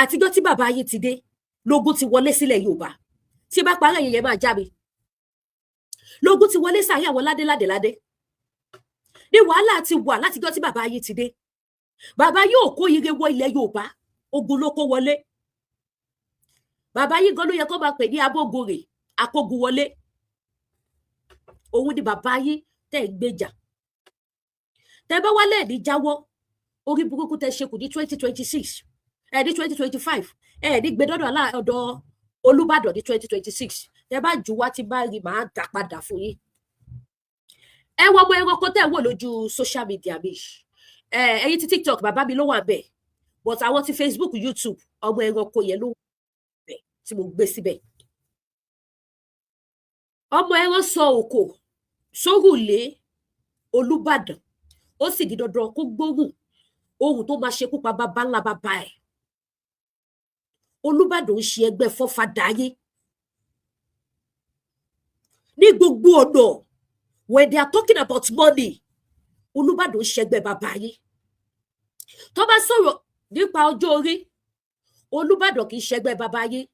Àtijọ́ tí bàbá yín ti dé lógún ti wọlé sílẹ̀ Yorùbá. Tí bá parẹ́ yẹn, yẹn máa já mi. Lógún ti wọlé sàárẹ̀ àwọn ládé ládé ládé ní wàhálà ti wà látijọ́ tí bàbá yín ti dé. Bàbá yóò kó ire wọ ilẹ̀ Yorùbá, ogun ló kó wọlé. Bàbá yín gan ló yẹ kó máa pè ní abógunrè, akógun wọlé. Òun ni bàbá yín tẹ́ ń gbèjà. Tẹ́ bá wálẹ̀ ní jáwọ́ orí burúkú tẹ́ ṣe kù ní 2026, ẹ ní 2025, ẹ ní gbẹdọdọ ọ̀dọ̀ Olúbàdàn ní 2026. Tẹ́ bá jù wá, tí bá rí, màá dá padà fún yín. Ẹ wọ ọmọ ẹranko tẹ́ wò lójú social media mi. Ẹ ẹ̀yin ti TikTok, bàbá mi ló wà bẹ́ẹ̀, but àwọn ti Facebook, YouTube, ọmọ ẹranko yẹn ló wà bẹ́ẹ̀ tí mo gbé síbẹ̀. Ọmọ ẹran sọ òkò sórùlé Olúbàdàn, ó sì di dandan kó gbóhùn ohun tó máa ṣekú pa bàbá ńlá bàbá ẹ̀. Olúbàdàn ń ṣe ẹgbẹ́ fọ́fadàáyé ní gbogbo ọ̀nà. When they are talking about money, Olúbàdàn ń ṣẹgbẹ́ bàbá yín. Tó bá sọ̀rọ̀ nípa ọjọ́ orí, Olúbàdàn kì í ṣẹgbẹ́ bàbá yín.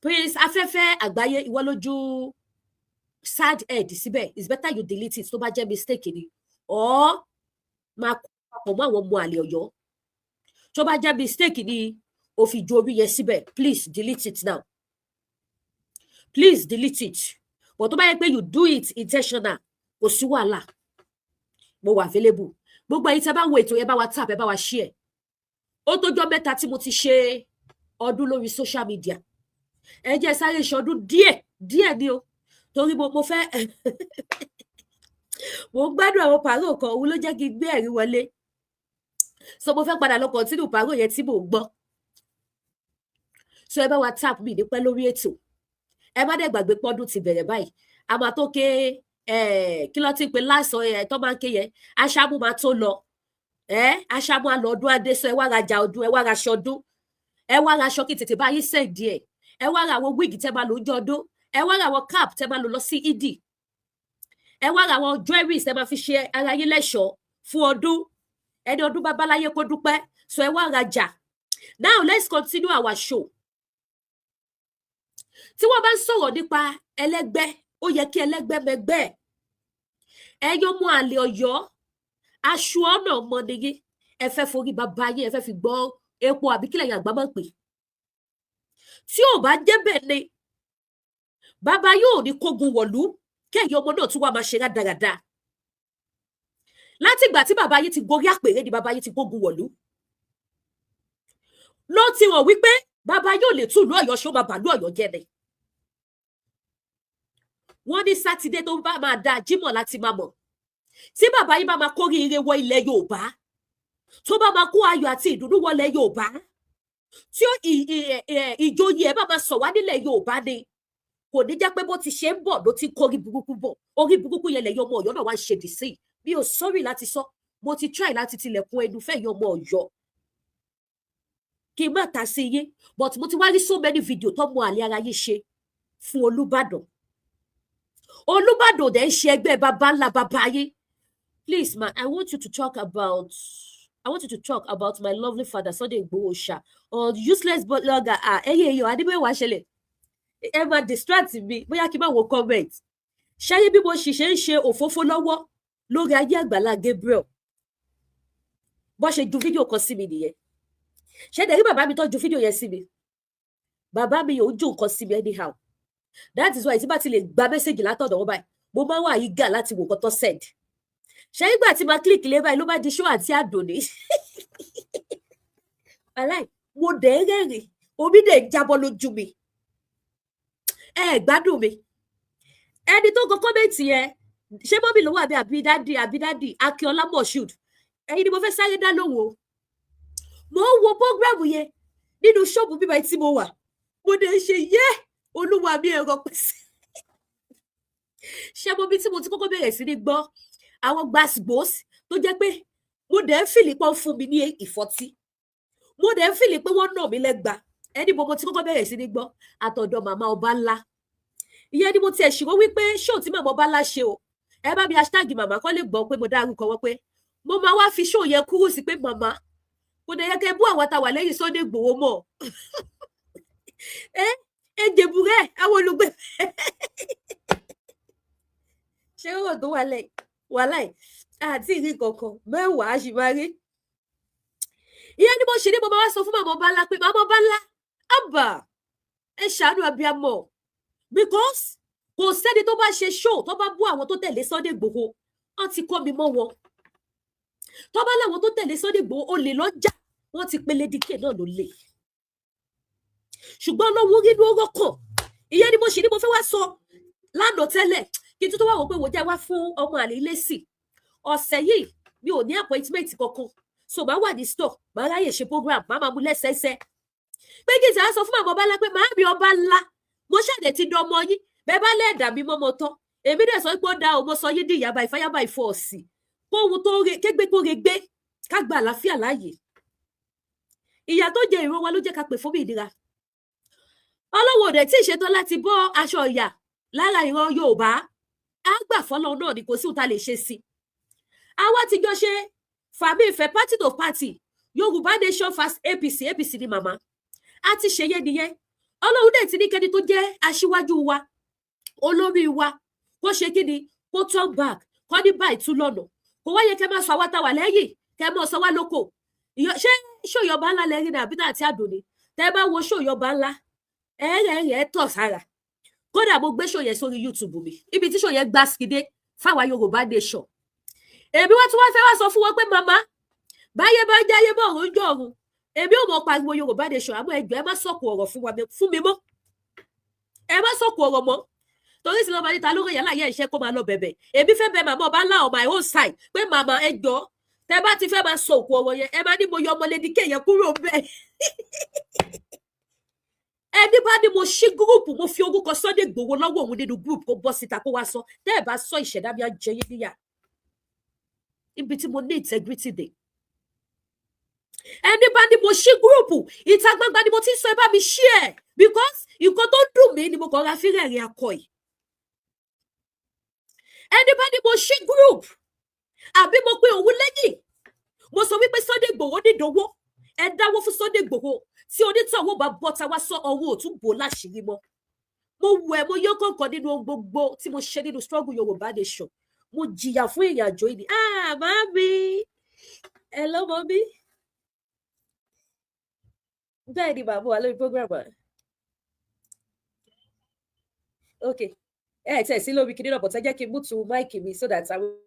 Prince Afẹ́fẹ́ Àgbáyé, ìwọ lójú sad head síbẹ̀. It's better you delete it tó bá jẹ́ mistake ni, or máa kó papọ̀ mọ́ àwọn ọmọ àlè Ọ̀yọ́. Tó bá jẹ́ mistake ni o fi ju orí yẹn síbẹ̀, please delete it now, please delete it. But tó bá yẹ pé you do it intentional, kò sí wàhálà, mo wà available. Gbogbo ẹ̀yin tí a bá wo ètò yẹn, bá wa tap, ẹ bá wa share. Ó tójọ́ 3 tí mo ti ṣe ọdún lórí social media. Ẹ jẹ́ sáré ṣọdún díẹ̀ díẹ̀ ni o, torí mo fẹ́, mo ń gbádùn àwọn pàrọ̀ kan, òun ló jẹ́ kí n gbé ẹ̀rí wọlé. So mo fẹ́ padà lọ continue pàrọ̀ yẹn tí mò ń gbọ́. So ẹ bá wa tap mi ní pẹ́ lórí ètò. Ẹ má dẹ̀ gbàgbé pọ́dún ti bẹ̀rẹ̀ báyìí. A máa tó ké kí ló ti ń pe lásán ẹ tó máa ń ké yẹn, aṣáámú máa tó lọ ẹ, aṣáámú á lọ, ọdún adé sọ. Ẹ wá rajà ọdún, ẹ wá raṣọ ọdún, ẹ wá raṣọ kí tètè bá yín send ẹ. Ẹ wá ra àwọn wig tẹ máa lò ń jọ ọdún, ẹ wá ra àwọn cap tẹ máa lò lọ sí ìdì, ẹ wá ra àwọn jewelries tẹ máa fi ṣe ara yín lẹ́ṣọ̀ọ́ fún ọdún. Ẹni ọdún bá báláyé kó dúpẹ́. So ẹ wá rajà. Now let's continue our show. Tí wọ́n bá ń sọ̀rọ̀ nípa ẹlẹ́gbẹ́, ó yẹ kí ẹlẹ́gbẹ́ mẹgbẹ́ ẹ̀. Ẹ̀yin ọmọ àlè Ọ̀yọ́, aṣọ ọ̀nà ọmọ nìyí. Ẹ fẹ́ forí bàbá yín, ẹ fẹ́ fi gbọ́ epo, àbí kílẹ̀ yẹn àgbà máa ń pè. Tí ò bá jẹ́ bẹ́ẹ̀ ni, bàbá yóò ní kógun wọ̀lú, kẹ́yìn ọmọ náà tún wá máa ṣe rádaràda. Látìgbà tí bàbá yìí ti gorí àpèrè ni bàbá yìí ti kógun wọ̀lú, ló ti hàn wípé bàbá yóò lè tún ìlú Ọ̀yọ́ ṣe, ó máa bàlú Ọ̀yọ́ jẹ́ ni. Wọ́n ní Sátidé tó bá máa da Jímọ̀ láti máa mọ̀. Tí bàbá yìí bá máa kóríire wọ ilẹ̀ Yorùbá, tó bá máa kó ayọ̀ àti ìdùnnú wọlé Yorùbá, tí ìjòyè ẹ̀ bá máa sọ̀ wá nílẹ̀ Yorùbá ni, kò ní jẹ́ pé bó ti ṣe ń bọ̀ ló ti kórí burúkú bọ̀. Orí burúkú yẹn lẹ́yìn ọmọ Ọ̀yọ́ náà wá ń ṣe dì sí. Mi ò sọ́rí láti sọ, mo ti try láti tilẹ̀kùn ẹnu fẹ́yìn ọmọ Ọ̀yọ́ kí n má ta sí yín, but mo ti wá rí so many video tó mọ àlè ara yín ṣe fún Olúbàdàn. Olúbàdàn dẹ̀ ń ṣe ẹgbẹ́ baba ńlá baba yín. Please ma, I want you to talk about my lovely father, Sunday Igboho Oòṣà, on useless blogger. Ah, ẹ̀yin èèyàn adébẹ̀wá ṣẹlẹ̀, ẹ máa distract mi, bóyá kí n má wo comment. Ṣáyé bí mo sì ṣe ń ṣe òfófó lọ́wọ́ lórí ayé Àgbàlá Gabriel, bó ṣe ju fídíò kan sí mi nìyẹn. Ṣé dẹ̀ rí bàbá mi tó ju fídíò yẹn sí mi? Bàbá mi ò ju nǹkan sí mi anyhow. That is why tí bá ti lè gba message látọ̀dọ̀ wọn báyìí, mo máa ń wà eager láti wò nǹkan tó send. Ṣé nígbà tí máa click lé báyìí, ló bá di ṣó àti àdùnní aláì, mo dẹ̀ ń rẹ́rìn, omi dẹ̀ ń jábọ́ lójú mi. Ẹ gbádùn mi. Ẹni tó kọ comment yẹn, ṣé mummy ló wà bí, àbí daddy, àbí daddy Akínọlá Moshood? Ẹ̀yin ni mo fẹ́ sáré dá lóhùn o. Mo ń wo program yẹn nínú ṣọ́ọ̀bù bíbá tí mo wà, mo dẹ̀ ṣe yé olúwa mi, ẹ̀rọ pèsè. Ṣé mo bí tí mo ti kọ́kọ́ bẹ̀rẹ̀ sí ní gbọ́ àwọn gbàsgbòs tó jẹ́ pé mo dẹ̀ ń feel pọ́n fún mi ní ìfọ́tí, mo dẹ̀ ń feel pé wọ́n nà mí lẹ́gba. Ẹni mo ti kọ́kọ́ bẹ̀rẹ̀ sí ní gbọ́ àtọ̀dọ̀ màmá ọba ńlá ìyẹn ni mo tiẹ̀ ṣìwọ́ wípé ṣóò tí màmá ọba ńlá ṣe o. Ẹ bá mi hashtag màmá kọ́ lè gbọ́ pé mo dárúkọ wọn, pé mo máa wá fi ṣóò yẹn kúrò sí pé màmá Kò dẹ̀ yẹ kẹ́ bú àwọn tá wà lẹ́yìn Sunday Igboho mọ́. Ẹ ẹ jèbúrẹ́ àwọn olùgbé. Ṣé ọ̀rọ̀ tó wà lẹ́yìn wàhálà yìí àti ìrí kankan mẹ́wàá á sì máa rí. Ìyẹn ni mo ṣe ní mo máa wá sọ fún màmá ọba ńlá pé, màmá ọba ńlá, àbà, ẹ ṣàánú abiyamọ, because kò sẹ́ni tó bá ṣe show tó bá bú àwọn tó tẹ̀lé Sunday Igboho, wọ́n ti kọ́ mi mọ́ wọn. Tó bá láwọn tó tẹ̀lé Sunday Igboho olè lọ́jà, wọ́n ti pe Lady K náà ló lè. Ṣùgbọ́n lọ́wọ́ rí ló rọ́kàn. Ìyẹn ni mo ṣe ní mo fẹ́ wá sọ lánàá tẹ́lẹ̀, kí n tó wá wò pé wò jẹ́ wá fún ọmọ àlè lẹ́sì. Ọ̀sẹ̀ yìí mi ò ní appointment kankan, so màá wà ní store, màá ráyè ṣe program, màá máa mú lẹ́sẹẹsẹ pé kí n sì á sọ fún màmá ọba ńlá pé, màámi ọba ńlá, mo ṣàdẹ̀ ti dán ọmọ yín bẹ́ẹ̀ bá lẹ́ẹ̀dà mi mọ́mọ́ tán. Èmi dẹ̀ sọ pé ó da o, mo sọ yín di ìyá by fire by force, kóhun tó re kégbé kó re gbé, ká gba àlàáfíà láàyè. Ìyà tó jẹ ìran wa ló jẹ́ ká pè fún ìnira. Ọlọ́wọ́ òdẹ tí ì ṣetán láti bọ́ aṣọ ìyà lára ìran Yorùbá. Á gbà fọlọ́ náà ni, kò sí ohun tá a lè ṣe sí. Àwa ti jọ ṣe fàmí ìfẹ́ party to party, Yorùbá Nation fast, APC, APC ni màmá a ti ṣe yẹn nìyẹn. Ọlọ́run dẹ̀ ti ní kẹ́ni tó jẹ́ aṣíwájú wa, olórí wa, kó ṣe kí ni, kó turn back, kó ní báyìí tún lọ́nà. Kò wáyé kẹ́ máa sọ àwa tá wà lẹ́yìn, kẹ́ máa sọ wá lóko. Ṣé ṣòyọba ńlá lẹ́rìí ní àbí náà àti àdùnní? Tẹ́ bá wo ṣòyọba ńlá, ẹ̀rẹ̀ ẹ̀ tọ̀ sára. Kódà mo gbé ṣòyẹ sórí YouTube mi, ibi tí ṣòyẹ gbá sídé fáwa Yorùbá Nation. Èmi wá tún wá fẹ́ wá sọ fún wọn pé, màmá, báyé bá ń jáyé bọ̀ ọ̀run jọ ọ̀run, èmi ò mọ̀ pariwo Yorùbá Nation, àmọ́ ẹjọ́, ẹ má sọ̀kò ọ̀rọ̀ fún mi mọ́. Ẹ má sọ̀kò ọ̀rọ̀ mọ́, torí sí lọ́ba níta lórí yàrá yẹn iṣẹ́ kó máa lọ bẹ̀bẹ̀. Èmi fẹ́ bẹ̀ màmá ọba ńlá on my own side pé, màmá, ẹ jọ̀ọ́, tẹ bá ti fẹ́ máa sọ òkú ọ̀rọ̀ yẹn, ẹ máa ní mo yọ ọmọ Lady K yẹn kúrò bẹ́ẹ̀. Ẹni bá ní mo ṣí group, mo fi orúkọ Sunday Igboho lọ́wọ́ òun nínú group, kó bọ́ síta kó wá sọ. Tẹ́ ẹ bá sọ, ìṣẹ̀dá mi á jẹ yín níyà. Ibi tí mo ní integrity dé, ẹni bá ní mo ṣí group, ìta gbangba ni mo ti ń sọ. Ẹ bá mi ṣí ẹ, because nǹkan tó dùn mí ni mo kàn ra fírẹ̀ rìn akọ yìí. Ẹni bá ní mo ṣí group àbí mo pe òun lẹ́yìn, mo sọ wípé Sunday Igboho nídòwó, ẹ dáwó fún Sunday Igboho, tí onítọ̀hún bá bọ́ta wá sọ, ọwọ́ òtún bò láṣìírí mọ́. Mo wù ẹ́, mo yọ kọ̀ọ̀kan nínú ohun gbogbo tí mo ṣe nínú struggle Yorùbá Nation. Mo jìyà fún ìrìn àjò yìí ni. Ah, màámi, ẹ lọ́mọ mi. Bẹ́ẹ̀ ni, bàbá wa lórí program wa. Ok, ẹ tẹ̀ sí lórí kìnìún náà, but ẹ jẹ́ kí n mute mic mi so that I will.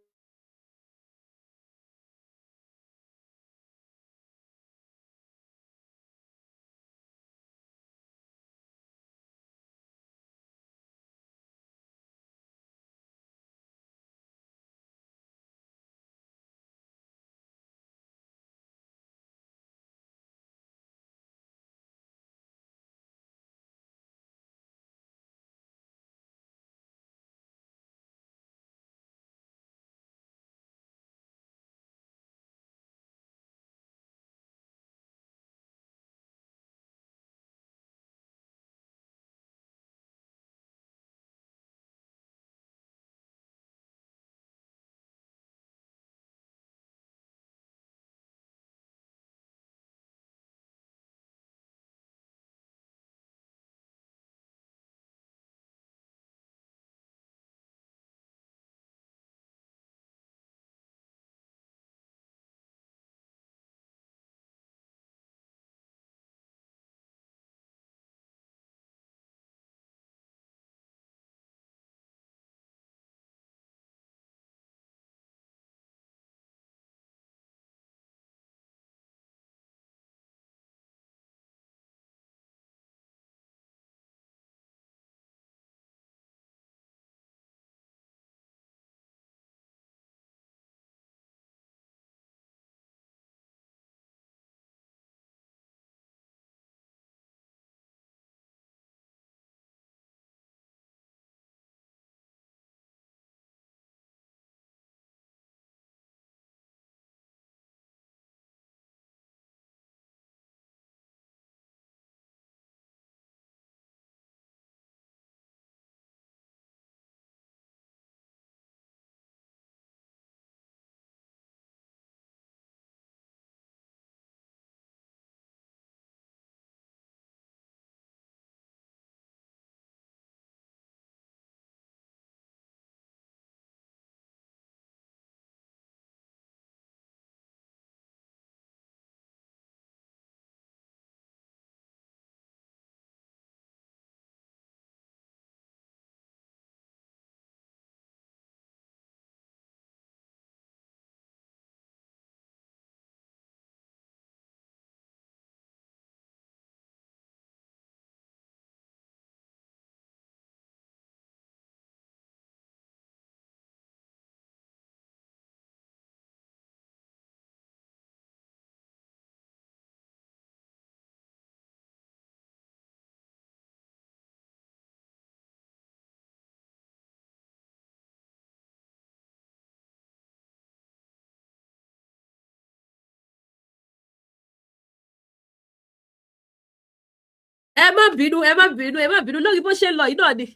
Ẹ má bínú, ẹ má bínú, ẹ má bínú lórí bó ṣe ń lọ yìí náà ni.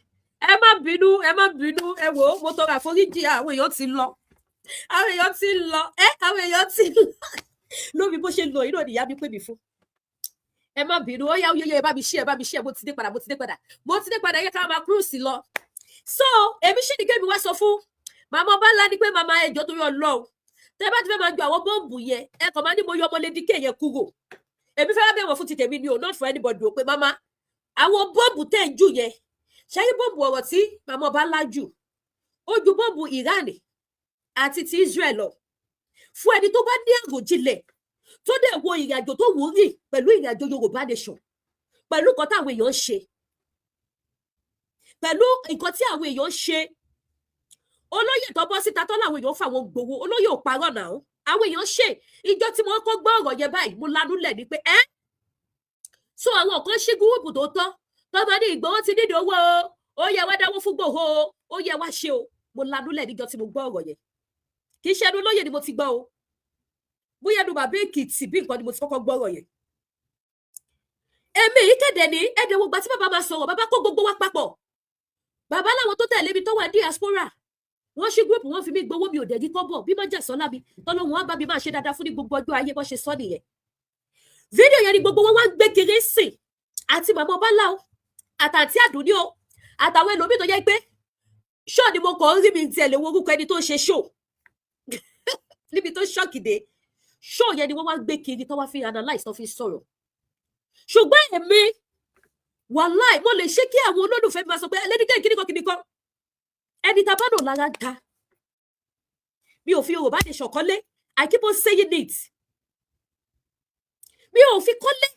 Ẹ má bínú, ẹ má bínú. Ẹ wò ó, mo tọrọ àforíjì. Àwọn èèyàn ti lọ, àwọn èèyàn ti lọ, ẹ àwọn èèyàn ti lọ lórí bó ṣe ń lọ yìí náà ni. Ìyá mi pè mí fún, ẹ má bínú. Ó yá, ó yẹ, ẹ bá mi ṣí, ẹ bá mi ṣí ẹ. Mo ti dé padà, mo ti dé padà, mo ti dé padà. Yẹ ká máa cruise lọ. So èmi ṣì ní kémi wá sọ fún màmá ọba ńlá ni pé, màmá, ẹjọ́ torí Ọlọ́run, tẹ bá ti fẹ́ máa ju àwọn bọ́ǹbù yẹn, ẹ kàn máa ní mo yọ ọmọ Lady K yẹn kúrò. Èmi fẹ́ wá bẹ̀ wọ́n fún ti tèmi ni o, not for anybody o, pé màmá, àwọn bọ́ǹbù tẹ̀ ń jù yẹn, ṣáyé bọ́ǹbù ọ̀rọ̀ tí màmá ọba ńlá jù, ó ju bọ́ǹbù Iran àti ti Israel lọ. Fún ẹni tó bá ní àròjinlẹ̀, tó dẹ̀ wo ìrìnàjò tó wù ú rìn pẹ̀lú ìrìnàjò Yorùbá Nation, pẹ̀lú nǹkan táwọn èèyàn ń ṣe, pẹ̀lú nǹkan tí àwọn èèyàn ń ṣe, olóyè tó bọ́ síta tó láwọn èèyàn fáwọn gbowó, olóyè ò parọ́ náà. Àwọn èèyàn ṣe ìjọ tí wọ́n kọ́ gbọ́ ọ̀rọ̀ yẹn báyìí, mo lanú lẹ̀ ní pé ẹ́ so àwọn kan ṣí group tó tọ́ tó máa ní Ìgbòho ti nídìí owó o, ó yẹ wá dáwó fún Ìgbòho o, ó yẹ wá ṣe o. Mo lanú lẹ̀ níjọ tí mo gbọ́ ọ̀rọ̀ yẹn. Kì í ṣe ẹnu olóyè ni mo ti gbọ́ o, bóyá ẹnu bàbá Èkìtì bí nǹkan ni mo ti kọ́kọ́ gbọ́ ọ̀rọ̀ yẹn. Èmi yìí kéde ní ẹ̀dẹ̀ wo gba tí bàbá máa sọ̀rọ̀, bàbá kó gbogbo wa papọ̀. Bàbá láwọn tó tẹ̀lé mi tó wà diaspora, wọ́n ṣí group, wọ́n fi mí gbowó, mi ò dẹ̀ ní kọ́bọ̀. Bí má jà sọ́lá mi tọ́lọ́hún wọn bá mi máa ṣe dáadáa fún ní gbogbo ọjọ́ ayé. Bọ́ ṣe sọ nìyẹn. Fídíò yẹn ni gbogbo wọn wá ń gbé kiri sìn, àti màmá ọba ńlá o, àtàntí àdúní o, àtàwọn ẹlòmíì tó jẹ́ pé ṣọ́ọ̀ ni mo kàn ń rí mi tiẹ̀ lè wo orúkọ ẹni tó ń ṣe ṣóò níbi tó ṣọ́ọ̀kì dé. Ṣóò yẹn ni wọ́n wá ń gbé kiri, tó wá fi analyse, tó fi sọ̀rọ̀. Ṣùgbọ́n èmi, wàláì, mo lè ṣe kí àwọn olólùfẹ́ mi máa sọ pé ẹlẹ́díkẹ́ kíníkan kíníkan, ẹni tá a bá nà lára ga. Mi ò fi Yorùbá Nation kọ́lé. I keep on saying it, mi ò fi kọ́lé,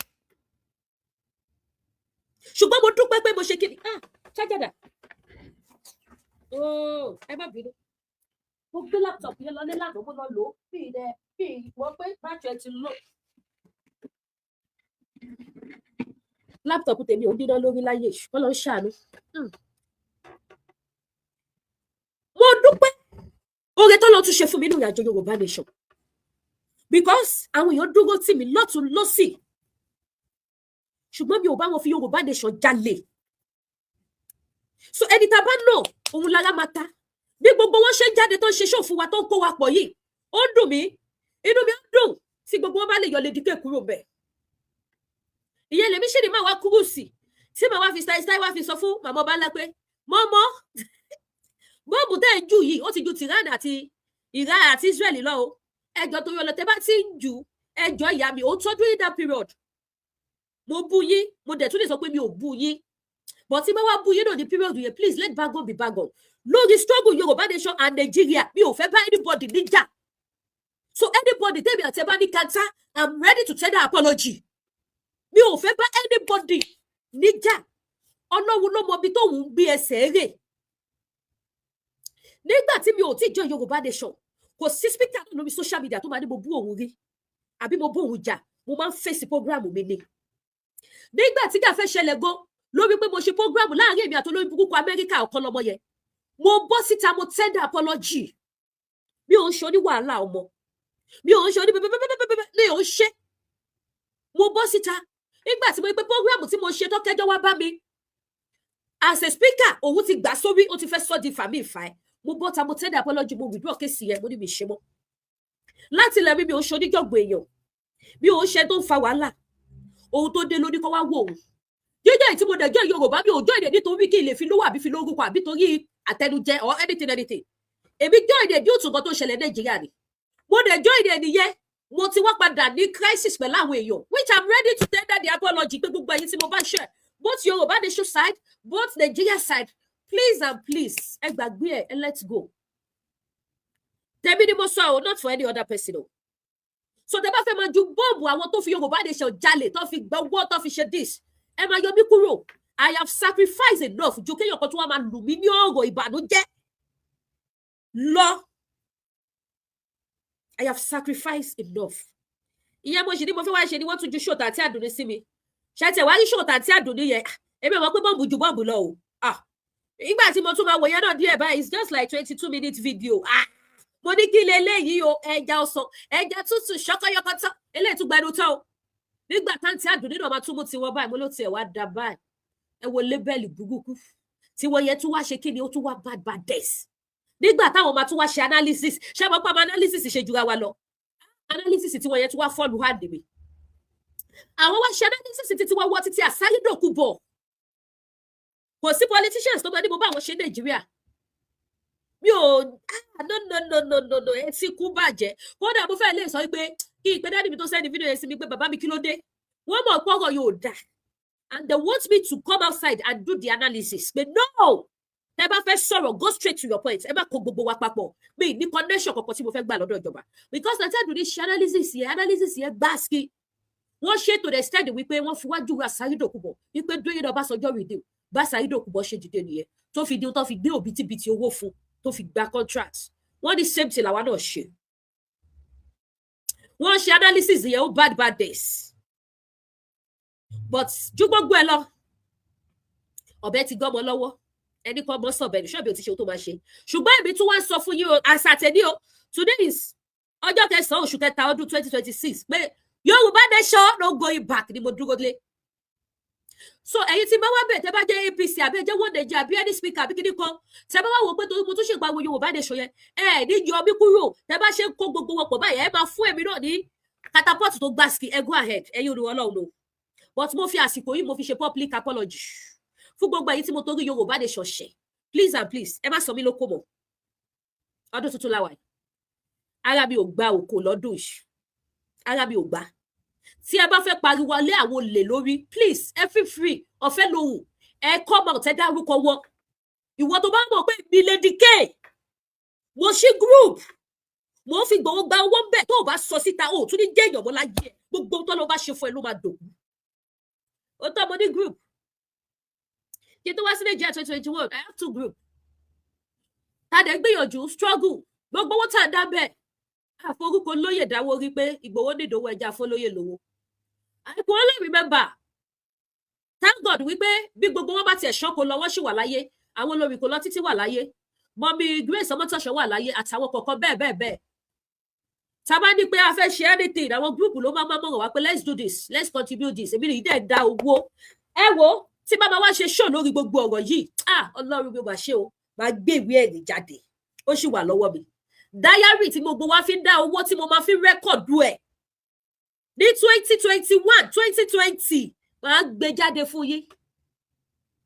ṣùgbọ́n mo dúpẹ́ pé mo ṣe kíni. Ah, ṣájàdà, oh, ẹ má bínú. Mo gbé laptop yẹn lọ ní lánàá, mo lọ lò ó bí ilẹ̀ bí wọ́n pé bátìrì ẹ ti lò. Laptop tèmi ò ń díná lórí láyé, kọ́ ló ń ṣàánú. Mo dúpẹ́ oore tó lọ tún ṣe fún mi nínú ìrìnàjò Yorùbá Nation, because àwọn èèyàn dúró tì mí lọ́tún lọ́sì, ṣùgbọ́n mi ò bá wọn fi Yorùbá Nation jalè. So ẹni tá a bá nà òun lára máa ta. Bí gbogbo wọn ṣe ń jáde, tó ń ṣe ṣòfò wa, tó ń kó wa pọ̀ yìí, ó ń dùn mí, inú mi ó dùn tí gbogbo wọn bá lè yọ Lady K kúrò bẹ́ẹ̀. Ìyẹn lèmi ṣì ní máa wá kúrò sí tí màá wá fi style style wá fi sọ fún màmá ọba ńlá pé mọ́mọ́, bọ́ọ̀bù tẹ́ ń jù yìí, ó ti ju tìrán àti Iran àti Israel lọ o. Ẹjọ́ torí ọlọ́tẹ́ bá ti ń jù, ẹjọ́ ìyá mi, ó tọ́. During that period, mo bú yín, mo dẹ̀ tún lè sọ pé mi ò bú yín, but tí bá wá bú yín náà ní period yẹn, please let bygone be bygone. Lórí struggle Yorùbá Nation and Nigeria, mi ò fẹ́ bá anybody níjà. So anybody tẹ́mi àti ẹ bá ní kanta, I'm ready to tender apology. Mi ò fẹ́ bá anybody níjà. Ọlọ́run ló mọ ibi tóun ń gbé ẹsẹ̀ rè. Nígbà tí mi ò tí jọ Yorùbá Nation, kò sí speaker náà lórí social media tó máa ní mo bú òun rí àbí mo bú òun jà. Mo máa ń fèsì program mi ni. Nígbà tí gàfẹ́ ṣẹlẹ̀ gan lórí pé mo ṣe program láàrin èmi àti olórí burúkú Amẹ́ríkà ọ̀kan lọ́mọ yẹn, mo bọ́ síta, mo tender apology. Mi ò ń ṣe oní wàhálà ọmọ, mi ò ń ṣe oní bẹ́ẹ̀bẹ́ẹ̀bẹ́ẹ̀, mi ò ń ṣe. Mo bọ́ síta nígbà tí mo rí pé program tí mo ṣe tó kẹjọ́ wá bá mi as a speaker, òun ti gbà sórí, ó ti fẹ́ sọ di fàmí ìfà ẹ̀. Mo bọ́ ta, mo tender apology, mo withdraw case yẹn, mo ní mi ṣe mọ́. Láti ilẹ̀ mi, mi ò ń ṣe oníjọ̀gbọ̀n èèyàn, mi ò ń ṣe tó ń fa wàhálà. Ohun tó dé lóní kó wá wò ó jíjẹ́. Tí mo dẹ̀ jẹ́ Yorùbá, mi ò jọ́ èdè nítorí kí n lè fi lówó àbí fi lórúkọ àbí torí àtẹnujẹ or anything anything. Èmi jọ́ èdè due to nǹkan tó ṣẹlẹ̀ Nàìjíríà ni mo dẹ̀ jọ́ èdè nìyẹn. Mo ti wá padà ní crisis pẹ̀lú àwọn èèyàn, which I'm ready to tender the apology pé gbogbo ẹ̀yin tí mo bá share, both Yorùbá Nation side, both Nigeria side, please and please, ẹ gbàgbé ẹ, let's go. Tẹ̀mí ni mo sọ o, not for any other person o. So tẹ bá fẹ́ máa ju bọ́ọ̀bù àwọn tó fi Yorùbá Nation jalè, tó fi gbọ́wọ́, tó fi ṣe this, ẹ máa yọ mí kúrò. I have sacrificed enough ju kéèyàn kan tó wá máa lù mí ní ọ̀rọ̀ ìbànújẹ́ lọ. I have sacrificed enough. Ìyẹn mo sì ní mo fẹ́ wá ṣe ni wọ́n tún ju ṣòtà àti àdùnní sí mi. Ṣe tẹ̀ wá rí ṣòtà àti àdùnní yẹn, èmi mọ̀ pé bọ́ọ̀bù ju bọ́ọ̀bù lọ o. Ah, ìgbà tí mo tún máa wò yẹn náà díẹ̀ báyìí, it's just like 22 minutes video. Ah, mo ní kí leléyìí o? Ẹja ọsàn, ẹja tútù ṣọkọyọkọtọ, eléyìí tún gbẹnu tán o. Nígbà táǹtí Àdùnní náà máa tún mú tiwọn báyìí, mo ló tiẹ̀ wá da báyìí. Ẹ wo label burúkú tí wọ́n yẹ tún wá ṣe kí ni, ó tún wá bad bad days. Nígbà táwọn máa tún wá ṣe analysis, ṣé mo pa analysis ṣe jura wa lọ? Analysis tí wọ́n yẹ tún wá fall hand mi. Àwọn wá ṣe analysis títí wọ́n wọ́ títí àsáyédòkú bọ̀. Kò sí politicians tó máa ní mo bá àwọn ṣe Nàìjíríà. Mi ò, ah, no, no, no, no, no, no. Ẹ ti kú bàjẹ́. Kódà mo fẹ́ lè sọ pé kí ìpè daddy mi tó send fídíò yẹn sí mi pé, "Bàbá mi, kí ló dé?" Wọ́n mọ̀ pé ọ̀rọ̀ yóò dà and they want me to come outside and do the analysis pé no, tẹ bá fẹ́ sọ̀rọ̀, go straight to your point, ẹ má kó gbogbo wa papọ̀. Mi ní connection kankan tí mo fẹ́ gbà lọ́dọ̀ ìjọba, because nàìjíríà dùn ní ṣe analysis yẹn. Analysis yẹn gbáàsì wọ́n ṣe to the extent wípé wọ́n fi wájú Asari Dokubo wípé dóyè náà Ọbásanjọ́ rìdíò bá Asari Dokubo ṣe dìde nìyẹn, tó fi di tó fi gbé òbítíbitì owó fún, tó fi gba contract. Wọ́n ní same thing làwa náà ṣe. Wọ́n ṣe analysis yẹn, ó bad bad days. But ju gbogbo ẹ lọ, ọ̀bẹ ti gọ́mọ lọ́wọ́, ẹni kan mọ́ sọ̀bẹ ní ṣọ́ọ̀bì ò ti ṣe ohun tó máa ṣe. Ṣùgbọ́n èmi tún wá ń sọ fún yín o, àṣàtẹ̀ní o, today is ọjọ́ kẹsàn-án oṣù kẹta ọdún 2026, pé Yorùbá nation, no going back ni mo dúró lé. So ẹ̀yin tí bá wá bẹ̀, tẹ́ bá jẹ́ APC àbí ẹ jẹ́ One Nigeria àbí any speaker àbí kíní kan, tẹ́ bá wá wò pé torí mo tún ṣèpariwo Yorùbá nation yẹn, ẹ ní yọ mí kúrò. Tẹ́ bá ṣe ń kó gbogbo wọn pọ̀ báyìí, ẹ máa fún èmi náà ní catapult tó gbàsíkì. Ẹ go ahead, ẹ̀yin olùwọ́ Ọlọ́run o. But mo fi àsìkò yìí, mo fi ṣe public apology fún gbogbo ẹ̀yin tí mo torí Yorùbá nation ṣẹ̀. Please and please, ẹ má sọ mí lóko mọ́. Ọdún tuntun la wà yìí. Ara mi ò gba òkò lọ́dún yìí, ara mi ò gbà. Tí ẹ bá fẹ́ pariwo lé àwọn olè lórí, please, ẹ feel free, ọ̀fẹ́ lòun. Ẹ come out, ẹ dárúkọ wọn. Ìwọ tó bá mọ̀ pé mi Lady K, mo ṣí group, mo fi gbowó gba owó ń bẹ̀, tó o bá sọ síta, o ò tún ní jẹ́ èèyàn mọ́ láyé ẹ. Gbogbo tó ló bá ṣe fún ẹ ló máa dòkú. Ó tọ́, mo ní group kí n tó wá sí Nàìjíríà 2021. I have two group. Tàdé gbìyànjú struggle, gbogbo owó tá a dá bẹ́ẹ̀, àforúkọ lóyè dáwó rí pé Ìgbòho nídòwó ẹja fọlóyè lówó. I can only remember, thank God wípé bí gbogbo wọn bá tiẹ̀ ṣọ́kò lọ, wọ́n sì wà láyé. Àwọn olórí kò lọ títí wà láyé, mummy Grace Ọmọtọ́ṣọ́ wà láyé, àtàwọn kọ̀ọ̀kan bẹ́ẹ̀ bẹ́ẹ̀ bẹ́ẹ̀. Tá a bá ní pé a fẹ́ ṣe anything, àwọn group ló máa máa mọ̀ràn wá pé let's do this, let's contribute this. Èmi nìyí dẹ̀ dá owó. Ẹ wo, tí bàbá wa ṣe show lórí gbogbo ọ̀rọ̀ yìí, ah, Ọlọ́run mi ò máa ṣe o, máa gbé ìwé ẹ̀rí jáde. Ó sì wà lọ́wọ́ mi, diary tí gbogbo wa fi ń dá owó, tí mo máa fi record ẹ̀ ní 2021, 2020, máa gbé jáde fún yín.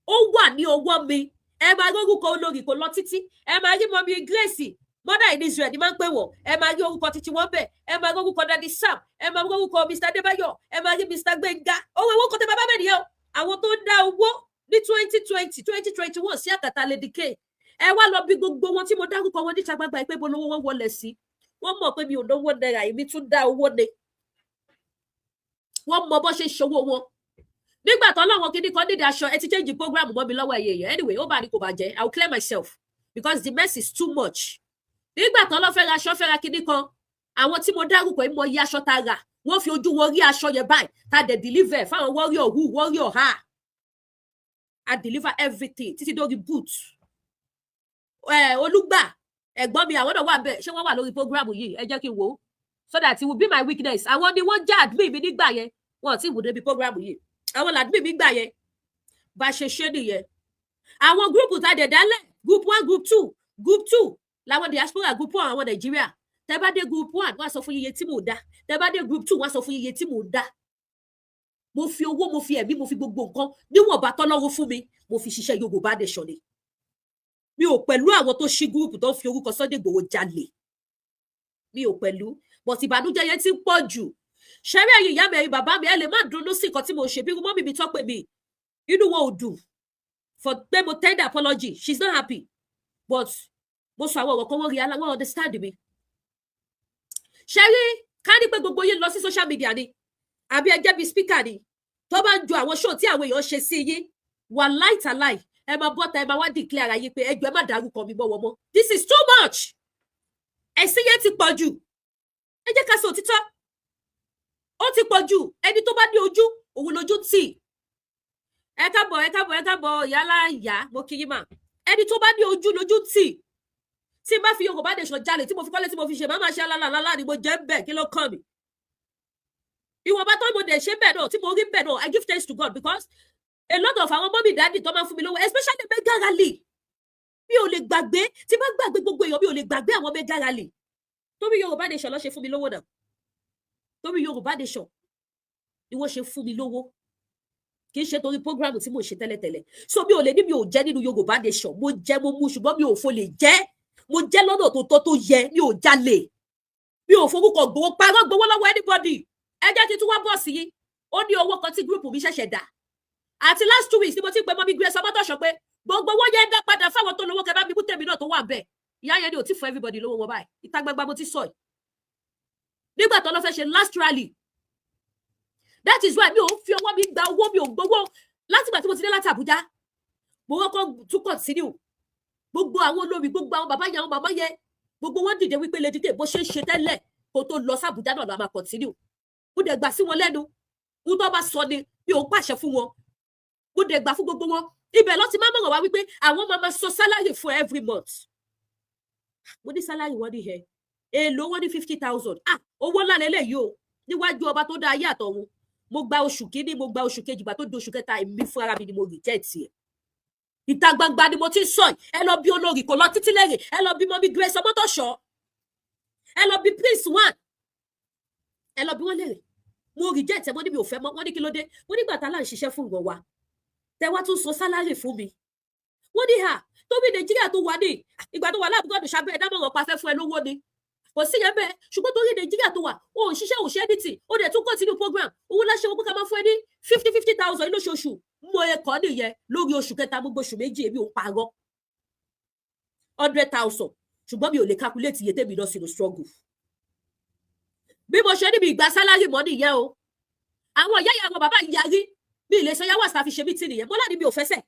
Ó wà ní ọwọ́ mi. Ẹ máa rí orúkọ olórí kò lọ títí, ẹ máa rí mummy Grace, mother in Israel ni máa ń pè wọ́n. Ẹ máa rí orúkọ títí wọ́n bẹ̀, ẹ máa rí orúkọ daddy Sam, ẹ máa rí orúkọ Mr Adébáyọ̀, ẹ máa rí Mr Gbénga. Owó owó kan tẹ bàbá bẹ́ẹ̀ nìyẹn o. Àwọn tó ń dá owó ní 2020, 2021 sí àkàtà Lady K, ẹ wá lọ bí gbogbo wọn tí mo dárúkọ wọn níta gbangba pé bó lówó wọn wọlé sí. Wọ́n mọ̀ pé mi ò náwó náírà, èmi tún dá owó ni. Wọ́n mọ bó ṣe ṣòwò wọn nígbà tó lọ́wọ́ kíní kan nídìí aṣọ. Ẹ ti change program mọ́ mi lọ́wọ́ ẹ̀yẹ yẹn. Anyway, ó bá ní kò bàjẹ́, I will clear myself because the mess is too much. Nígbà tó lọ́ fẹ́ ra aṣọ, fẹ́ ra kíní kan, àwọn tí mo dárúkọ yìí mọ iye aṣọ tá a rà. Wọ́n fi ojú wọn rí aṣọ yẹn báyìí tá a dẹ̀ deliver fáwọn warrior who, warrior ha. I deliver everything títí dórí boot. Olùgbà ẹ̀gbọ́n mi, àwọn náà wà bẹ́ẹ̀. Ṣé wọ́n wà lórí program yìí? Ẹ jẹ́ kí n wò ó so that it will be my weakness. Àwọn ni wọ́n já admin mi nígbà yẹn. Wọn ò tí ì wò débi program yìí. Àwọn làdmin mi gbà yẹn. Bá ṣe ṣe nìyẹn. Àwọn group tá a dẹ̀ dálẹ̀, group one, group two. Group two làwọn diaspora, group one àwọn Nàìjíríà. Tẹ bá dé group one, wọ́n á sọ fún iye tí mò ń dá. Tẹ bá dé group two, wọ́n á sọ fún iye tí mò ń dá. Mo fi owó, mo fi ẹ̀mí, mo fi gbogbo nǹkan níwọ̀nba tọ́lọ́run fún mi, mo fi ṣiṣẹ́ Yorùbá nation ni. Mi ò pẹ̀lú àwọn tó ṣí group tó ń fi orúkọ Sunday Igboho jalè, mi ò pẹ̀lú. But ìbànújẹ́ yẹn ti ń pọ̀ jù. Ṣẹ́rí, ẹ̀yin ìyá mi, ẹ̀yin bàbá mi, ẹ lè má dunnú sí nǹkan tí mo ṣe. Bí mummy mi tọ́ pé mi, inú wọn ò dùn for pé mo tender apology. She's not happy, but mo sọ àwọn ọ̀rọ̀ kan, wọ́n rí ala, wọ́n understand mi. Ṣẹ́rí, ká ní pé gbogbo yín lọ sí social media ni, àbí ẹ jẹ́ bí speaker ni, tó bá ń ju àwọn show tí àwọn èèyàn ṣe sí yín, wà láìtàláì, ẹ máa bọ́ta, ẹ máa wá declare ara yín pé ẹjọ́, ẹ má dárúkọ mi mọ́ wọn mọ́. This is too much. Ẹ̀sìn yẹn ti pọ̀ jù. Ẹ jẹ́ ká sọ òtítọ́, ó ti pọ̀ jù. Ẹni tó bá ní ojú òun lójú tì. Ẹ káàbọ̀, ẹ káàbọ̀, ẹ káàbọ̀, yálà ìyá, mo kí yín mà. Ẹni tó bá ní ojú lójú tì. Tí n bá fi Yorùbá nation jalè, tí mo fi kọ́lé, tí mo fi ṣe, máa máa ṣe alálàlálà ni mo jẹ́ ń bẹ̀. Kí ló kàn mí? Ìwọ̀nba tó mo dẹ̀ ṣe bẹ́ẹ̀ náà tí mo rí bẹ́ẹ̀ náà, I give thanks to God, because a lot of àwọn mummy, daddy tó máa ń fún mi lówó, especially mega rally, mi ò lè gbàgbé. Tí bá gbàgbé gbogbo èèyàn, mi ò lè gbàgbé àwọn mega rally. Torí Yorùbá Nation ló ṣe fún mi lówó náà. Torí Yorùbá Nation ni wọ́n ṣe fún mi lówó, kì í ṣe torí program tí mo ṣe tẹ́lẹ̀tẹ́lẹ̀. So mi ò lè ní mi ò jẹ́ nínú Yorùbá Nation. Mo jẹ́, mo mú, ṣùgbọ́n mi ò fo lè jẹ́. Mo jẹ́ lọ́nà tó tọ́, tó yẹ. Mi ò jalè, mi ò forúkọ gbowó, parọ́ gbowó lọ́wọ́ anybody. Ẹ jẹ́ kí n tún wá bọ̀ sí yín. Ó ní owó kan tí group mi ṣẹ̀ṣẹ̀ dà àti last 2 weeks ni mo ti pe mummy Grace Ọmọtọ̀ṣọ́ pé gbogbo owó yẹn dá padà fáwọn tó lówó, kẹ bá mi mú tèmi náà tó wà bẹ́ẹ̀. Ìyá yẹn ni ò tí fún everybody lówó wọn báyìí. Ìta gbangba mo ti sọ yìí nígbà tó lọ fẹ́ ṣe last rally. That is why mi ò fi ọwọ́ mi gba owó, mi ò gbowó látìgbà tí mo ti dé láti Àbújá. Mo kọ́kọ́ tún continue. Gbogbo àwọn olórí, gbogbo àwọn bàbá yẹn, àwọn màmá yẹn, gbogbo wọn dìde wípé Lady K, bó ṣe ń ṣe tẹ́lẹ̀ kó tó lọ sàbújá náà lọ máa continue. Mo dẹ̀ gbà sí wọn lẹ́nu. Ohun tó bá sọ ni, mi ò ń pàṣẹ fún wọn. Mo dẹ̀ gbà fún gbogbo wọn. Ibẹ̀ ló ti máa mọ̀ràn wá wípé àwọn máa máa sọ salary fún every month. Mo ní salary wọn ní ẹ èèlò? Wọn ní 50,000. Ah, owó ńlá lélẹ́yìí o. Níwájú ọba tó dá ayé àtọ̀run, mo gba oṣù kínní, mo gba oṣù kejì. Gbà tó di oṣù kẹta, èmi fún ara mi ni mo reject ẹ̀. Ìta gbangba ni mo ti ń sọ yìí. Ẹ lọ bí olórí kò lọ títí lẹ́rìn, ẹ lọ bí mummy Grace Ọmọtọ̀ṣọ́, ẹ lọ bí Prince One, ẹ lọ bí wọ́n lérè. Mo reject ẹ. Mo ní mi ò fẹ́ mọ́. Wọ́n ní kí ló dé? Mo nígbà tá là ń ṣiṣẹ́ fún ìwọ̀n wa, tẹ wá tún san salary fún mi. Wọ́n ní hà tóbi Nàìjíríà tó wà ní ìgbà tó wà láàbùkọ́ ọdún sábẹ́ ẹ̀dámọ̀ràn pa fẹ́ fún ẹ lówó ni, kò sí yẹn bẹ́ẹ̀. Ṣùgbọ́n torí Nàìjíríà tó wà, o ò ṣiṣẹ́, ò ṣe anything, o dẹ̀ tún continue program owó láṣẹ wọn pé ká máa fún ẹ ní fifty fifty thousand lóṣooṣù. Mo ẹ̀kọ́ nìyẹn lórí oṣù kẹta. Gbogbo oṣù 2, èmi ò parọ́, 100,000. Ṣùgbọ́n mi ò lè calculate iye tèmi lọ sínú struggle. Bí mo ṣe níbi ìgbà salary mọ́ nìyẹn o. Àwọn ìyá ìyá, àwọn bàbá yìí yarí. Mi ì lè sọ yáwó àṣà fi ṣe meeting nìyẹn. Mo láti mi ò fẹsẹ̀,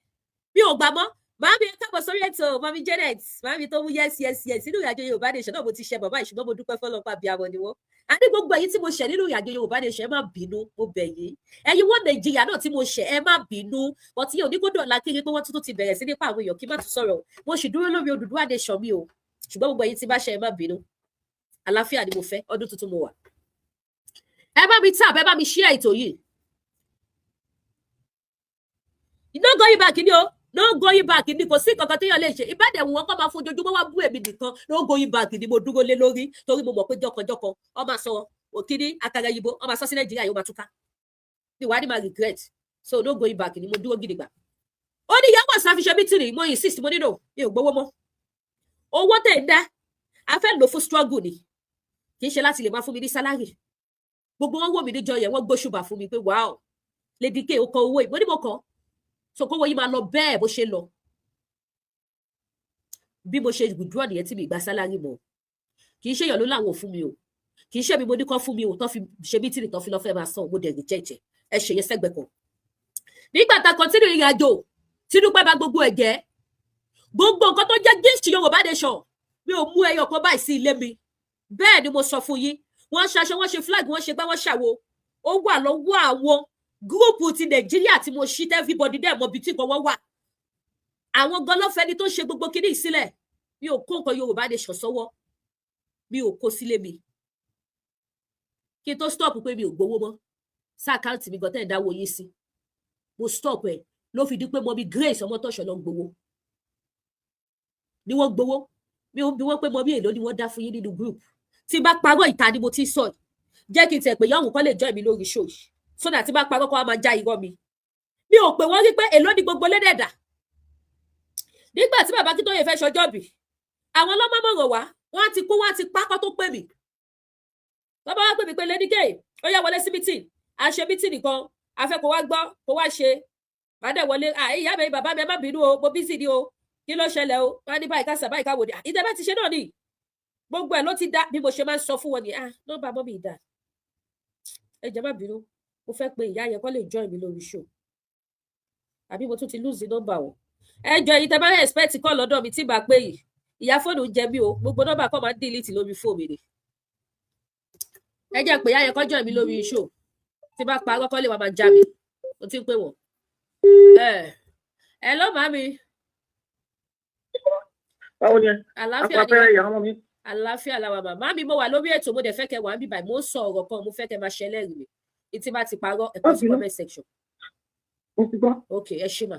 mi ò gbà mọ́. Màámi, ẹ káàbọ̀ sórí ètò. Mummy Janet, màámi tó mú yes, yes, yes. Nínú ìrìnàjò Yorùbá Nation náà, mo ti ṣe bàbá yìí, ṣùgbọ́n mo dúpẹ́ fọlọ́pàá bí àwọn ni wọ́n. A ní gbogbo ẹ̀yin tí mo ṣẹ̀ nínú ìrìnàjò Yorùbá Nation, ẹ má bínú, mo bẹ̀ yín. Ẹ̀yin wọ́n Nàìjíríà náà tí mo ṣẹ̀, ẹ má bínú. Ọtí yẹn onígbọ́dọ̀ la kiri pé wọ́n tuntun ti bẹ̀rẹ̀ sí nípa àwọn èèyàn kí má tún sọ̀rọ̀. Mo sì dúró lórí Odùduwà Nation mi o. Ṣùgbọ́n gbogbo ẹ̀yin tí bá ṣẹ̀, ẹ má bínú. Àlàáfíà ni mo fẹ́. Ọdún tuntun mo wà. Ẹ bá mi tap, ẹ bá mi share ètò yìí. No going back ni o, no going back ni. Kò sí kankan téèyàn lè ṣe ìbàdàn wọn kọ́ máa fojoojúmọ́ wá bú èmi nìkan. No going back ni mo dúró lé lórí, torí mo mọ̀ pé jọkànjọkàn ọ máa sọ òkìní àkàrà ìyìnbó, ọ máa sọ sí Nàìjíríà, yóò máa túká ní wàá ní máa regret. So no going back ni mo dúró gidigba. Ó ní ìyàwó àṣà fi ṣe meeting. Mo insist, mo nílò, mi ò gbowó mọ́. Owó tẹ̀ ń dá, a fẹ́ lò fún struggle ni, kì í ṣe láti lè máa fún mi ní salary. Gbogbo wọn wò mí níjọ yẹn, wọ́n gbóṣùbà fún mi pé wow, Lady K, ó kọ owó yìí. Mo ní mo kọ so kówó yìí máa lọ bẹ́ẹ̀ bó ṣe lọ. Bí mo ṣe withdraw nìyẹn tí mi gba salary mọ́. Kì í ṣe èèyàn ló láwọn ò fún mi o, kì í ṣe mi mo ní kọ́ fún mi o. Tó fi ṣe meeting, tó fi lọ́ fẹ́ máa san, mo dẹ̀ reject ẹ. Ṣe yẹn sẹ́gbẹ̀ẹ́ kan. Nígbà tá a continue ìrìn àjò, Tinubu bá gbogbo ẹ̀ jẹ́. Gbogbo nǹkan tó jẹ́ gift Yorùbá Nation, mi ò mú ẹyọ kan báyìí sí ilé mi. Bẹ́ẹ̀ ni mo sọ fún yín. Wọ́n ṣaṣọ, wọ́n ṣe flag, wọ́n ṣe gbá, wọ́n ṣàwo. Ó wà lọ́wọ́ àwọn group ti Nàìjíríà tí mo ṣí, everybody dẹ̀ mọ̀ bí tí nǹkan wọ́n wà. Àwọn gan lọ́fẹ̀ẹ́ ni tó ṣe gbogbo kinní sílẹ̀. Mi ò kó nǹkan Yorùbá Nation sọ́wọ́, mi ò kó sílé mi. Kí n tó stop pé mi ò gbowó mọ́ sí account mi gan tẹ́ ẹ̀ dáwọ́ yín sí, mo stop ẹ̀ ló fi di pé mummy Grace Ọmọtọ́ṣọ́ ló ń gbowó ni wọ́n gbowó. Mi ò bí wọ́n pé mummy, èlò ni wọ́n dá fún yín nínú group? Tí n bá parọ́, ìta ni mo ti sọ yìí. Jẹ́ kí n tẹ̀ pé yọ̀hún kọ́ lè join mi lórí show yìí, so that tí n bá parọ́, kọ́ wa máa já irọ́ mi. Mi ò pè wọ́n rí pé èló ni gbogbo lédèdà. Nígbà tí bàbá Akíntóyè fẹ́ ṣọjọ́ bì, àwọn ọlọ́mọmọ̀ràn wá, wọ́n ti kú, wọ́n ti pákọ́ tó pè mí. Bàbá wa pè mí pé Lady K, ó yá, wọlé sí meeting. A ṣe meeting nìkan, a fẹ́ kó wá gbọ́, kó wá ṣe. Màá dẹ̀ wọlé. Ìyá mi, bàbá mi, ẹ má bínú o, mo busy ni o. Kí ló ṣẹlẹ̀ o? Wọ́n á ní báyìí kásà, báyìí káwò ni ìtẹ́ bá ti ṣe náà ni gbogbo ẹ̀ ló ti dá. Bí mo ṣe máa ń sọ fún wọn ni, ah, nọ́mbà mummy dà, ẹ jẹ́ má bínú, mo fẹ́ pe ìyá yẹn kó lè join mi lórí show, àbí mo tún ti lose nọ́mbà wọn. Ẹ jọ, èyí tẹ́ bá expect call lọ́dọ̀ mi tí bá pé yìí, ìyá fóònù ń jẹ mí o. Gbogbo nọ́mbà kọ́ máa ń delete lórí fóònù mi ni. Ẹ jẹ́ pé ìyá yẹn kó join mi lórí show. Tí bá parọ́, kọ́ lè wá máa já mi. Mo ti ń pè wọ́n. Ẹ lọ́ màmí. Báwo ni ẹ? Àlàáfíà ni. Apapẹ́rẹ́ ìyá ọmọ mi. Àlàáfíà làwà. Màmá mi, mo wà lórí ètò, mo dẹ̀ fẹ́ kẹ́ wà ń bíbà. Mo ń sọ ọ̀rọ̀ kan, mo fẹ́ kẹ́ máa ṣẹlẹ́rìí mi. Ìtì bá ti parọ́, ẹ kọ sí comment section. Mo ti gbọ́. Ok, ẹ ṣé mà.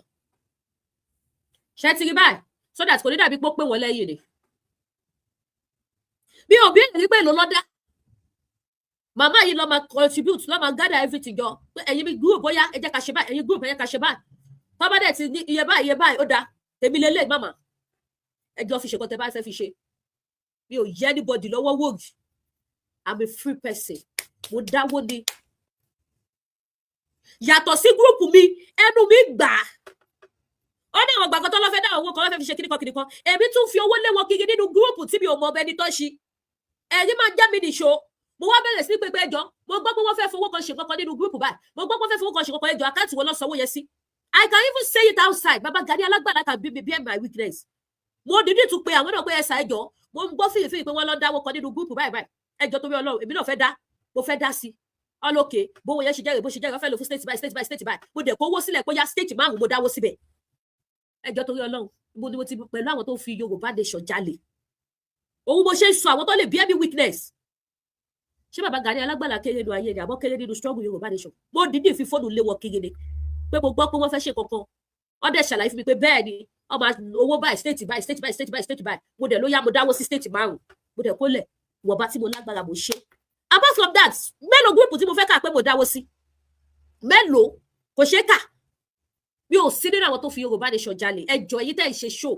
Ṣé ti rí báyìí? So that kò ní dàbí pé ó pé wọ́n lẹ́yìn ni. Bí òbí rí pé èlò lọ́dá, màmá yìí lọ́ máa contribute, lọ́ máa gather everything jọ pé ẹ̀yin mi group, bóyá ẹ jẹ́ ká ṣe báyìí, ẹ̀yin group, ẹ jẹ́ ká ṣe báyìí. Tọ́ba dẹ̀ ti ní iye báyìí, iye báyìí, ó dáa, tèmi lélẹ̀, màmá, ẹ jọ fi ṣe nǹkan tẹ́ bá fẹ́ fi ṣe. Mi ò yẹ anybody lọ́wọ́ wò rí. I'm a free person. Mo dáwó ni yàtọ̀ sí group mi, ẹnu mi gbà á. Ó ní àwọn gbàgbọ́ tó lọ́ fẹ́ dá owó kan, lọ́ fẹ́ fi ṣe kíníkan kíníkan. Èmi tún fi owó lé wọn kiri nínú group tí mi ò mọ ọbẹ̀ ní tó ṣi. Ẹ̀rí máa já mi nìṣó. Mo wá bẹ̀rẹ̀ sí pé ẹjọ́, mo gbọ́ pé wọ́n fẹ́ fowó kan ṣe kankan nínú group báyìí, mo gbọ́ pé wọ́n fẹ́ fowó kan ṣe kankan, ẹjọ́, account wo lọ́ sanwó yẹn sí? I can even say it outside. Baba Gani Alágbàlá can be my witness. Mo dídì tún pé àwọn náà pé ẹsà, ẹjọ́, mo ń gbọ́ fìrìfìrì pé wọ́n lọ dáwó kan nínú group báyìí báyìí, ẹjọ́, torí Ọlọ́run, èmi náà fẹ́ dá, mo fẹ́ dá sí ọlọ́kẹ́. Bówó yẹn ṣe jẹ́rìí, bó ṣe jẹ́rìí, wọ́n fẹ́ lò fún state by state by state by. Mo dẹ̀ kówó sílẹ̀ pé yá, state márùn mo dáwó síbẹ̀. Ẹjọ́, torí Ọlọ́run, mo ni mo ti pẹ̀lú àwọn tó fi Yorùbá Nation jalè. Òun mo ṣe ń sọ àwọn tó lè bear me witness. Ṣé bàbá Gani Alágbàlá kéré nínú ayé ni àbọ̀ kéré nínú struggle Yorùbá Nation? Mo dídì fi fóònù lé wọn kiri ni pé mo gbọ́ pé wọ́n fẹ́ ṣe kankan. Wọ́n dẹ̀ ṣàlàyé fún mi pé bẹ́ẹ̀ ni, ọmọ owó báyìí, state báyìí, state báyìí, state báyìí, state báyìí. Mo dẹ̀ ló yá, mo dáwó sí state márùn, mo dẹ̀ kólẹ̀ wọ̀nba tí mo lágbára, mo ṣe. Apart from that, mélòó group tí mo fẹ́ kà pé mo dáwó sí? Mélòó? Kò ṣeé kà. Mi ò sí nínú àwọn tó fi Yorùbá Nation jalè. Ẹjọ́, èyí tẹ́ ẹ ṣe show,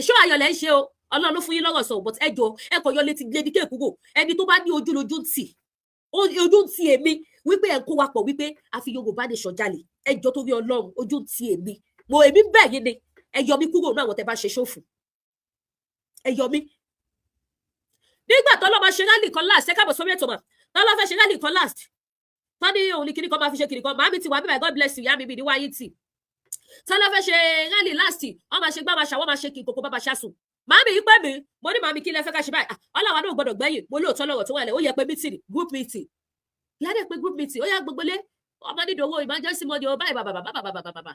show ayọ̀lẹ̀ ń ṣe o, Ọlọ́run ló fún yín lọ́rọ̀ sọ, but ẹjọ́, ẹ kò yọ létí létí kéèkúrò. Ẹni tó bá ní ojú lójú ń tì, ojú ń tì èmi wípé ẹ kó wa pọ̀ wípé a fi Yorùbá Nation jalè. Ẹjọ́, torí Ọlọ́run, ojú ń tì èmi. Mo èmi bẹ̀ yín ni, ẹ yọ mí kúrò ní àwọn tẹ́ bá ṣe ṣòfò, ẹ yọ mí. Nígbà tó lọ́ máa ṣe rally kan last, ẹ káàbọ̀ sórí ètò mà, tó lọ́ fẹ́ ṣe rally kan last, tó ní òun ní kíní kan máa fi ṣe kíní kan. Màámi ti wà bíbá, God bless you, ìyá mi bí ní wáyé tì. Tó lọ́ fẹ́ ṣe rally last, wọ́n máa ṣe gbá, máa ṣàwọ́, máa ṣe kí kókó bá máa ṣàṣùn. Màámi yìí pẹ́ mi, mo ní màámi, kí lẹ fẹ́ ká ṣe báyìí? Ọlọ́wà náà gbọ́dọ̀ gbẹ́yìn. Mo lóòótọ́ lọ́rọ̀ tó wà lẹ̀. Ó yẹ pé meeting, group meeting, ìyá dẹ̀ pé group meeting. Ó yá, gbogbo lé, ọmọ nídìí owó emergency money ó báyìí, bàbà bàbà bàbà bàbà bàbà.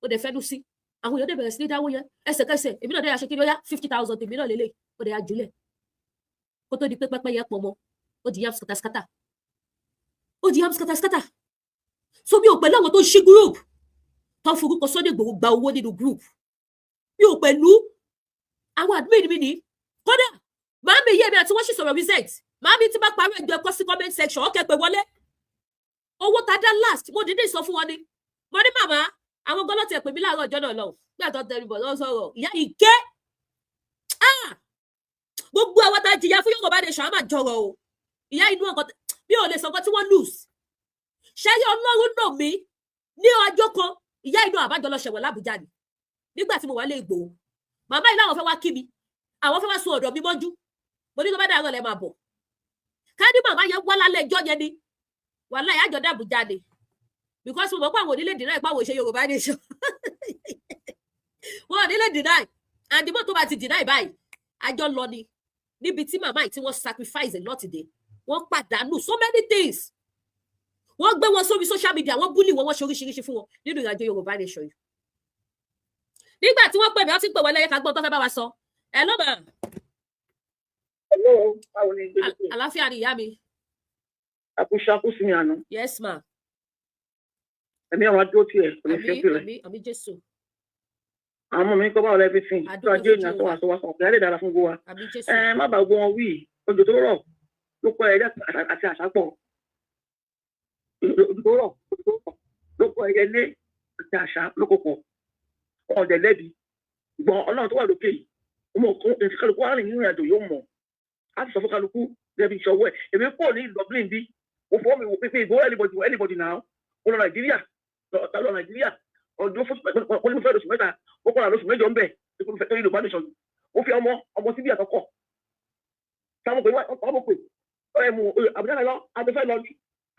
Ó dẹ̀ fẹ́nu sí, àwọn èèyàn dẹ̀ bẹ̀rẹ̀ sí ní dáwó yẹn ẹsẹ̀kẹsẹ̀. Èmi náà dẹ̀ yà ṣe kí ni, ó yá, 50,000 tèmi náà lélẹ̀. Ó dẹ̀ yà jùlẹ̀ kó tó di pé pẹ́pẹ́ yẹn pọ̀ mọ́, ó di yam scatter scatter, ó di yam scatter scatter. So mi ò pẹ̀lú àwọn tó ń ṣí group, tó ń forúkọ Sunday Igboho gba owó nínú group. Mi ò pẹ̀lú àwọn admin mi ní. Kódà màámi yé mi àti wọ́n sì sọ̀rọ̀ recent. Màámi tí bá parí, ẹjọ́, ẹ̀kọ́ sí comment section, ọ̀kẹ́ pé wọlé owó ta dá last. Mo dídí sọ fún wọn ni, mo ní màmá, àwọn gọlọ́tì ẹ̀ pè mí láàárọ̀ ọjọ́ náà lọ nígbà tó tẹnu bọ̀ lọ́wọ́ sọ̀rọ̀. Ìyá yìí ké. Gbogbo àwọn tá a jìyà fún Yorùbá Nation, á máa jọrọ o. Ìyá inú ọkọ mi ò lè sọ nǹkan tí wọ́n lose. Ṣẹ́yìn Ọlọ́run nà mí ní ọjọ́ kan. Ìyá inú àbájọ lọ ṣẹ̀wọ̀n lábújá ni nígbà tí mo wà lé Ìgbòho. Màmá yìí láwọn fẹ́ wá kí mi, àwọn fẹ́ wá sun ọ̀dọ̀ mi mọ́jú. Mo ní tó bá dàrọ̀ lẹ́ máa bọ̀. Ká ní màmá yẹn wá lálẹ́ ẹjọ́ yẹn ni, wàhálà ìyájọ́ dàbújá ni, because mo mọ̀ pé àwọn onílé deny pé àwọn ò ṣe Yorùbá Nation. Wọn ò nílé deny, and the more tó bá ti deny báyìí, àjọ lọ ni. Níbi tí màmá yìí tí wọ́n sacrifice a lot dé, wọ́n pàdánù so many things. Wọ́n gbé wọn sórí social media, wọ́n bully wọn, wọ́n ṣe oríṣiríṣi fún wọn nínú ìrìnàjò Yorùbá Nation yìí. Nígbà tí wọ́n pè mí, wọ́n ti pè wọlé, ká gbọ́n tó fẹ́ bá wa sọ. Ẹ ló mà. Hello, báwo ni gbé? Àlàáfíà ni, ìyá mi. Àkúṣe sí mi àná. Yes ma. Ẹ̀mí àwọn adó tiẹ̀ kò ní fi Àmín. sílẹ̀. Àmín, àmín Jésù. Àwọn ọmọ mi kọ́, báwo everything? Tó Àdúpẹ́ ajé fún ìyàn Jehovah. àtọwà àtọwà ọ̀pẹ̀ á lè dára fún gbogbo wa. Àmín Jésù. Ẹ má bàa gbọ́ wọn wí. Òjò tó rọ̀ ló kọ́ ẹyẹ àti àṣà pọ̀. Òjò tó rọ̀ ló kọ́ ẹyẹ lé àti àṣà ló kó pọ̀. Wọn ò dẹ̀ lẹ́bi. Gbọ́n Ọlọ́run tó wà lókè yìí. Ọmọ òkun èsì kálukú á rìn nínú ìrìnàjò yóò mọ̀. Á sì sọ fún kálukú gẹ́gẹ́ bí ìṣọwọ́ ẹ̀. Èmi pọ̀ ní Dublin bí. Mo fọwọ́ mi wò pé ìgbówó anybody anybody now. Mo lọ Nàìjíríà, lọ Nàìjíríà ọdún fún mo ní mo fẹ́ lóṣù 3, ó kọ́ra lóṣù 8 ń bẹ̀ tó fẹ́ tó Yorùbá Nation. Ó fi ọmọ ọmọ síbí àkọ́kọ́ sáwọn pé wọ́n pè ẹ mú Àbújá lọ, àbẹ̀fẹ́ lọ ní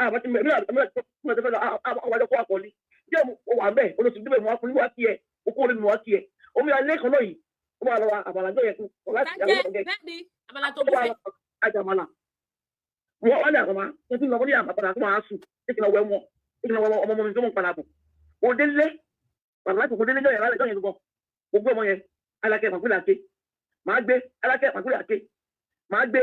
àbátí mẹ́rin àbẹ̀fẹ́ lọ, àwọn àjọkọ́ àkọ́lé díẹ̀ mo wà ń bẹ̀ olóṣù débẹ̀ mo wá fún wá kí ẹ okó orí mi wá kí ẹ omi alẹ́ kan náà yìí, ó máa lọ àbàlàjọ yẹn kú láti Dájẹ́ bẹ́ẹ̀ ni, àmàlà tó bú fẹ́. Àjàmàlà wọ́n wá ní àkọ́má wọ́n ti lọ wọ́n ní àpàdà tó máa sùn kí n lọ wẹ wọn, kí n lọ wẹ ọmọ mi tó mọ̀ padà bọ̀. Mo délé bàbá láti kò délé jọ yẹn lálẹ́ jọ yẹn gbọ́. Mo gbé ọmọ yẹn alákẹ́ pàkúlẹ̀ àké màá gbé, alákẹ́ pàkúlẹ̀ àké màá gbé,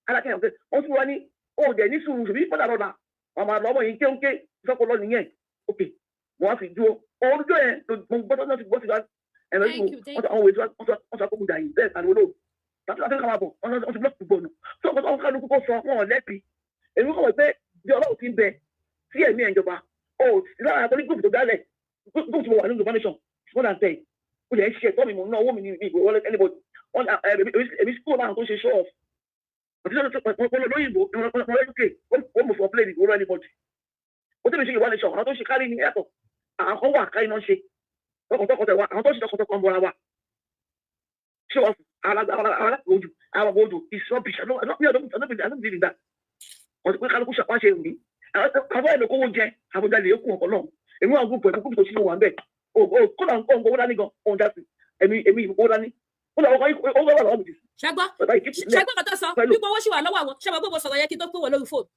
alákẹ́ pàkúlẹ̀. Wọ́n tún wá ní ó dẹ̀ ní sùúrù bí fọ́dà rọ̀dà. Wọ́n máa lọ́mọ yìí kéńké ìfẹ́kọ̀ lọ nìyẹn. Ok, wọ́n á fi dúró òun dúró yẹn. Mo gbọ́dọ̀ náà ti gbọ́ sí ẹ̀rọ ìlú àwọn òwe tí wọ́n sọ akókò jà yìí bẹ́ẹ̀ pariwo lóòrùn tàbí láti ká máa bọ̀. Wọ́n ti block gbogbo ọ̀nà tó kọ́ tó kálukú kó sọ wọn ò lẹ́bi. Èmi kọ̀ wọ́n pé bí Ọlọ́run ti ń bẹ sí ẹ̀mí ẹ̀ ìjọba ó lára àtọ́rí group tó dálẹ̀, group tí mo wà ní Yorùbá nation is more than 10. Ó lè ṣe ẹ̀tọ́ mi, mo ná owó mi ní ìwé wọlé anybody. Èmi school náà tó ṣe show off àti wọ́n lọ lóyìnbó, wọ́n lọ UK, wọ́n mọ̀ fọ́ plane ìwé anybody. Ó tẹ̀lé ṣe Yorùbá nation. Àwọn tó ṣe kárí ní yàtọ̀, àwọn kan wà kárí náà ṣe tọkàntọkàn tẹ wa, àwọn tó ṣe tọkàntọkàn bọ́ra wa show off alágbòójú àwọn ojú is rubbish. I don't believe in that. Wọ́n ti pé kálukú ṣàpá ṣe rí àwọn ẹ̀lò kówó jẹ àbújá lè kún ọkọ̀ náà. Èmi wà group ẹ̀kú group tó ṣí wà ń bẹ̀. Kódà ń gbowó dání gan òun dá sí èmi ìgbowó dání kódà ó wà lọ́wọ́ mi jù. Ṣẹgbọ́ ṣẹgbọ́ kan tó sọ wípé owó ṣì wà lọ́wọ́ àwọn ṣé mo gbọ́ mo sọ̀rọ̀ yẹn kí n tó pé wọ́n lórí fóònù.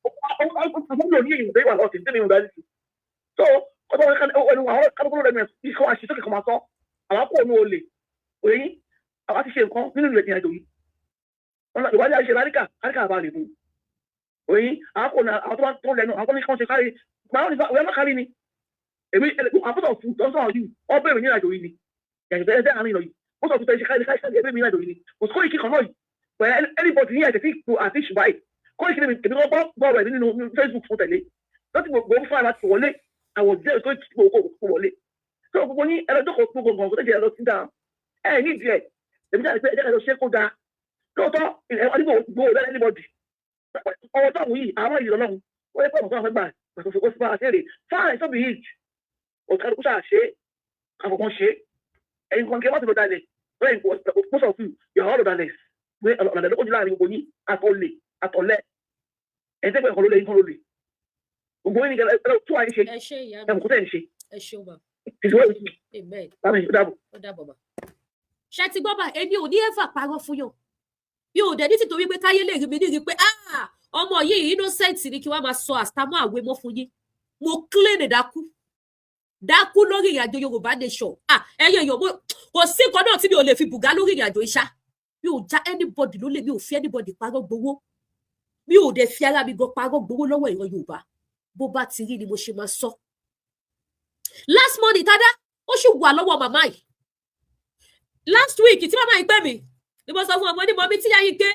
So ọjọ́ àwọn kálukú ló rẹ̀ mí kọ́ àṣìṣe sókè kan máa sọ àwọn kò ní olè òye yín. Àwọn ti ṣe nǹkan nínú ìrìn àjò yìí, ìwádìí àṣẹ láríkà láríkà bá lè mú òye yín. Àwọn kò ní àwọn tó bá tó lẹ́nu àwọn tó ní kàn ṣe kárí báwọn ní ìwé má kárí ni. Èmi àfọ́tọ̀ fún tó ń sọ̀rọ̀ yìí, wọ́n bẹ̀rẹ̀ nínú àjò yìí ni ìyàtọ̀ ẹ̀ àárín lọ yìí. Ó sọ fún tó ṣe kárí kárí kárí ẹgbẹ́ mi nínú àjò yìí ni kò sí Kóìkì kan náà yìí pẹ̀lú anybody ní ẹ̀jẹ̀ tí kò àti ṣùgbọ́n yìí. Kóìkì mi èmi kọ́ gbọ́ rẹ̀ nínú Facebook fún tẹ̀lé láti gbogbo fún àlá ti wọlé àwọn òṣìṣẹ́ tó ti kò wọlé tó gbogbo ní ẹlọ́jọ́ gbogbo nǹkan tó jẹ́ ẹ lọ sí dáa ẹ ní ìdí ẹ̀. Èmi jáde pé ẹ jẹ́ ká lọ ṣe kó dáa lóòótọ́. Ẹ gbowó lẹ́nu anybody ọwọ́ táwọn yìí àwọn ìlú ọlọ́run ó yẹ pé ọ̀nà tó wà fẹ́ gbà pàtó ó sì bá a ṣe rè. Fine, so be it. Òkàlùkù ṣáà ṣe àfọ̀kàn ṣe ẹ̀yin kan kí ẹ má ti lọ dalẹ̀ lẹ́yìn. Most of you, you are all ọ̀dàlẹ̀ pé ọ̀dàlẹ̀ ló kọjú láàrin gbogbo yín, àtọ̀lẹ̀ àtọ̀lẹ̀ ẹ̀yin tẹ́gbẹ̀ẹ́ kan ló lè yín kan ló lè gbogbo yín ní kẹ́ tó àyín ṣe. Ẹ ṣé, ìyá mi. Ẹ̀mùkú tẹ̀ ń ṣe. Ẹ ṣeun mà. Ìṣòwò. Amen. Bámi ó dàbọ̀. Ó dàbọ̀ mà. Ṣé ti gbọ́ bá? Èmi ò ní ever parọ́ fún yàn. Mi ò dẹ̀ ní tìtorí pé káyé lè rí mi ní rí pé, ah, ọmọ yìí innocent ni, kí wọ́n máa sọ àstámọ́ àwé mọ́ fún yín. Mo clean dákú dákú lórí ìrìnàjò Yorùbá nation. Ah, ẹ̀yin èèyàn, kò sí nǹkan náà tí mi ò lè fi bùgá lórí ìrìnàjò iṣá. Mi ò já anybody lólè, mi ò fi anybody parọ́ gbowó, mi ò dẹ̀ fi ara mi gan parọ́ gbowó lọ́wọ́ ìran Yorùbá. Bó bá ti rí ni mo ṣe máa sọ. Last money tada ó sì wà lọ́wọ́ màmá yìí. Last week tí màmá yìí pè mí ni mo sọ fún ọmọ ní mọ̀mí tí yá yìí ké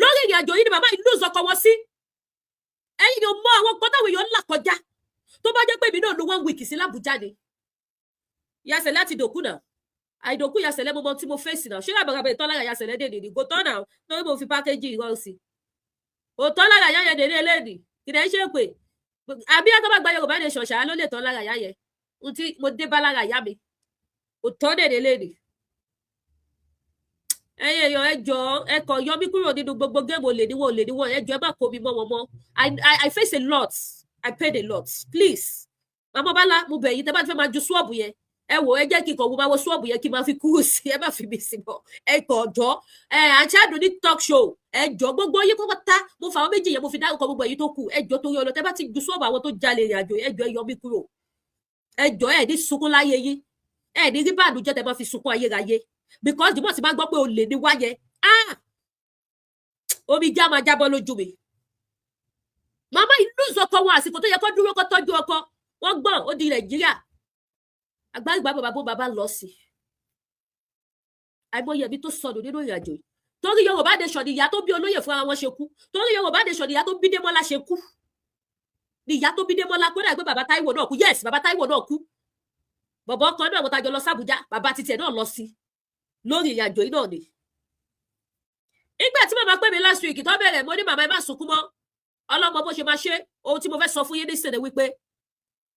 lórí ìrìn àjò yìí ni màmá yìí lose ọkọ wọn sí. Ẹ̀yin yóò mọ àwọn nǹkan táwọn èèyàn ń là kọjá. Tó bá jẹ́ pé èmi náà lo one week sí l'Àbújá ni yasẹ̀ láti dòkú náà àìdòkú yasẹ̀ lẹ́mọ mọ tí mo fèsì náà. Ṣé làbàràbà ìtọ́ lára yasẹ̀ lẹ́dẹ̀ nìyí kò tọ́ náà torí mo fi pákéjì irọ́ sí kò tọ́ lára yá yẹn dèrè eléyìí kìdẹ̀ ń ṣe pé àbí ẹ̀ tó bá gba Yorùbá nation ṣáá ló lè tọ́ lára yá yẹn. Ohun tí mo dé bá lára ìyá mi kò tọ́ dèrè eléyìí. Ẹ̀yin èèyàn, ẹ jọ̀ọ́, ẹ kàn yọ mí kúrò nínú gbogbo game olè níwọ̀n, olè níwọ̀n. Ẹ jọ̀ọ́, ẹ má kó mi mọ́ wọn mọ́. I face a lot, I paid a lot. Please, Màmá Bọ́lá, mo bẹ̀ yín, tẹ́ bá ti fẹ́ máa ju swab yẹn, ẹ wò, ẹ jẹ́ kí n kàn wo máa wo swab yẹn kí n máa fi kúrò sí. Ẹ má fi mi sí mọ́. Ẹ kàn jọ ẹ àti Àdùnní talk show, ẹ jọ, gbogbo yín pátá, mo fà àwọn méjì yẹn, mo fi dárúkọ gbogbo èyí tó kù. Ẹ jọ, torí ọlọ, tẹ́ bá ti ju swab àwọn tó jalè ìrìn àjò, ẹ jọ, ẹ yọ mí kúrò. Ẹ jọ, ẹ ní sunkún láyé yín, ẹ ní rí bànújẹ́ tẹ́ máa fi sunkún ayérayé, because the more ti máa gbọ́ pé olè ní wáyẹ, ah, omi já máa jábọ́ lójú mi. Màmá yìí lose ọkọ wọn àsìkò tó yẹ kó dúró kó tọ́jú ọkọ wọn gbọ́n. Ó di Nàìjíríà agbárígbá bàbá bó bàbá lọ sí àìmọye ẹbí tó sọnù nínú ìrìnàjò yìí. Torí Yorùbá nation ni ìyá tó bí olóyè fúnra wọn ṣe kú. Torí Yorùbá nation ni ìyá tó bí Démọ́lá ṣe kú, ni ìyá tó bí Démọ́lá kó dà pé bàbá Táíwò náà kú. Yes, bàbá Táíwò náà kú. Bọ̀bọ̀ kan náà mo tajọ lọ sàbújá, bàbá títẹ̀ náà lọ sí lórí ìrìnàjò yìí náà ni. Nígbà tí màmá pè mí last week tó bẹ̀rẹ̀, mo ní, "Màmá, ẹ má sunkún mọ́, ọlọ́mọ bó ṣe máa ṣe." Ohun tí mo fẹ́ sọ fún yín nísìnyí wípé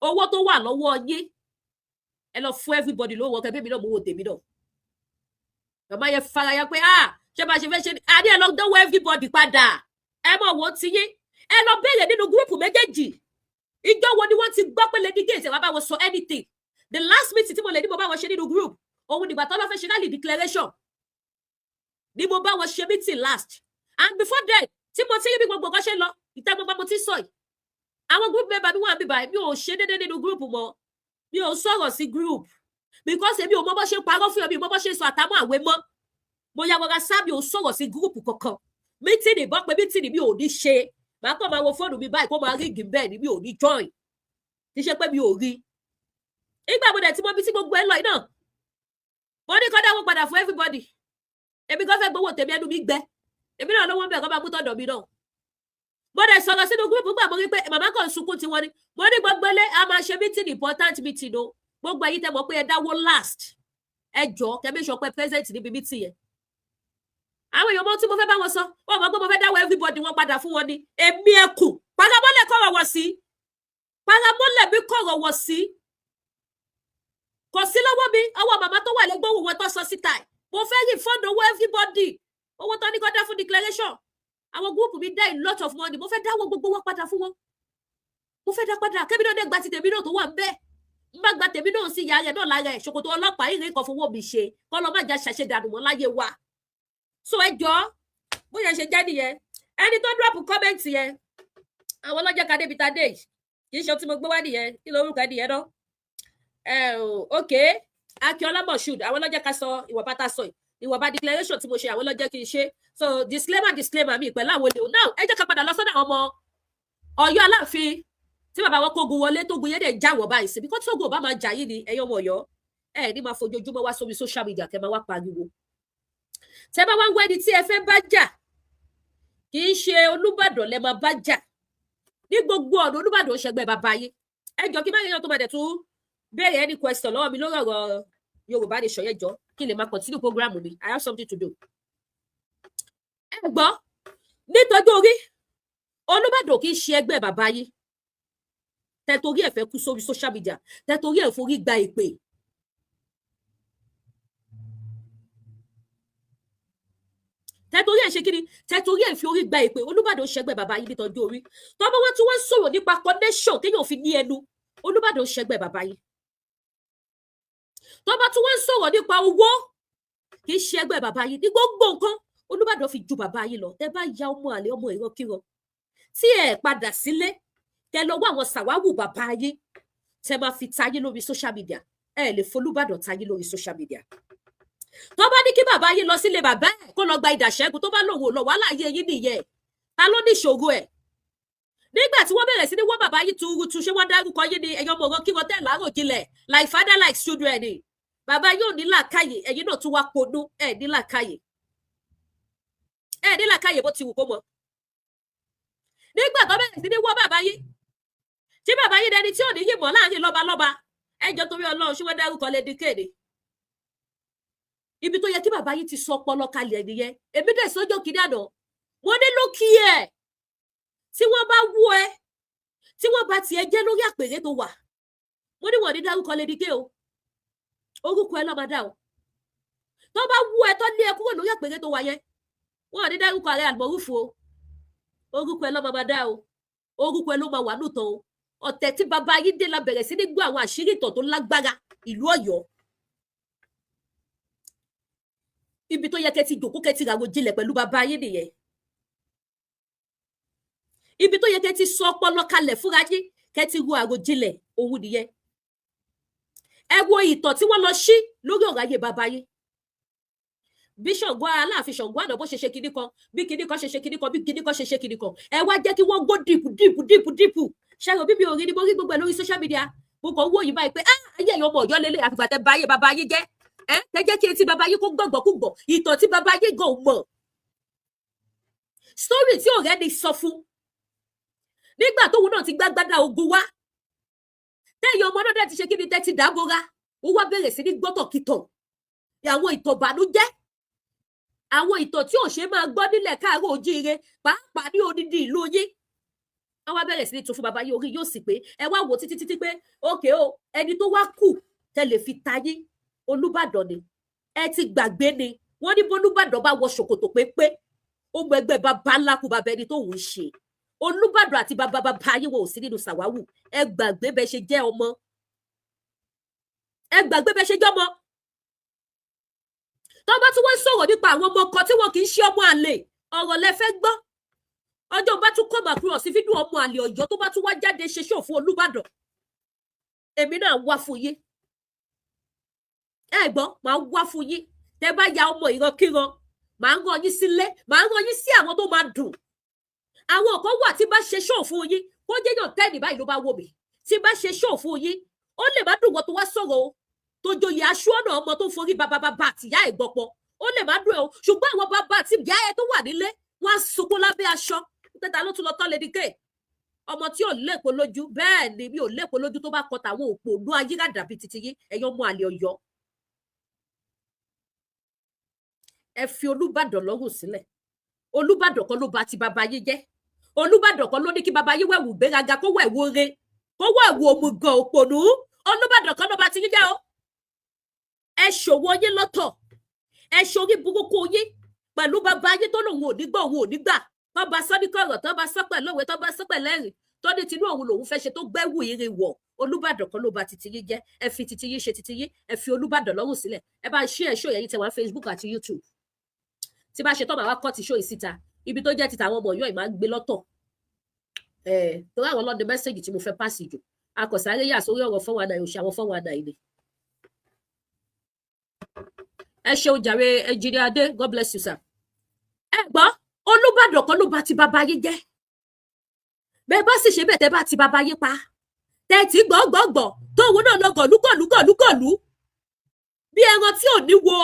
owó tó wà lọ́wọ́ yín, ẹ lọ fún everybody lówó ọkẹ. Bẹ́ẹ̀ mi náà mo wo tèmi náà. Màmá yẹn faraya pé, ah, ṣé bá ṣe fẹ́ ṣe ni àní ẹ lọ dánwó everybody padà. Ẹ mọ̀ wọ́n ti yín, ẹ lọ béèrè nínú group méjèèjì, ìjọ wo ni wọ́n ti gbọ́ pé Lady Gate wàá bá wọn sọ anything? The last meeting tí mo lè ní mo bá wọn ṣe nínú group, òun nígbà tó lọ fẹ́ ṣe rally declaration ni mo bá wọn ṣe meeting last. And before then, tí mo ti rí bí gbogbo nǹkan ṣe ń lọ ìta gbogbo mo ti sọ yìí, àwọn group member mi wà níbí báyìí. Mi ò ṣe déédéé nínú group mọ́, mi ò sọ̀rọ̀ sí group because èmi ò mọ bó ṣe ń parọ́ fún mi, ò mọ bó ṣe ń sọ àtàmọ́ àwé mọ́. Mo ya wọra sá, mi ò sọ̀rọ̀ sí group kankan. Meeting bọ́ pé meeting mi ò ní ṣe. Màá kàn máa wo fóònù mi báyìí, kó máa ring bẹ́ẹ̀ ni, mi ò ní join. Kì í ṣe pé mi ò rí. Nígbà mo dẹ̀ tí mo bí tí gbogbo ẹ lọ yìí náà, mo ní kó dáwó padà fún everybody. Èmi kan fẹ́ gbowó tèmi, ẹnu mi gbẹ. Èmi náà lówó ń bẹ̀, kó máa mú tọ̀dọ̀ mi náà. Mo dẹ̀ sọ̀rọ̀ sínú group gbà, mo rí pé màmá kan sunkún tiwọn ni. Mo ní gbogbo ilé, a máa ṣe meeting, important meeting o. Gbogbo ẹ̀yin tẹ́ mọ̀ pé ẹ dáwó last, ẹ jọ kẹ́ make sure pé present níbi meeting yẹn. Àwọn èèyàn mọ tí mo fẹ́ bá wọn sọ, wọn mọ̀ pé mo fẹ́ dáwọ́ everybody wọn padà fún wọn ni. Èmi ẹkùn paramọ́lẹ̀ kọ̀rọ̀ wọ̀ sí, paramọ́lẹ̀ mi kọ̀rọ̀ wọ̀ sí, kò sí lọ́wọ́ mi. Ọwọ́ màmá tó wà lẹ́gbọ̀n wọn tó sọ síta ẹ̀. Mo fẹ́ refund owó everybody, owó tó ní kó dá fún declaration. Àwọn group mi dá a lot of money. Mo fẹ́ dáwọ́ gbogbo wọn padà fún wọn. Mo fẹ́ dá padà, kébí náà dé gba ti tèmi náà tó wà ń bẹ́ẹ̀. N bá gba tèmi náà sí ìyá rẹ̀ náà lára ẹ̀, ṣòkòtò ọlọ́pàá ìrìn kan fowó mi ṣe kọ́ lọ́ má jà ṣàṣedànù mọ́ láyé wa. So ẹ jọ, bóyá ṣe jẹ́ nìyẹn. Ẹni tó drop comment yẹn, àwọn ọlọ́jà ká débi tá dé yìí, kì í ṣe tí mo gbé wá nìyẹn. Kí ló orúkọ ẹni yẹn náà? Ẹ ò, ok, Akínọlá Moshood. Àwọn ọlọ́jà ká sọ ìwọ̀nba tá a sọ yìí, ìwọ̀nba declaration tí mo ṣe, àwọn ọlọ́jà kì í ṣe. So disclaimer, disclaimer mi pẹ̀lú àwọn olè now. Ẹ jẹ́ ká padà lọ sọ́dọ̀ àwọn ọmọ Ọ̀yọ́ Aláàfin tí bàbá wọn kógun wọlé, tó gun yẹn dẹ̀ já wọ̀ báyìí sí bí kò tó gun ò bá máa jà yín ni. Ẹ̀yin ọmọ Ọ̀yọ́, ẹ ní máa fojoojúmọ́ wá sórí social media kẹ́ máa wá pariwo. Tẹ́ bá wá ń wá ẹni tí ẹ fẹ́ bá jà, kì í ṣe Olúbàdàn lẹ máa bá jà ní gbogbo ọ̀nà. Olúbàdàn ó ṣẹgbẹ́ bàbá yín. Ẹ jọ, kí má yẹn tó máa dẹ̀ tún béèrè any question lọ́wọ́ mi lórí ọ̀rọ̀ Yorùbá Nation yẹn, jọ, kí n lè máa continue program mi. I have something to do. Ẹ gbọ́, nítorí orí Olúbàdàn kì í ṣe ẹgbẹ́ bàbá yín tẹtorí ẹ fẹ́ kú sórí social media, tẹtorí ẹ forí gba ìpè. Tẹtorí ẹ ṣe kí ni? Tẹtorí ẹ fi orí gba ìpè. Olúbàdàn ṣẹgbẹ́ bàbá yín nítorí orí tọ́mọ wọn tí wọ́n sọ̀rọ̀ nípa connection téèyàn fi ní ẹnu. Olúbàdàn ṣẹgbẹ́ bàbá yín. Tọ́ba tí wọ́n sọ̀rọ̀ nípa owó, kì í ṣe ẹgbẹ́ bàbá yín. Ní gbogbo nǹkan, Olúbàdàn fi ju bàbá yín lọ. Tẹ bá ya ọmọ àlè, ọmọ ìrankíran, tí ẹ padà sílé, tẹ lọ wá àwọn sàwáwù bàbá yín tẹ máa fi tayín lórí social media, ẹ lè folúbàdàn tayín lórí social media. Tó bá ní kí bàbá yín lọ sílé bàbá ẹ kó lọ gba ìdàṣẹ́gun, tó bá lòun ò lọ, wàhálà ayé yín nìyẹn. Ta ló ní ìṣòro ẹ̀? Nígbà tí wọ́n bẹ̀rẹ̀ sí ní wọ́n bàbá yín tuurutu, ṣé wọ́n dárúkọ yín ni? Ẹ̀yin ọmọ ọ̀rọ̀ kí wọ́n tẹ̀ láàrò jinlẹ̀, like father like children ni. Bàbá yóò ní làákàyè, ẹ̀yin náà tún wá ponú. Ẹ̀ ní làákàyè, ẹ̀ ní làákàyè bó ti wù kó mọ. Nígbà tó bẹ̀rẹ̀ sí ní wọ́n bàbá yín, tí bàbá yín dẹni tí ò ní yìí mọ̀ láàrin lọ́balọ́ba, ẹjọ́ torí Ọlọ́run, ṣé wọ́n dárúkọ Lady K ni? Ibi tó yẹ kí bàbá yín ti sọ ọpọlọ kalẹ̀ nìyẹn. Èmi dẹ̀ sọ́jọ́ kìíní àná, mo ní lókì ẹ̀ tí wọ́n bá wú ẹ, tí wọ́n bá tiẹ̀ jẹ́ lórí àpèrè tó wà, mo ní wọ́n ní dárúkọ Lady K o, orúkọ ẹ lọ́ọ́ máa dá o. Tó bá wú ẹ, tó lé ẹ kúrò lórí àpèrè tó wà yẹn, wọ́n ní dárúkọ ààrẹ àlùmọ́rúfù o, orúkọ ẹ lọ́ọ́ máa dá o, orúkọ ẹ ló máa wà nùtàn o. Ọ̀tẹ̀ tí bàbá yín dé la bẹ̀rẹ̀ sí ní gbọ́ àwọn àṣírí ìtàn tó lágbára ìlú Ọ̀yọ́. Ibi tó yẹ kẹ́ ti jòkó, kẹ́ ti ràrò jinlẹ̀ pẹ̀lú bàbá yín nìyẹn. Ibi tó yẹ kẹ́ ti sọ ọpọlọ kalẹ̀ fúnra yín, kẹ́ ti ro àròjinlẹ̀, òun nìyẹn. Ẹ wo ìtàn tí wọ́n lọ sí lórí ọ̀rọ̀ ayé bàbá yín, bí Ṣàngó Aláàfin, Ṣàngó àná, bó ṣe ṣe kinní kan, bí kinní kan ṣe ṣe kinní kan, bí kinní kan ṣe ṣe kinní kan. Ẹ wá jẹ́ kí wọ́n gbó dìpù dìpù dìpù dìpù. Ṣẹ́yìn òbí mi ò rí ni, mo rí gbogbo ẹ̀ lórí social media. Mo kàn ń wò yín báyìí pé ah, ayé ẹ̀yàn ọmọ Ọ̀yọ́ lélẹ̀. Àfìgbà tẹ bá ayé bàbá yín jẹ́, ẹ tẹ jẹ́ kí etí bàbá yín kó gbọ̀ngbọ̀ kú gbọ̀ ìtàn tí bàbá yín gan mọ̀, story tí ọ̀rẹ́ ni sọ fún nígbà tóun náà ti gbágbádá ogun wá, tẹ́yìn ọmọ náà dẹ̀ ti ṣe kí ni, tẹ́ ti dábòra, ó wá bẹ̀rẹ̀ sí ní gbọ́tọ̀kìtọ̀, àwọn ìtàn ìbànújẹ́, àwọn ìtàn tí ò ṣe máa gbọ́ nílẹ̀ káàárọ̀ ojíire, pàápàá ní odidi ìlú yín. Wọ́n wá bẹ̀rẹ̀ sí ní tún fún bàbá yín, orí yóò sì pé. Ẹ wá wò títí títí pé ókè o, ẹni tó wá kù tẹ lè fi tayín, Olúbàdàn ni. Ẹ ti gbàgbé ni, wọ́n ní bólúbàdàn bá wọ ṣòkòtò pépé, ó mọ ẹgbẹ́ bàbá ńlá kú bàbá ẹni tó ń ṣe. Olúbàdàn àti bàbá bàbá yín, wọn ò sí nínú sàwáwù. Ẹ gbàgbé bẹ ṣe jẹ́ ọmọ, ẹ gbàgbé bẹ ṣe jẹ́ ọmọ. Tó bá tún wọ́n sọ̀rọ̀ nípa àwọn ọmọ kan tí wọn kì í ṣe ọmọ àlè, ọ̀rọ̀ lẹ fẹ́ gbọ́. Ọjọ́ bá tún kọ́ màkúrọ̀ sí fídíò ọmọ àlè Ọ̀yọ́ tó bá tún wá jáde ṣe ṣòfò Olúbàdàn, èmi náà wá fún yín. Ẹ gbọ́, màá wá fún yín. Tẹ bá ya ọmọ ìrankíran, màá rán yín sílé, màá rán yín sí àwọn tó máa dùn. Àwọn kan wà tí bá ṣe show fún yín, kó jẹ́yàn 10 báyìí ló bá wò mí, tí bá ṣe show fún yín, ó lè má dùn wọ́n tó wá sọ̀rọ̀ o, tó joyè aṣọ ọ̀nà ọmọ tó forí bàbá bàbá àtìyá ẹ̀ gbọ́pọ̀, ó lè má dùn ẹ̀ o. Ṣùgbọ́n àwọn bàbá àti ìyá ẹ̀ tó wà nílé, wọ́n á sunkún lábẹ́ aṣọ tẹ́ta ló tún lọ tán. Lady K, ọmọ tí ò lépo lójú, bẹ́ẹ̀ ni mi ò lépo lójú tó bá kọ tàwọn òpònú ayírádà bíi titi yín, ẹ̀yin ọmọ àlè Ọ̀yọ́. Ẹ fi Olúbàdàn lọ́rùn sílẹ̀. Olúbàdàn kan ló ba ti bàbá yín jẹ́. Olúbàdàn kan ló ní kí bàbá yín wẹ̀wù gbéraga, kó wẹ̀wù re, kó wẹ̀wù òmùgọ̀ òpònú. Olúbàdàn kan ló ba ti yín jẹ́ o. Ẹ ṣòwò yín lọ́tọ̀, ẹ ṣorí burúkú yín pẹ̀lú bàbá yín tó lòun ò ní gbọ́, òun ò ní gbà. Tó bá sọ ní kọ̀rọ̀, tó bá sọ pẹ̀lú òwe, tó bá sọ pẹ̀lú ẹ̀rín, tó ní tinú òun lòun fẹ́ ṣe, tó gbẹ́wù irin wọ̀. Olúbàdàn kan ló ba titi yín jẹ́. Ẹ fi titi yín ṣe titi yín, ẹ fi Olúbàdàn lọ́rùn sílẹ̀. Ẹ bá ń ṣí ẹ̀ ṣó yẹn tẹ wá Facebook àti YouTube. Tí bá ṣe tọ́, màá wá kọ́ ti ṣó yìí síta. Ibi tó jẹ́ ti tàwọn ọmọ Ọ̀yọ́ ì máa ń gbé lọ́tọ̀ ẹ̀, torí àwọn ọlọ́dẹ message tí mo fẹ́ pàṣẹ jù akọ̀sáré yà sórí ọ̀rọ̀ 419, òṣì àwọn 419 ni. Ẹ ṣeun jàre, Engineer Adé, God bless you, sir. Ẹ gbọ́, Olúbàdàn kan ló ba ti bàbá yín jẹ́. Bẹ́ẹ̀ bá sì ṣe bẹ́ẹ̀, tẹ́ bá ti bàbá yín pa, tẹ́ tí gbọ́ngbọ́ngbọ̀ tóun náà lọ gọ̀lú gọ̀lú gọ̀lú gọ̀lú bí ẹran tí ò ní wo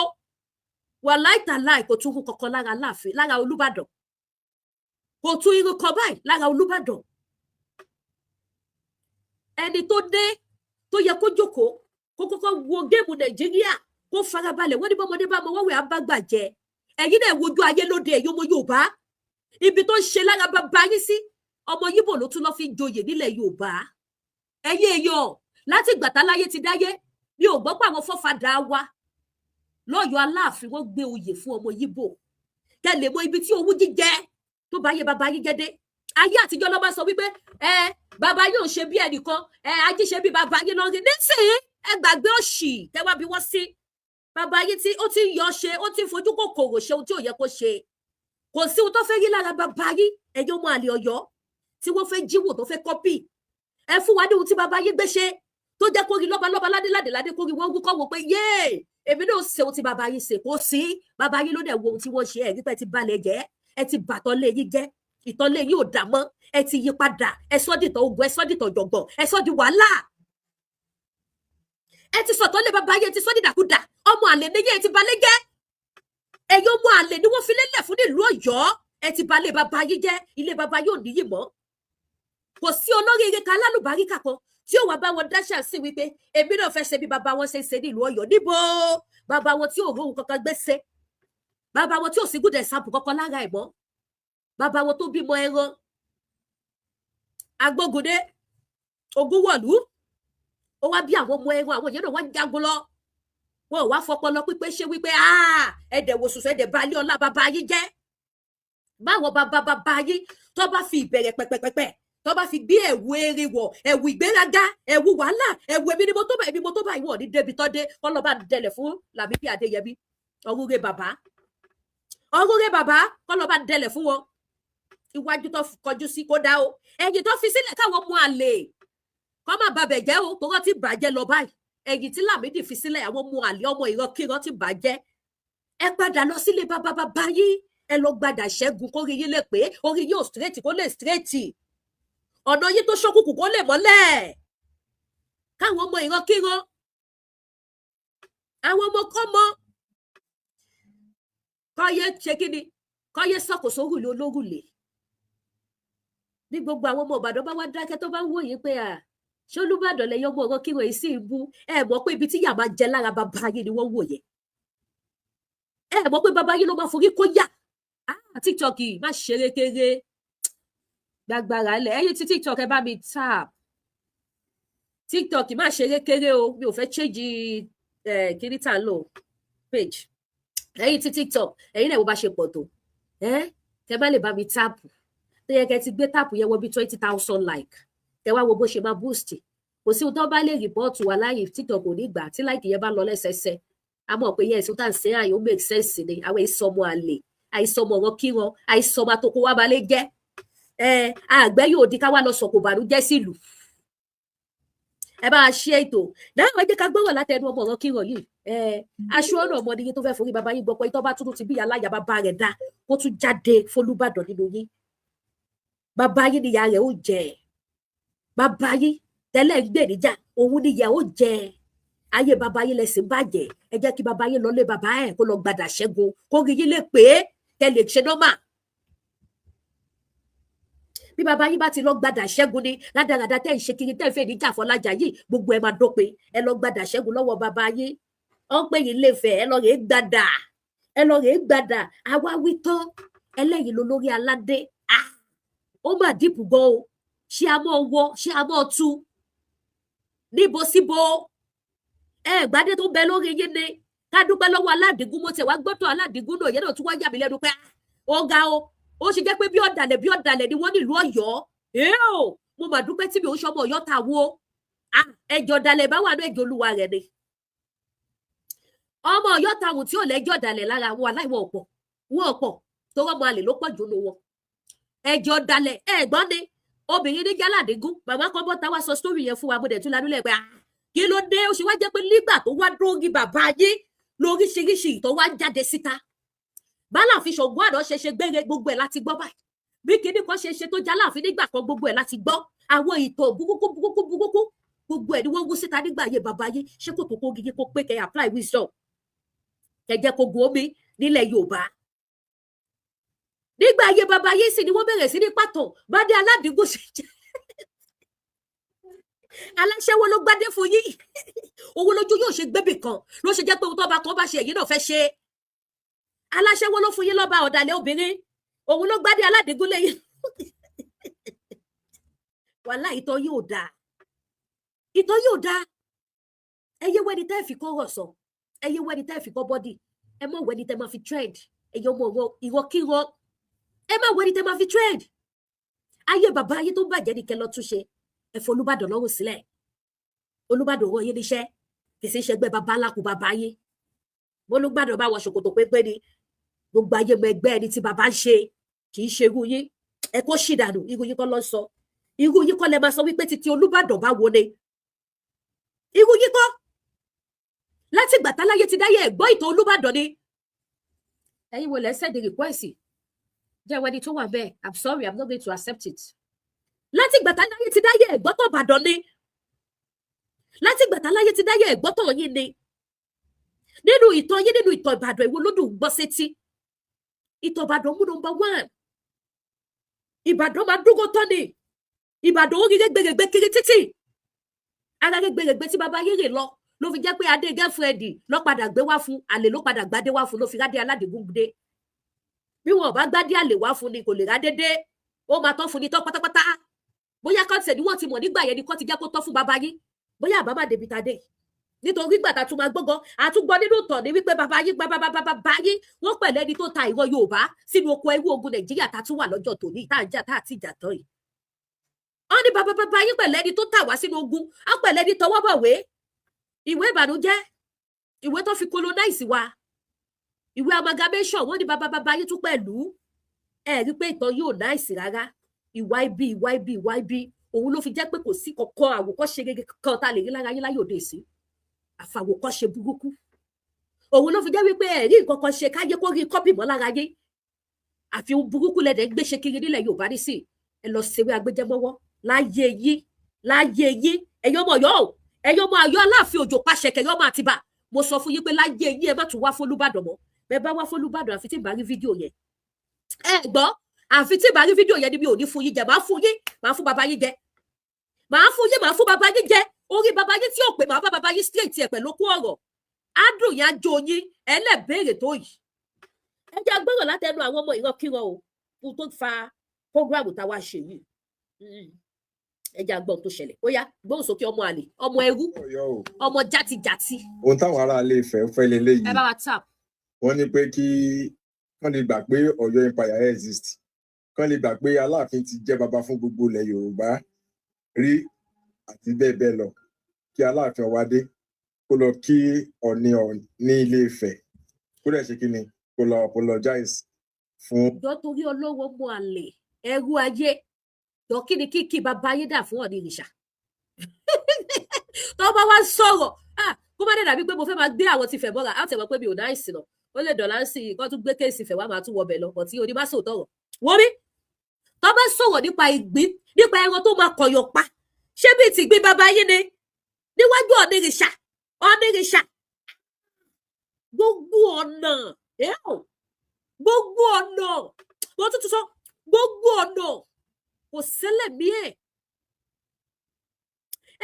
wà láìtàláì, kò tún irun kankan lára Aláàfin, lára Olúbàdàn, kò tún irun kan báyìí lára Olúbàdàn. Ẹni tó dé tó yẹ kó jókòó, kó kọ́kọ́ wo game Nàìjíríà, kó farabalẹ̀. Wọ́n ní bọ́mọdé bá mọ wọ́wẹ́ abágbà jẹ. Ẹ̀yin náà wojú ayé lóde, ẹ̀yin ọmọ Yorùbá, ibi tó ń ṣe lára bàbá yín sí. Ọmọ Yíbò ló tún lọ fi joyè nílẹ̀ Yorùbá. Ẹ̀yin èèyàn, láti ìgbà táláyé ti dáyé, mi ò gbọ́ pé àwọn fọ́fadà wa lọ́yọ̀ọ́ Aláàfin, wọ́n gbé oyè fún ọmọ Yíbò. Kẹ́ lè mọ ibi tí owú jíjẹ tó bá yé bàbá yín jẹ́ dé. Ayé àtijọ́ ló máa sọ wípé ẹ bàbá yóò ṣe bí ẹnìkan, ẹ ají ṣe bí bàbá yín lọ́rí. Nísìnyí, ẹ gbàgbé òṣì tẹ́wá bí wọ́n sí. Bàbá yín tí ó ti ń yọ ṣe, ó ti ń fojú kòkòrò ṣe ohun tí ò yẹ kó ṣe. Kò sí ohun tó fẹ́ rí lára bàbá yín, ẹ̀yin ọmọ àlè Ọ̀yọ́ tí wọ́n fẹ́ jíwò, tó fẹ́ copy. Ẹ fún wa ní ohun tí bàbá yín gbé ṣe tó jẹ́ kó rí lọ́ba lọ́ba, ládé ládé ládé, kó rí wọ́n wú kọ́ wò pé yéè, èmi náà ṣe ohun tí bàbá yín ṣe. Kó sí bàbá yín ló dẹ̀ wo ohun tí wọ́n ṣe. Ẹ̀ nípa ẹ ti balẹ̀ jẹ́, ẹ ti bàtọ́ lé yín jẹ́, ìtàn lé yín ò dà mọ́, ẹ ti yí padà, ẹ sọ́ dìtàn ogun, ẹ sọ́ dìtàn jọ̀gbọ̀n, ẹ sọ́ di wàhálà. Ẹ ti sọ̀tọ̀ lé bàbá yín, ẹ ti sọ́ dìdàkudà. Ọmọ àlè ní yín, ẹ ti balẹ̀ jẹ́. Ẹ̀yin ọmọ àlè ni wọ́n fi lélẹ̀ fún nílùú Ọ̀yọ́. Ẹ ti balẹ̀ bàbá yín jẹ́, ilé bàbá yóò níyì mọ́. Kò sí olóríire kan, alálùbáríkà kan tí ó wà bá wọn dáṣà sí wípé èmi náà fẹ́ ṣe bí bàbá wọn ṣe ń ṣe nílùú Ọ̀yọ́. Níbo bàbá wọn tí ò róhun kankan gbèsè, bàbá wọn tí ò sí good example kankan lára ẹ̀ mọ́, bàbá wọn tó bímọ ẹran agbógundé ogúnwọ̀lú, ó wá bí àwọn ọmọ ẹran, àwọn yẹn náà wá ń jagun lọ. Wọn ò wá fọpọlọ pípé ṣe wípé ẹdẹ wò sùsù, ẹdẹ balẹ̀ ọlá bàbá yín jẹ́. Báwọn bàbá bàbá yín tó bá fi ìbẹ̀rẹ̀ pẹ̀pẹ̀pẹ̀pẹ̀, tó bá fi gbé ẹ̀wù eré wọ̀, ẹ̀wù ìgbéraga, ẹ̀wù wàhálà, ẹ̀wù èmi ni mo tó bá, èmi mo tó bá, ìwọ̀n ní débi tó dé. Kọ́ lọ́ bá dẹlẹ̀ fún Lámídì Adéyẹmí, ọ̀rúnrẹ́ bàbá, ọ̀rúnrẹ́ bàbá, kọ́ lọ́ bá dẹlẹ̀ fún wọn. Iwájú tó kọjú sí kó dá o, ẹ̀yìn tó fi sílẹ̀ káwọn mú àlè kọ́ má babẹ̀ jẹ́ o, tó rántí bàjẹ́ lọ báyìí. Ẹ̀yìn tí Lámídì fi sílẹ̀, àwọn ọmọ àlè, ọmọ ìrankíran ti bàjẹ́. Ẹ padà lọ sílé bàbá bàbá yín, ẹ lọ gbadà ṣẹ́gun, kó rí yín lè pé orí yín ò straight, kó lè straight, ọ̀nà yín tó ṣókùnkùn kó lè mọ́lẹ̀, káwọn ọmọ ìrankíran, àwọn ọmọ kọ́mọ kọ́yé ṣe kí ni, kọ́yé sọ̀kò sórùlé olórùlé. Bí gbogbo àwọn ọmọ Ìbàdàn bá wá dákẹ́, tó bá ń wò yín pé à ṣé Olúbàdàn lẹ́yìn ọmọ ọ̀rọ̀ kíran yìí sì ń bú, ẹ mọ̀ pé ibi tí yà máa jẹ lára bàbá yín ni wọ́n wò yẹn. Ẹ mọ̀ pé bàbá yín ló máa forí kó yà. TikTok yìí má ṣeré kéré gbàgbàrà lẹ. Ẹ̀yin tí TikTok, ẹ bá mi tap. TikTok má ṣeré kéré o, mi ò fẹ́ change ẹ kíní tá ń lò page. Ẹ̀yin tí TikTok, ẹ̀yin náà wo bá ṣe pọ̀ tó ẹ, tẹ bá lè bá mi tap, tó yẹ kẹ́ ti gbé tap yẹn wọ bí 20,000 like, tẹ wá wo bó ṣe máa boost. Kò sí ohun tó bá lè report wà láàyè, TikTok ò ní gbà tí like yẹn bá lọ lẹ́sẹsẹ. A mọ̀ pé yes, ohun tá à ń ṣe àyè ó make sense ni. Àwọn ìsọmọ àlè, àìsọmọ ọ̀rọ̀ kíran, àìsọmọ àtòkò wa balẹ̀ jẹ́ ẹ. Àgbẹ̀ yóò di ká wá lọ sọ̀kò bànújẹ́ sílùú. Ẹ bá a ṣe ètò náà, ẹ jẹ́ ká gbọ́rọ̀ látẹnu ọmọ ọ̀rọ̀ kíran yìí. Ẹ aṣọ ọ̀nà ọmọ nìyí tó fẹ́ forí bàbá yín gbọ́ pé tó bá tuntun ti bí aláya bàbá rẹ̀ dá, kó tún jáde f'Olúbàdàn nínú yín. Bàbá yín níyà rẹ̀ ó jẹ. Bàbá yín tẹ́lẹ̀ ń gbè níjà, òun níyà ó jẹ. Ayé bàbá yín lẹsìn bàjẹ́. Ẹ jẹ́ kí bàbá yín lọlé bàbá ẹ̀, kó lọ gbàdà ṣẹ́gun, kó rí yín lè pé kẹ́ lè ṣe normal. Bí bàbá yín bá ti lọ gbàdà ṣẹ́gun ni rádaràda tẹ́ ń ṣe kiri, tẹ́ ń fẹ́ níjà fọlájà yìí, gbogbo ẹ̀ máa dópin. Ẹ lọ gbàdà ṣẹ́gun lọ́wọ́ bàbá yín. Ọ ń pè yín lè fẹ́, ẹ lọ rèé gbàdà, ẹ lọ rèé gbàdà. Àwa wí tán, ẹlẹ́yìn ló lórí aládé. Ah, ó mà deep gan o. Ṣé a mọ̀ wọ, ṣé a mọ̀ tú níbo síbo? Ẹ gbadé tó ń bẹ lórí yín ni. Ká dúpẹ́ lọ́wọ́ Aládìgún. Mo tẹ̀ wá gbọ́tọ̀ Aládìgún náà yẹn náà tún wá yà mí lẹ́nu pé ó ga o. Ó ṣe jẹ́ pé bí ọ̀dàlẹ̀ bí ọ̀dàlẹ̀ ni wọ́n nílùú Ọ̀yọ́. Èèó, mo mà dúpẹ́ tí mi ò ṣọmọ Ọ̀yọ́ ta wo. Ẹjọ́ ọ̀dàlẹ̀ bá wà ní ẹjọ́ olúwa rẹ̀ ni. Ọmọ Ọ̀yọ́ táwọn tí ò lẹ́jọ́ ọ̀dàlẹ̀ lára wọn aláìwọ̀ ọ̀pọ̀ wọn ọ̀pọ̀ tó rọ́mọ àlè ló pọ̀ jù nù wọn. Ẹjọ́ ọ̀dàlẹ̀ ẹ̀gbọ́n ni obìnrin ní Jáládìgún. Màmá kan bọ́ táwa sọ story yẹn fún wa. Mo dẹ̀ tún lanúlẹ̀ pé kí ló dé? Ó ṣe wá jẹ́ pé nígbà tó wá dórí bàbá yín lóríṣiríṣi ìtọ́ wá jáde síta. Báláàfin Ṣàngó àná ṣe ṣe gbére, gbogbo ẹ̀ láti gbọ́ báyìí. Bí kinní kan ṣe ṣe tó jáláàfin nígbà kan, gbogbo ẹ̀ láti gbọ́. Àwọn ìtàn burúkú burúkú burúkú, gbogbo ẹ̀ ni wọ́n wú síta nígbà ayé bàbá yín. Ṣé kò tó kó gidi kó pé kẹ́ apply wisdom, kẹ́ jẹ́ kó gun omi nílẹ̀ Yorùbá? Nígbà ayé bàbá yín sì ni wọ́n bẹ̀rẹ̀ sí ní pàtó bádé Aládìgún ṣe jẹ́ aláṣẹwó ló gbádé fún yín. Owó lójú yóò ṣe gbébì kan ló ṣe jẹ́ pé ohun tó bá kan bá ṣe, èyí náà fẹ́ ṣe. Aláṣẹwó ló fún yín lọ́ba. Ọ̀dàlẹ̀ obìnrin òun ló gbádé Aládìgún lẹ́yìn. Wàhálà, ìtọ́ yóò dáa, ìtọ́ yóò dáa. Ẹ yé wẹ́ni tẹ́ fi kọ́rọ̀ sọ, ẹ yé wẹ́ni tẹ́ fi kọ́ body, ẹ mọ̀ wẹ́ni tẹ́ máa fi trend. Ẹ̀yọ́ ọmọ ọ̀rọ̀ ìrọ̀kírọ̀, ẹ má wẹ́ni tẹ́ máa fi trend. Ayé bàbá ayé tó ń bàjẹ́ ní kẹ́ lọ túnṣe. Ẹ fọ Olúbàdàn lọ́rùn sílẹ̀. Olúbàdàn rán yín níṣẹ́, kì í sì ṣẹgbẹ́ bàbá ńlá kù bàbá yín. Olúbàdàn bá wọ ṣòkòtò pépé ni gbogbo ayé mọ ẹgbẹ́ ẹni tí bàbá ń ṣe, kì í ṣe irú yín. Ẹ kó ṣì dànù. Irú yín kọ́ ló ń sọ, irú yín kọ́ lẹ máa sọ wípé títí Olúbàdàn bá wo ni. Irú yín kọ́. Láti ìgbà táláyé ti dáyé, ẹ̀gbọ́n ìtàn Olúbàdàn ni. Ẹ̀yin wo lẹ send request? Jẹ́ wẹ́ni tó wà bẹ́ẹ̀. I'm sorry, I'm not going to accept it. Láti ìgbà táláyé ti dáyé, ẹ̀gbọ́n tó Ìbàdàn ni. Láti ìgbà táláyé ti dáyé, ẹ̀gbọ́n tó yín ni. Nínú ìtàn yín, nínú ìtàn Ìbàdàn, ìwo ló dùn gbọ́ sétí? Ìtàn Ìbàdàn mú number one. Ìbàdàn máa dúró tán ni. Ìbàdàn ó rí rẹ́gbẹ̀rẹ̀gbẹ̀ kiri títì ara rẹ́gbẹ̀rẹ̀gbẹ̀ tí baba yéré lọ ló fi jẹ́ pé adé girlfriend ló padà gbé wá fún. Àlè ló padà gbadé wá fún, ló fi rádé Aládìgún dé. Bí wọn ò bá gbádé àlè wá fún ni, kò lè rádé dé. Ó máa tán fún ni tán pátápátá. Bóyá kọ́ńtẹ̀ ni wọ́n ti mọ̀ nígbà yẹn ni kọ́ ti jẹ́ kó tọ́ fún baba yín, bóyá àbá má débi ta dé. Nítorí gbà tá a tún máa gbọ́ngàn àtúgbọ́ nínú ìtàn ní wípé baba yín bàbá bàbá bàbá yín, wọ́n pẹ̀lú ẹni tó ta ìran Yorùbá sínú oko ẹrú ogun Nàìjíríà tá a tún wà lọ́jọ́ tòní, tá à ń jà, tá à ti jà tán yìí. Wọ́n ní bàbá bàbá yín pẹ̀lú ẹni tó tà wá sínú ogun, á pẹ̀lú ẹni tọwọ́ bọ̀wé ìwé ìbànújẹ́, ìwé tó fi colonize wa, ìwé amalgamation. Wọ́n ní bàbá bàbá yín tún pẹ̀lú ẹ rí pé ìtàn yóò nice rárá. Ìwà ibi, ìwà ibi, ìwà ibi, òun ló fi jẹ́ pé kò sí kankan àwòkọ́ṣe rere kan tá a lè rí lára yín láyé òde sí, àfàwòkọ́ṣe burúkú. Òun ló fi jẹ́ wípé ẹ̀rí nǹkan kan ṣe káyé kó rí copy mọ́ lára yín, àfi ohun burúkú lẹ́dẹ̀ ń gbéṣe kiri nílẹ̀ Yorùbá nísìn. Ẹ lọ ṣeré agbẹjẹmọ́wọ́ láyé yín, láyé yín. Ẹ̀yin ọmọ Ọ̀yọ́ o, ẹ̀yin ọmọ Ọ̀yọ́ Aláàfin Òjò pàṣẹ kẹyọ ọmọ Àtìbà, mo sọ fún yín pé láyé yín, ẹ má tún wá f'Olúbàdàn mọ́. Bẹ́ẹ̀ bá wá f'Olúbàdàn, àfi tí ì bá rí fídíò yẹn. Ẹ gbọ́, àfi tí ì bá rí fídíò yẹn ni mi ò ní fún yín jẹ. Màá fún yín, màá fún bàbá yín jẹ. Màá fún yín, màá fún bàbá yín jẹ. Orí bàbá yín tí ò pé, màá bá bàbá yín straight ẹ̀ pẹ̀lú kú ọ̀rọ̀ adùn yẹn á jó yín ẹlẹ́bẹ̀rẹ̀ tó yìí. Ẹ jẹ́ agbọ́rọ̀ látẹnu àwọn ọmọ ìrankíran o, ohun tó fa program táwa ṣe yìí. Ẹ jẹ́ agbọ́n tó ṣẹlẹ̀. Ó yá, gbóhùn sókè, ọmọ àlè, ọmọ ẹrú. Ọ̀yọ́ o. Ọmọ játijàti. Ohun táwọn aráalé Ifẹ̀ ń fẹ́ leléyìí. Ẹ bá wa tap. Wọ́n ní pé kí kán lè gbà pé Ọ̀yọ́ empire exist, kán lè gbà pé Aláàfin ti jẹ́ baba fún gbogbo ilẹ̀ Yorùbá rí àti bẹ́ẹ̀ bẹ́ẹ̀ lọ, kí Aláàfin Ọwádé kó lọ kí Ọ̀ọ̀ni ní Ilé Ifẹ̀, kó dẹ̀ ṣe kí ni, kó lọ apologize fún. Jọ, torí ọlọ́wọ́, mọ àlè, ẹrú ayé, jọ, kí ni kíkí bàbá ayé dà fún Ọ̀ọ̀ni ìrìṣà tó bá wá sọ̀rọ̀? Ah, kó má dẹ̀ dàbí pé mo fẹ́ máa gbé àwọn ti fẹ̀ mọ́ra. Á tẹ̀ mọ́ pé mi ò náà ìsìn náà, ó lè dọ̀là ń sìn kó tún gbé case fẹ̀ wá, máa tún wọbẹ̀ lọ. Bọ̀ tí onímọ̀ sòótọ́ rọ̀ wọ́n mi Tó bá sọ̀rọ̀ nípa ìgbín, nípa ẹran tó máa kọ̀yọ̀ pa, ṣé bíi tìgbín bàbá yín ni níwájú Ọ̀nìrìṣà? Ọ̀nìrìṣà, gbogbo ọ̀nà, gbogbo ọ̀nà, wọ́n tún ti sọ gbogbo ọ̀nà, kò sẹ́lẹ̀mí ẹ̀.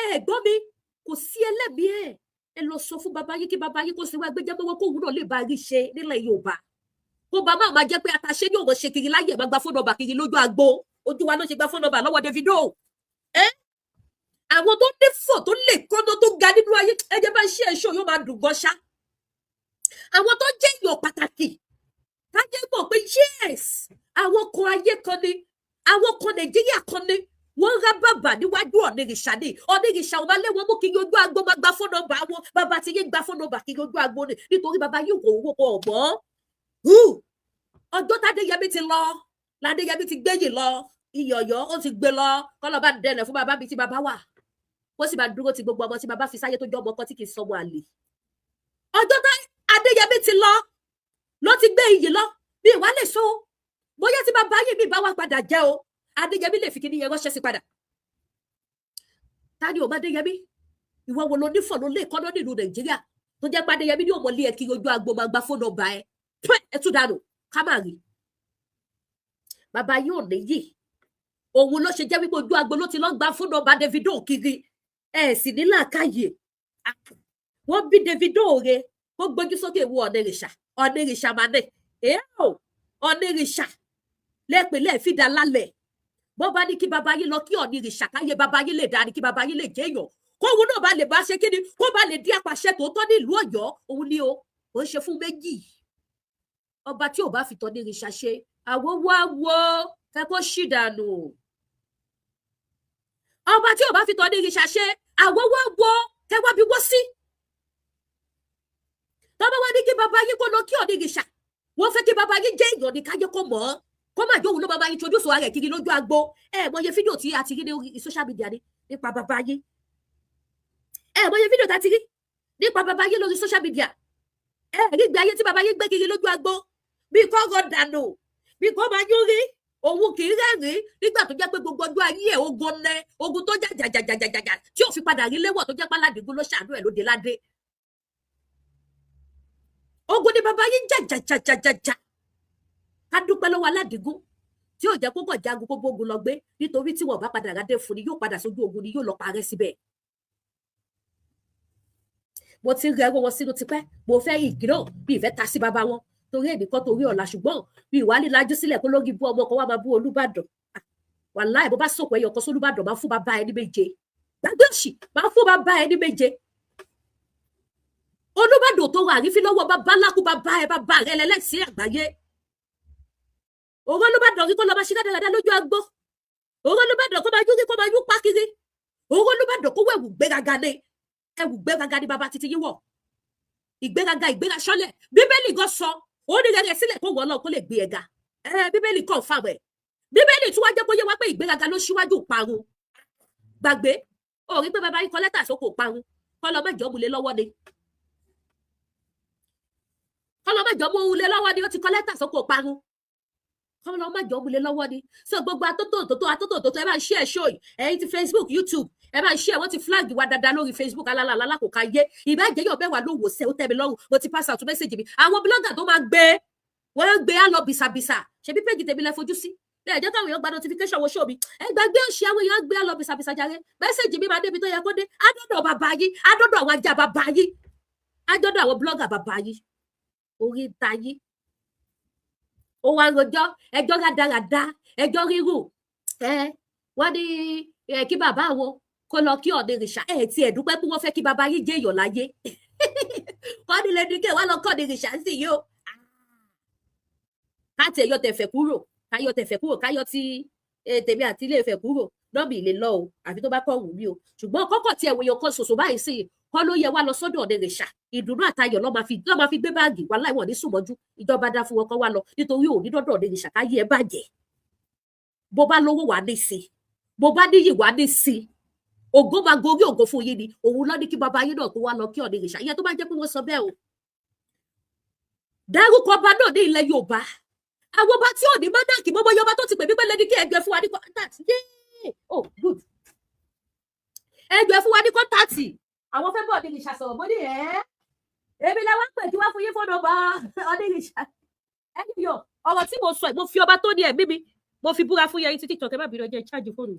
Ẹ gbọ́ mi, kò sí ẹlẹ́mìí ẹ̀. Ẹ lọ sọ fún bàbá yín kí bàbá yín kó ṣe wá gbẹjẹ mọ́wọ́, kóun náà lè bá rí ṣe nílẹ̀ Yorùbá, kó bá máa máa jẹ́ pé ataṣe ní òun ṣe kiri láyè, máa gba phone number kiri lójú agbo. Ojú wa ló ṣe gba phone number lọ́wọ́ Davido. Ẹ àwọn tó ní fò tó lè kọ́nà tó ga nínú ayé, ẹ jẹ́ bá ṣe ẹ̀ṣọ́ yóò máa dùn gan ṣá. Àwọn tó jẹ́ èèyàn pàtàkì táyé mọ̀ pé yes, àwọn kan ayé kan ni, àwọn kan Nàìjíríà kan ni, wọ́n rá bàbà níwájú Ọ̀nìrìṣà ni. Ọ̀nìrìṣà ò máa lé wọn mú kiri ojú agbo, máa gba phone number wọn. Bàbá ti yé gba phone number kiri ojú agbo ni, nítorí bàbá yìí kò owó kò ọ̀gbọ́n. Ọjọ́ tádéyẹmí ti lọ, ládéyẹmí ti gbéyìn lọ, iyọ̀yọ́ ó ti gbé lọ. Kọ́lọ́ bá dẹlẹ̀ fún bàbá mi tí bàbá wà, ó sì máa dúró ti gbogbo ọmọ tí bàbá fi sáyé tó jọ ọmọ kan tí kì í sọmọ àlè. Ọjọ́ tá Adéyẹmí ti lọ ló ti gbé iyì lọ. Bí ìwà lè so bóyá tí bàbá yìí mi bá wá padà jẹ́ o, Adéyẹmí lè fi kíní yẹn ránṣẹ́ sí padà. Ta ni ò bá Adéyẹmí? Ìwọ wo lo nífọ̀ ló lè kọ́ nílùú Nàìjíríà tó jẹ́ pé Adéyẹmí ní òmò lé ẹ kiri ojú agbo, máa gba phone number ẹ ẹ tún dànù ká má rí? Bàbá yìí ò níyì, òun ló ṣe jẹ́ wípé ojú agbo ló ti lọ gba phone number Davido kiri. Ẹ sì ní làákàyè. Wọ́n bí Davido re kó gbójú sókè wo Ọ̀nìrìṣà. Ọ̀nìrìṣà máa ní èèó, Ọ̀nìrìṣà lẹ́pẹ̀lẹ́ fìdá lálẹ́. Bọ́ bá ní kí bàbá yín lọ kí Ọ̀nìrìṣà, káyé bàbá yín lè dáa ni, kí bàbá yín lè jẹ́yàn, kóun náà bá lè bá ṣe kíni, kó bá lè di apàṣẹ tòótọ́ nílùú Ọ̀yọ́, òun ni o. Kò ń ṣe fún méjì. Ọba tí ò bá fi tọ́nìrìṣà ṣe àwọn wá wo fẹ́ kó ṣì dànù. Ọba tí ò bá fi tọ́nìrìṣà ṣe àwọn wá wo fẹ́ wá bí wọ́n sí. Tọ́ba wá ní kí bàbá yín kó lọ kí Ọ̀nìrìṣà, wọ́n fẹ́ kí bàbá yín jẹ́ èèyàn ní káyé kó mọ̀ ọ́, kó má jóun ló máa introduce wa rẹ̀ kiri lójú agbo. Ẹ mọye fídíò tí a ti rí ní social media ni nípa bàbá yín. Ẹ mọye fídíò tí a ti rí nípa bàbá yín lórí social media. Ẹ rí gbé ayé tí bàbá yín gbé kiri lójú agbo, bí kò rọ dànù, bí kò máa yún rí, òun kì í rẹ́rìn-ín nígbà tó jẹ́ pé gbogbo ọjọ́ ayé ẹ̀, ogun nẹ, ogun tó jà jàjàjàjàjà tí ò fi padà rí léwọ̀, tó jẹ́ páládìgún ló ṣàánú ẹ̀ lóde ládé. Ogun ni bàbá yín jàjàjàjàjà. Ká dúpẹ́ lọ́wọ́ Aládìgún tí ò jẹ́ kó kàn jagun kó bógun lọ gbé, nítorí tí wọn bá padà rádé fún ni, yóò padà sójú ogun ni, yóò lọ parẹ́ síbẹ̀. Mo ti ń rẹ ẹrú wọn sínú tipẹ́. Mo fẹ́ ìgbìnà bí ìfẹ́ ta sí bàbá wọn torí èmi kan, torí ọ̀la, ṣùgbọ́n bí ìwà lílajú sílẹ̀ kó lórí bú ọmọ kan wá máa bú Olúbàdàn. Wàláì, bó bá sòkò ẹyọ kan sólúbàdàn, máa fún bàbá ẹni méje. Gbàgbé òṣì, máa fún bàbá ẹni méje. Olúbàdàn tó wà àrífín lọ́wọ́ bàbá lákú bàbá ẹ, bàbá rẹ lẹ́lẹ́sìn àgbáyé. Òun Olúbàdàn rí kó lọ máa ṣe dáadáa lójú agbó. Òun Olúbàdàn kó máa yún, kó máa yún pákiri. Òun Olúbàdàn kó wẹ̀wù gbéraga ni, ẹ̀wù gbéraga ni bàbá títí yín wọ̀. Ìgbéraga, ìgbéra sọ́lẹ̀. Bíbélì gan sọ, ó ní rẹ̀ sílẹ̀ kó wọ́n lọ kó lè gbé ẹ̀ga. Ẹ Bíbélì confirm ẹ̀. Bíbélì tí wàá jẹ́ kó yé wá pé ìgbéraga ló ṣíwájú parun. Gbàgbé ó rí pé bàbá yín kọ lẹ́tà sóko parun, kọ́ lọ mẹ́jọ múlẹ̀ lọ́wọ́ ni, kọ́ lọ mẹ́jọ múlẹ̀ lọ́wọ́ ni. Ó ti kọ lẹ́tà sóko parun, kọ́ lọ mẹ́jọ múlẹ̀ lọ́wọ́ ni. So gbogbo atótó òtótó, atótó òtótó, ẹ máa ń share show yìí. Ẹ̀yin ti Facebook, YouTube, ẹ máa ń share. Wọ́n ti flag wa dáadáa lórí Facebook. Alálàlá kò ká yé ìbájẹ́ yóò bẹ́ẹ̀ wà ló wò sẹ́, ó tẹ́ mi lọ́rùn. Mo ti pass out message mi. Àwọn blogger tó máa gbé, wọ́n gbé á lọ bìsàbìsà. Ṣebí page tèmi lẹ fojú sí lẹ́yìn, jẹ́ káwọn èèyàn gba notification wo show mi. Ẹ gbàgbé òṣì, àwọn èèyàn gbé á lọ bìsàbìsà jàre. Message mi máa débi tó yẹ kó dé. Adọ́dọ̀ bàbá yín, adọ́dọ̀ àwọn ajá bàbá yín, adọ́dọ̀ àwọn blogger bàbá yín. Orí ń ta yín, ó wá rojọ́ ẹjọ́ rádaràda, ẹjọ́ rírù. Ẹ wọ́n ní kí bàbá àwọn kó lọ kí Ọ̀nìrìṣà. Ẹ ti ẹ̀ dúpẹ́ pé wọ́n fẹ́ kí bàbá yín jẹ́ èèyàn láyé. Wọ́n ní lẹ́nu kí wọ́n lọ kọ́ Ọ̀nìrìṣà sí yìí o. Ká tiẹ̀ yọ tẹ̀fẹ̀ kúrò, ká yọ tẹ̀fẹ̀ kúrò, ká yọ ti tèmi àti ilé Ifẹ̀ kúrò nọ́ọ̀bì lè lọ o, àfi tó bá kọ́ wù mí o. Ṣùgbọ́n kọ́kọ́ tí ẹ̀wòyàn kan ṣoṣo báyìí sí kọ́ ló yẹ wá lọ sọ́dọ̀ Ọ̀nìrìṣà. Ìdùnnú àtayọ̀ lọ́ máa fi gbé báàgì wà láìwọ̀n ní sùnmọ́jú. Ìjọba dá fún wọn kọ́ wá lọ, nítorí òní dọ́dọ̀ Ọ̀nìrìṣà káyé ẹ bàjẹ́. Bó bá lówó, wà ní sí. Bó bá níyì, wà ní sí. Ògo máa gorí ògo fún yín ni. Òun lọ ní kí bàbá yín náà kó wá lọ kí Ọ̀nìrìṣà. Ìyẹn tó bá jẹ́ pé wọ́n sọ bẹ́ẹ̀ o. Dárúkọ ọba náà ní ilẹ̀ Yorùbá. Àwọn ọba tí ò ní monarch, mọ́mọ́ yọba tó ti pè mí pé Lady K, ẹgbẹ́ fún wa ní contact. Yéé, oh good, ẹgbẹ́ fún wa ní contact, àwọn fẹ́ bọ̀ Ọ̀nìrìṣà sọ̀rọ̀. Mo ní ẹ́ èmi làwọn pè kí wá fún yín fóònù ọba Ọ̀nìrìṣà. Ẹni yọ ọ̀rọ̀ tí mo sọ ẹ̀, mo fi ọba tó ní ẹ̀mí mi, mo fi búra fún yẹn. Tí TikTok, ẹ má bínú, ọjọ́ ìcháàjì fóònù.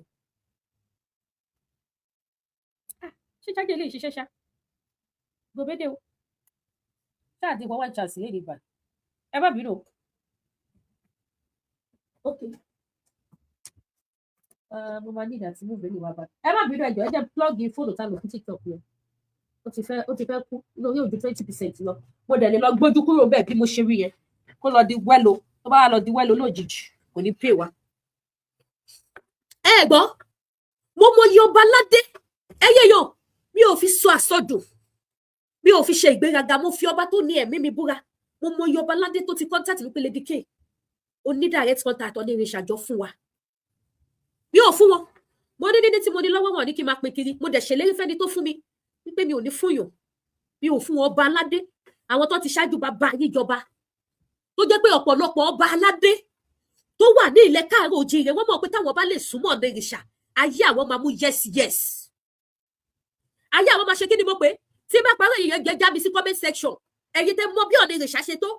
Ṣé chájì lè ṣiṣẹ́ ṣá gòbédé o? Ṣáà ti wọ́n wá chance lè nígbà, ẹ má bínú o. Ok, mo máa ní ìdá tí mo bẹ̀rẹ̀ wá bá. Ẹ má bínú, ẹjọ́ ẹ jẹ́ plug fóònù tá a lò fún TikTok yẹn. Ó ti fẹ́ kú lórí ojú 20% lọ. Mo dẹ̀ lè lọ gbójú kúrò bẹ́ẹ̀ bí mo ṣe rí yẹn, kó lọ di wẹ́lo. Tó bá lọ di wẹ́lo lójijì, kò ní pè wá. Ẹ gbọ́, mo mọ iye ọba aládé ẹyẹ yọ. Mi ò fi sọ àsọdùn, mi ò fi ṣe ìgbéraga. Mo fi ọba tó ní ẹ̀mí mi búra, mo mọ iye ọba aládé tó ti contact mi pé Lady K, ó ní direct contact Ọ̀nìrìṣà, jọ fún wa. Mi ò fún wọn. Mo ní níní tí mo ní lọ́wọ́ wọn ní kí n máa pín kiri. Mo dẹ̀ ṣèlérí fẹ́ni tó fún mi wípé mi ò ní fún yàn. Mi ò fún ọba aládé, àwọn tó ti ṣáájú bàbá yín jọba, tó jẹ́ pé ọ̀pọ̀lọpọ̀ ọba aládé tó wà ní ilẹ̀ káàárọ̀ oòjíire, wọ́n mọ̀ pé táwọn bá lè súnmọ́ Ọ̀nìrìṣà, ayé àwọn máa mú yes yes, ayé àwọn máa ṣe. Kí ni mo pé tí bá parí ìyẹn jẹ, já mi sí comment section. Ẹ̀yin tẹ́ mọ̀ bí Ọ̀nìrìṣà ṣe tó,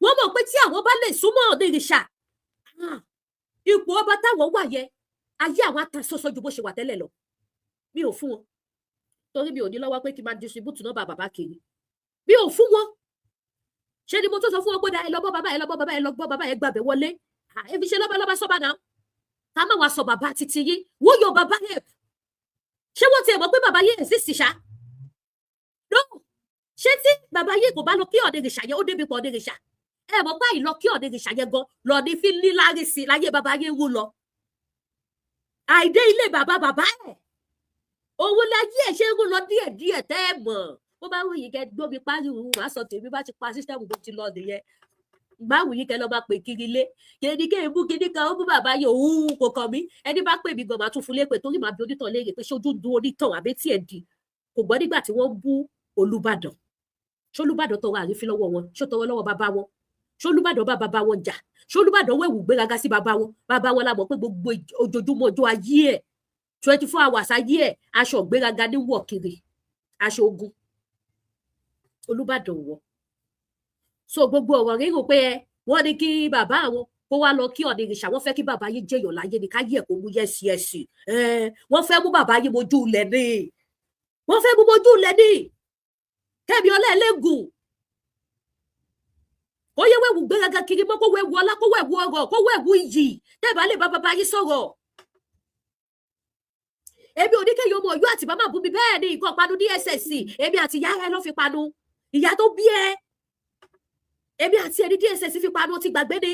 wọ́n mọ̀ pé tí àwọn bá lè súnmọ́ Ọ̀nìrìṣà, ipò ọba táwọn wà yẹn, ayé àwọn ata sọ́sọ́ ju bó ṣe wà tẹ́lẹ̀ lọ. Mi ò fún wọn torí mi ò ní lọ́wọ́ pé kí n máa distribute nọ́mbà bàbá kiri. Mi ò fún wọn. Ṣé ni mo tó sọ fún wọn pé ẹ lọ bọ́ bàbá, ẹ lọ bọ́ bàbá, ẹ lọ bọ́ bàbá, ẹ gbàbẹ̀ wọlé. Ẹ fi ṣe lọ́ba lọ́ba sọ́ba náà, ká má wàá sọ bàbá títí yín. Who your bàbá help? Ṣé wọ́n ti ẹ̀ mọ̀ pé bàbá yín exist ṣá? No, ṣé tí bàbá yín kò bá lọ kí Ọ̀nìrìṣà yẹn, ó débi pọ̀ Ọ̀nìrìṣà, ẹ mọ̀ pé àìlọ kí Ọ̀nìrìṣà yẹn gan lọ́ọ̀ni fi níláárí sí láyé bàbá yín wú lọ. Àìdé ilé bàbá bàbá ẹ̀, òun láyé ẹ̀ ṣe ń rú lọ díẹ̀díẹ̀. Tẹ́ ẹ mọ̀ bó bá wù yín kẹ́ gbómi pariwo, wàá sọ tèmi bá ti pa system bó ti lọ nìyẹn. Bá wù yín kẹ́ lọ máa pè kiri ilé kìnìún kí ebú kìnìún kan ó bú bàbá yìí, òun kò kàn mí. Ẹni bá pè mí gan, máa tún fún lépè torí màá bí onítàn léèrè pé ṣojú dun onítàn àbí tí ẹ̀ di kò gbọ́ nígbà tí wọ́n bú Olúbàdàn. Ṣolúbàdàn tọrọ àrífín lọ́wọ́ wọn? Ṣó tọrọ lọ́wọ́ bàbá wọn? Ṣolúbàdàn bá bàbá wọn jà? Ṣolúbàdàn wẹ̀wù gbéraga sí bàbá wọn? Bàbá wọn la mọ̀ pé gbogbo ojoojúmọ́ ọjọ́ ayé ẹ̀, 24 hours ayé ẹ̀, aṣọ gbéraga ní wọ̀ kiri, aṣọ ogun Olúbàdàn wọ̀. So gbogbo ọ̀rọ̀ rírò pé ẹ wọ́n ní kí bàbá àwọn kó wá lọ kí Ọ̀nìrìṣà, wọ́n fẹ́ kí bàbá yín jẹyàn láyé ni, káyé ẹ̀ kó mú yes yes. Ẹ wọ́n fẹ́ mú bàbá yín mojú ilẹ̀ ni, wọ́n fẹ́ mú mojú ilẹ̀ ni. Kẹ́mi ọlẹ́ẹ̀lẹ́gùn kó yẹ wẹ̀wù gbéraga kiri mọ́, kó wẹ̀wù ọlá, kó wẹ̀wù ọrọ̀, kó wẹ̀wù iyì. Tẹ́ẹ̀ bá lè bá bàbá yín sọ̀rọ̀, èmi ò ní kéèyàn ọmọ Ọ̀yọ́ àti bàbá bú mi. Bẹ́ẹ̀ ni nǹkan panu DSS, èmi àti ìyá ẹ ló fi panu, ìyá tó bí ẹ, èmi àti ẹni DSS fi panu. Ó ti gbàgbé ni,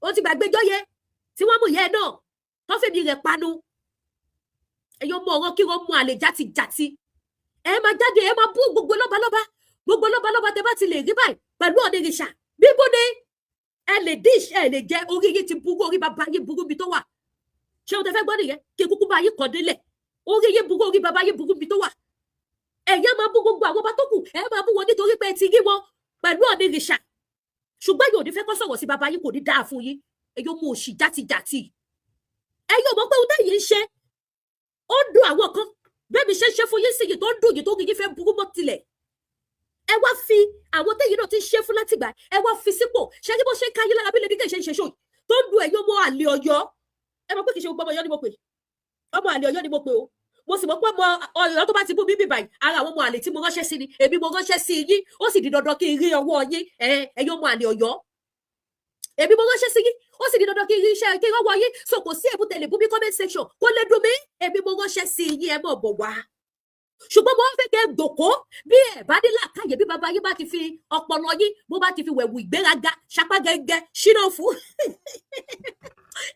ó ti gbàgbé jọyẹ tí wọ́n mú ìyá ẹ náà tó fèmí rẹ̀ panu. Ẹ̀yin ọmọ ọ̀rọ̀ kí wọ́n mú àlè játijàti, ẹ máa jáde, ẹ máa bú gbogbo lọ́balọ́ba, gbogbo lọ́balọ́ba tẹ bá ti lè rí báyìí pẹ̀lú Ọ̀nìrìṣà bíbó ni ẹ lè dish, ẹ lè jẹ. Orí yín ti burú, orí bàbá yín burú bí tó wà. Ṣé o tẹ fẹ́ gbọ́ nìyẹn? Kí kúkú bá yín kọ́ délẹ̀. Orí yín burú, orí bàbá yín burú bí tó wà. Ẹ̀yẹ́ máa bú gbogbo àwọn ọba tó kù, ẹ máa bú wọn nítorí pé ẹ ti rí wọn pẹ̀lú Ọ̀nìrìṣà, ṣùgbọ́n yóò ní fẹ́ kọ́ sọ̀rọ̀ sí bàbá yín. Kò ní dáa fún yín, èyí mú òṣì játijàti. Ẹ yóò mọ̀ pé ohun tẹ́yìn ń ṣe ó ń dùn àwọn kan. Bẹ́ẹ̀ mi ṣe ń ṣe fún yín sí yìí tó ń dùn yìí, tó ń yín fẹ́ burú mọ́ tilẹ̀, ẹ wá fi àwọn tẹ́yìn náà ti ń ṣe fún látìgbà, ẹ wá fi sípò. Ṣé kí bó ṣe ń ká yín lára bí Lady K ṣe ń ṣe ṣòyí tó ń dùn ẹ̀yin ọmọ àlè Ọ̀yọ́? Ẹ mọ̀ pé kì í ṣe gbogbo ọmọ Ọ̀yọ́ ni mo pè, ọmọ àlè Ọ̀yọ́ ni mo pè o. Mo sì mọ̀ pé ọmọ Ọ̀yọ́ tó bá ti bú mi bíbáyìí, ara àwọn ọmọ àlè tí mo ránṣẹ́ sí ni. Èmi mo ránṣẹ́ sí yín, ó sì di dandan kí n rí ọwọ́ yín. Ẹ̀yin ọmọ àlè Ọ̀yọ́, èmi mo ránṣẹ́ sí yín, ó sì di dandan kí n rí iṣẹ́, kí n rọ́wọ́ yín. So kò sí èbúté lè bú mi comment section, kó lè dùn mí. Èmi mo ránṣẹ́ sí yín, ẹ mọ̀ bọ̀ wá. Ṣùgbọ́n mo fẹ́ kẹ́ gbòkó bí ẹ bá ní làákàyè, bí bàbá yín bá ti fi ọpọlọ yín, bó bá ti fi wẹ̀wù ìgbéraga ṣapá gẹ́gẹ́ ṣínà fún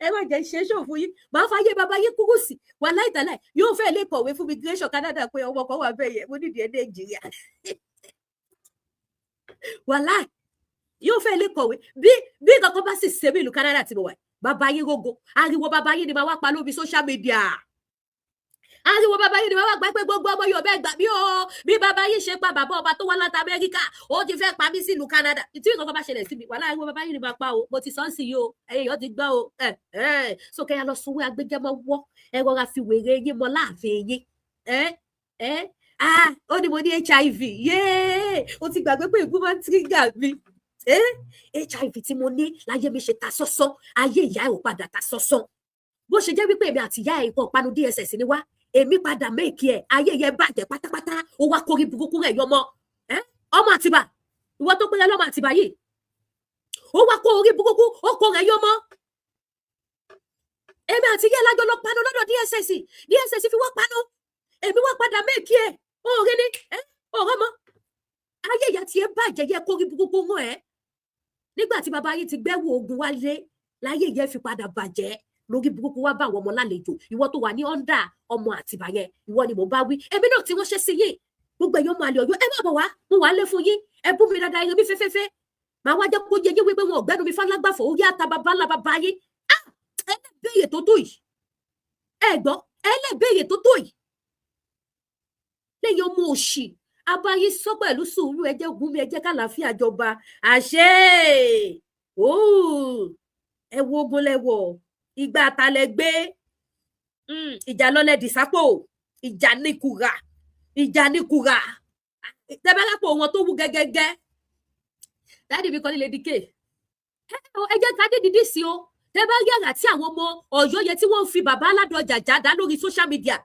ẹ, má jẹ́ ṣe ṣòfò yín. Màá fàyè bàbá yín kúrú sí wà láìtàláì. Yóò fẹ́ lè kọ̀wé fún migration Canada pé ọmọ kan wà bẹ́ẹ̀ yẹn, mo nídìí ẹ Nàìjíríà. Wàláì, yóò fẹ́ lè kọ̀wé. Bí nǹkan kan bá sì ṣe mí ìlú Canada tí mo wà, bàbá yín rógo ariwo bàbá yín ni màá wá pa lórí social media. Ariwo bàbá yìí ni wọ́n wá gbà pé gbogbo ọmọ Yorùbá, ẹ gbà mí o. Bí bàbá yìí ṣe pa bàbá ọba tó wá láti Amẹ́ríkà, ó ti fẹ́ pa mí sílùú Canada. Tí nǹkan kan bá ṣẹlẹ̀ sí mi, wàhálà, ariwo bàbá yìí ni máa pa o. Mo ti sọ ń sì yìí o, ẹ̀yin èèyàn ti gbọ́ o. Ẹ ẹ sókè ya lọ sunwé agbẹjẹmọ wọ, ẹ rọra fi wèrè yín mọ láàfin yín. Ẹ ẹ ah, ó ní mo ní HIV yéé. Ó ti gbàgbé pé ìgbó máa ń trigger mi. HIV tí mo ní láyé mi ṣe ta sọ́sọ́, ayé ìyá ẹ̀ ò padà ta sọ́sọ́. Bó ṣe jẹ́ wípé èmi àti ìyá ẹ̀ nǹkan ìpanu DSS ni wá, èmi padà make ẹ̀, ayé yẹn bàjẹ́ pátápátá. Ó wá kórí burúkú rẹ̀ yọmọ ọmọ Àtìbà, ìwọ tó péré lọ́mọ Àtìbà yìí, ó wá kó orí burúkú, ó kó rẹ̀ yọmọ. Èmi àti ìyá ẹ̀ lájọ lọ panu lọ́dọ̀ DSS. DSS fi wá panu, èmi wá padà make ẹ̀. Ó rí ni ọ̀rọ̀ mọ́ ayé ìyá tiẹ̀ bàjẹ́ yẹ kórí burúkú mọ́ ẹ. Nígbà tí bàbá yìí ti gbẹ́wò ogun wálé láyé yẹn fi padà bàjẹ́, lórí burúkú wá bá àwọn ọmọ lálejò. Ìwọ tó wà ní under ọmọ Àtìbà yẹn, ìwọ ni mò ń bá wí. Èmi náà ti ránṣẹ́ sí yín, gbogbo ẹ̀yọ́ ọmọ àlè Ọ̀yọ́, ẹ má bọ̀ wá, mo wà á lé fún yín. Ẹ bú mi dáadáa, irun mi fẹ́fẹ́fẹ́, màá wá jẹ́ kó yẹ yín wípé wọn ò gbẹ́nu mi fálágbàfọ̀ orí àtàbàbà ńlá bàbá yín. Ẹ lè béèrè tó tó yìí, ẹ gbọ́, ẹ lè béèrè tó tó yìí lẹ́yìn ọmọ òṣì abáyé sọ pẹ̀lú sùúrù. Ẹ jẹ́ gún mi, ẹ jẹ́ kàlàáfíà jọba. Àṣẹ ẹ wo ogun lẹwọ, ìgbà àtàlẹ gbé ìjà lọlẹ dìsápò, ìjà níkura, ìjà níkura tẹbẹ́lápò wọn tó wú gẹ́gẹ́gẹ́. Daddy mi kan ní Lady K, ẹ jẹ́ ká dé dídí sí o. Tẹ bá rí àrà tí àwọn ọmọ Ọ̀yọ́ yẹn tí wọ́n ń fi bàbá Aládọjà já dá lórí social media,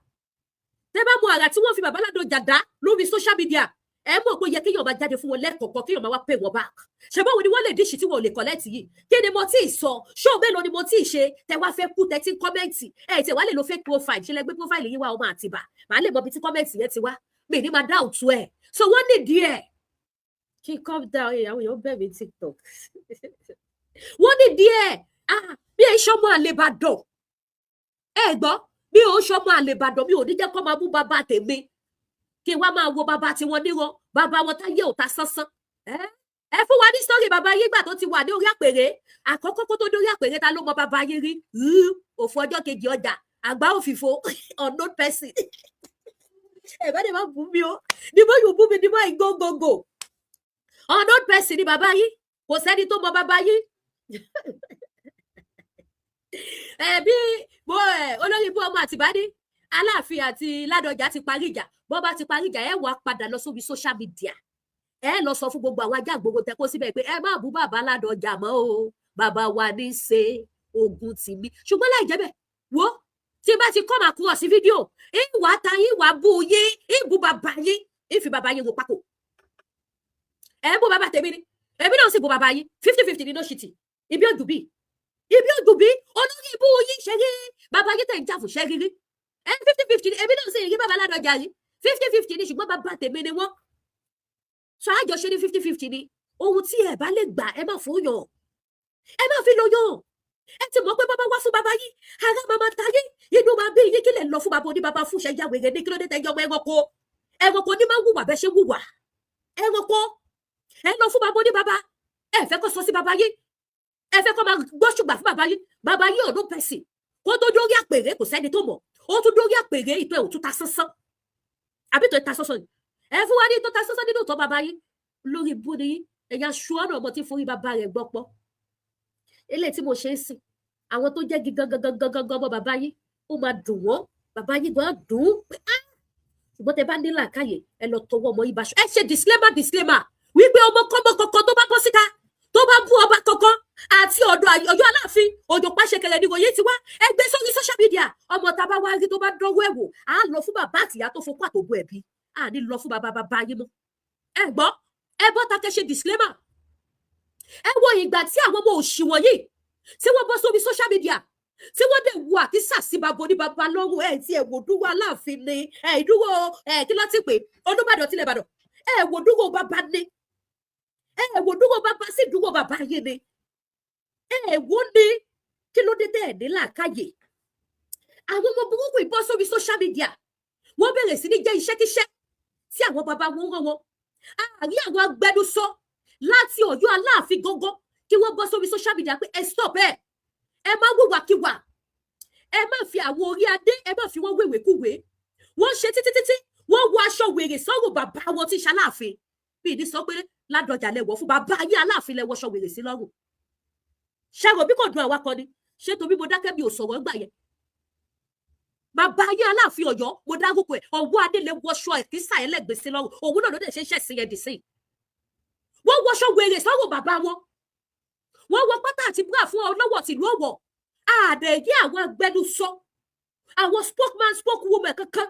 tẹ bá mọ àrà tí wọ́n fi bàbá Aládọjà dá lórí social media, ẹ mọ̀ pé ó yẹ kéèyàn máa jáde fún wọn lẹ́ẹ̀kọ̀ọ̀kan, kéèyàn máa wá pay wọn back. Ṣe báwo ni wọ́n lè dish tí wọn ò lè collect yìí? Kí ni mo tí ì sọ? Ṣó mélòó ni mo tí ì ṣe tẹ wá fẹ́ kú tẹ tí ń comment? Ẹ tí wàá lè lo fake profile ṣe lẹ gbé profile yín wá. Ọmọ Àtìbà, màá lè mọ ibi tí comment yẹn ti wá, mi ní máa dá òtún ẹ̀. So wọ́n nídìí ẹ̀ kí n calm down. Ẹ̀ àwọn èèyàn bẹ̀ mí TikTok, wọ́n nídìí ẹ̀. Ah, bí ẹ ṣọmọ àlebàdàn, ẹ gbọ́, bí ò ṣọmọ àlebàdàn, mi ò ní jẹ́ kó máa mú bàbá tèmi kí wá máa wo bàbá tiwọn níran, bàbá wọn táyé ò ta sánsán. Ẹ fún wa ní sọ́ọ̀rì bàbá yín gbà tó ti wà ní orí àpèrè àkọ́kọ́. Kó tó dórí àpèrè, ta ló mọ bàbá yín rí? Òfò ọjọ́ kejì ọjà àgbá òfìfo, unknown person. Ẹ bá dé má bú mi o, ní bó yóò bú mi ní bó ìgógógó, unknown person ni bàbá yín, kò sẹ́ni tó mọ bàbá yín. Ẹ bí mo ẹ olórí bú ọmọ Àtìbá ní Aláàfin àti Ládọjà ti parí ìjà. Bọ́ bá ti parí ìjà, ẹ wàá padà lọ sórí social media, ẹ lọ sọ fún gbogbo àwọn ajá gbogbo tẹ kó síbẹ̀ pé ẹ má bú bàbá Ládọjà mọ́ o, bàbá wa ní í ṣe ogun tì mí. Ṣùgbọ́n láì jẹ́ bẹ́ẹ̀, wo tí bá ti come across fídíò, ìwà ta yín, wàá bú yín, ìbú bàbá yín, ìfi bàbá yín wò pákó. Ẹ ń bú bàbá tèmi ni, èmi náà sì bú bàbá yín. 50-50 ní no shit. Ibi òjò bí ibi òjò bí olórí ibú yín ṣe rí bàbá yín tẹ̀ ń jà fún ṣẹ́ rírí ẹ. 50-50 èmi náà sì rí bàbá Ládọjà yìí, 50-50 ni, ṣùgbọ́n bàbá tèmi ni wọ́n sọ àjọṣe ní 50-50 ni. Ohun tí ẹ bá lè gbà, ẹ má fún yàn, ẹ má fi lọ yàn. Ẹ ti mọ̀ pé bàbá wá fún bàbá yín, ara máa máa ta yín, inú máa bí yín. Kí lè lọ fún bàbá oníbàbá fún ṣẹjá wèrè ní? Kí ló dé tẹ yọ ọmọ ẹranko? Ẹranko ní máa ń wùwà bẹ́ẹ̀ ṣe wùwà ẹranko. Ẹ lọ fún bàbá oníbàbá, ẹ fẹ́ kó sọ sí bàbá yín, ẹ fẹ́ kó máa gbọ́ ṣùgbà fún bàbá yín. Bàbá yín ọ̀dún pẹ̀sì kó tó dórí àpèrè, kò sẹ́ni tó mọ̀. Ó tún dórí àpèrè, ìtọ́ ẹ̀ ò tún ta sánsán, àbí tó ta sánsán ni? Ẹ fún wa ní tó ta sánsán nínú ìtọ́ bàbá yín. Lórí ibú ni yín, ẹ̀yà ṣùọ́nà ọmọ tí forí bàbá rẹ̀ gbọ́pọ́. Eléyìí tí mo ṣe ń sìn, àwọn tó jẹ́ gangan gangan gangan ọmọ bàbá yín, ó máa dùn wọ́n, bàbá yín gan dùn ún pé á. Ṣùgbọ́n tẹ bá ní làákàyè, ẹ lọ tọwọ́ ọmọ yín báṣọ, ẹ ṣe disclaimer, disclaimer wípé ọmọ kọ́mọ kankan tó bá bọ́ síta tó bá bú ọba kankan àti ọ̀dọ̀ Ọ̀yọ́ Aláàfin òjò pàṣẹkẹrẹ ni wòye ti wá, ẹ gbé sórí social media. Ọmọ tá a bá wá rí tó bá dánwó ẹ̀wò, à á lọ fún bàbá àtìyá tó fokú àtòbó ẹ̀bí, à ní lọ fún bàbá bàbá yín mọ́. Ẹ gbọ́, ẹ bọ́ ta kẹ́ ṣe disclaimer. Ẹ wo ìgbà tí àwọn ọmọ òṣì wọ̀nyí tí wọ́n bọ́ sórí social media, tí wọ́n dẹ̀ wo àkísà sí bàbá oníbàbá lọ́rùn. Ẹ̀ tí ẹ̀ wò dúró Aláàfin ni ẹ̀ dúró ẹ̀ kí ló ti pè Olúbàdàn tilẹ̀ Ìbàdàn, ẹ̀ wò dúró bàbá ni, ẹ̀ wò dúró bàbá sí dúró bàbá yín ni, ẹ̀ wò ní kí ló dé tẹ̀ ẹ̀ ní làákàyè? Àwọn ọmọ burúkú ìbọ́ sórí social media, wọ́n bẹ̀rẹ̀ sí ní jẹ́ iṣẹ́kíṣẹ́ tí àwọn bàbá wọn rán wọn. Àárí àwọn agbẹnusọ láti Ọ̀yọ́ Aláàfin gangan kí wọ́n bọ́ sórí social media pé ẹ stop ẹ, ẹ má wùwàkiwà, ẹ má fi àwọn orí adé, ẹ má fi wọ́n wéwèkúwèé. Wọ́n ṣe títí títí, wọ́n wọ aṣọ wèrè sọ́rùn bàbá wọn tí ṣaláàfin. Bí ní sọ pé Ládọjà lẹ wọ̀ fún bàbá yín Aláàfin, lẹ wọṣọ wèrè sí lọ́rùn. Ṣàrò bí kò dùn àwa kan ni? Ṣé torí mo dákẹ́, mi ò sọ̀rọ̀ ńgbà yẹn? Bàbá yín Aláàfin Ọ̀yọ́, mo dárúkọ ẹ̀, ọwọ́ adé lẹ wọṣọ ẹ̀kísà ẹlẹ́gbẹ̀ẹ́ sí lọ́rùn. Òun náà ló dẹ̀ ṣe ń ṣẹ̀sìn yẹn dì sí. Wọ́n wọṣọ wèrè sọ́rùn bàbá wọn, wọ́n wọ pátá àti búrà fún ọlọ́wọ̀ tìlú Ọ̀wọ̀. Àdẹ̀yẹ àwọn agbẹnusọ, àwọn spokesman, spokeswoman kankan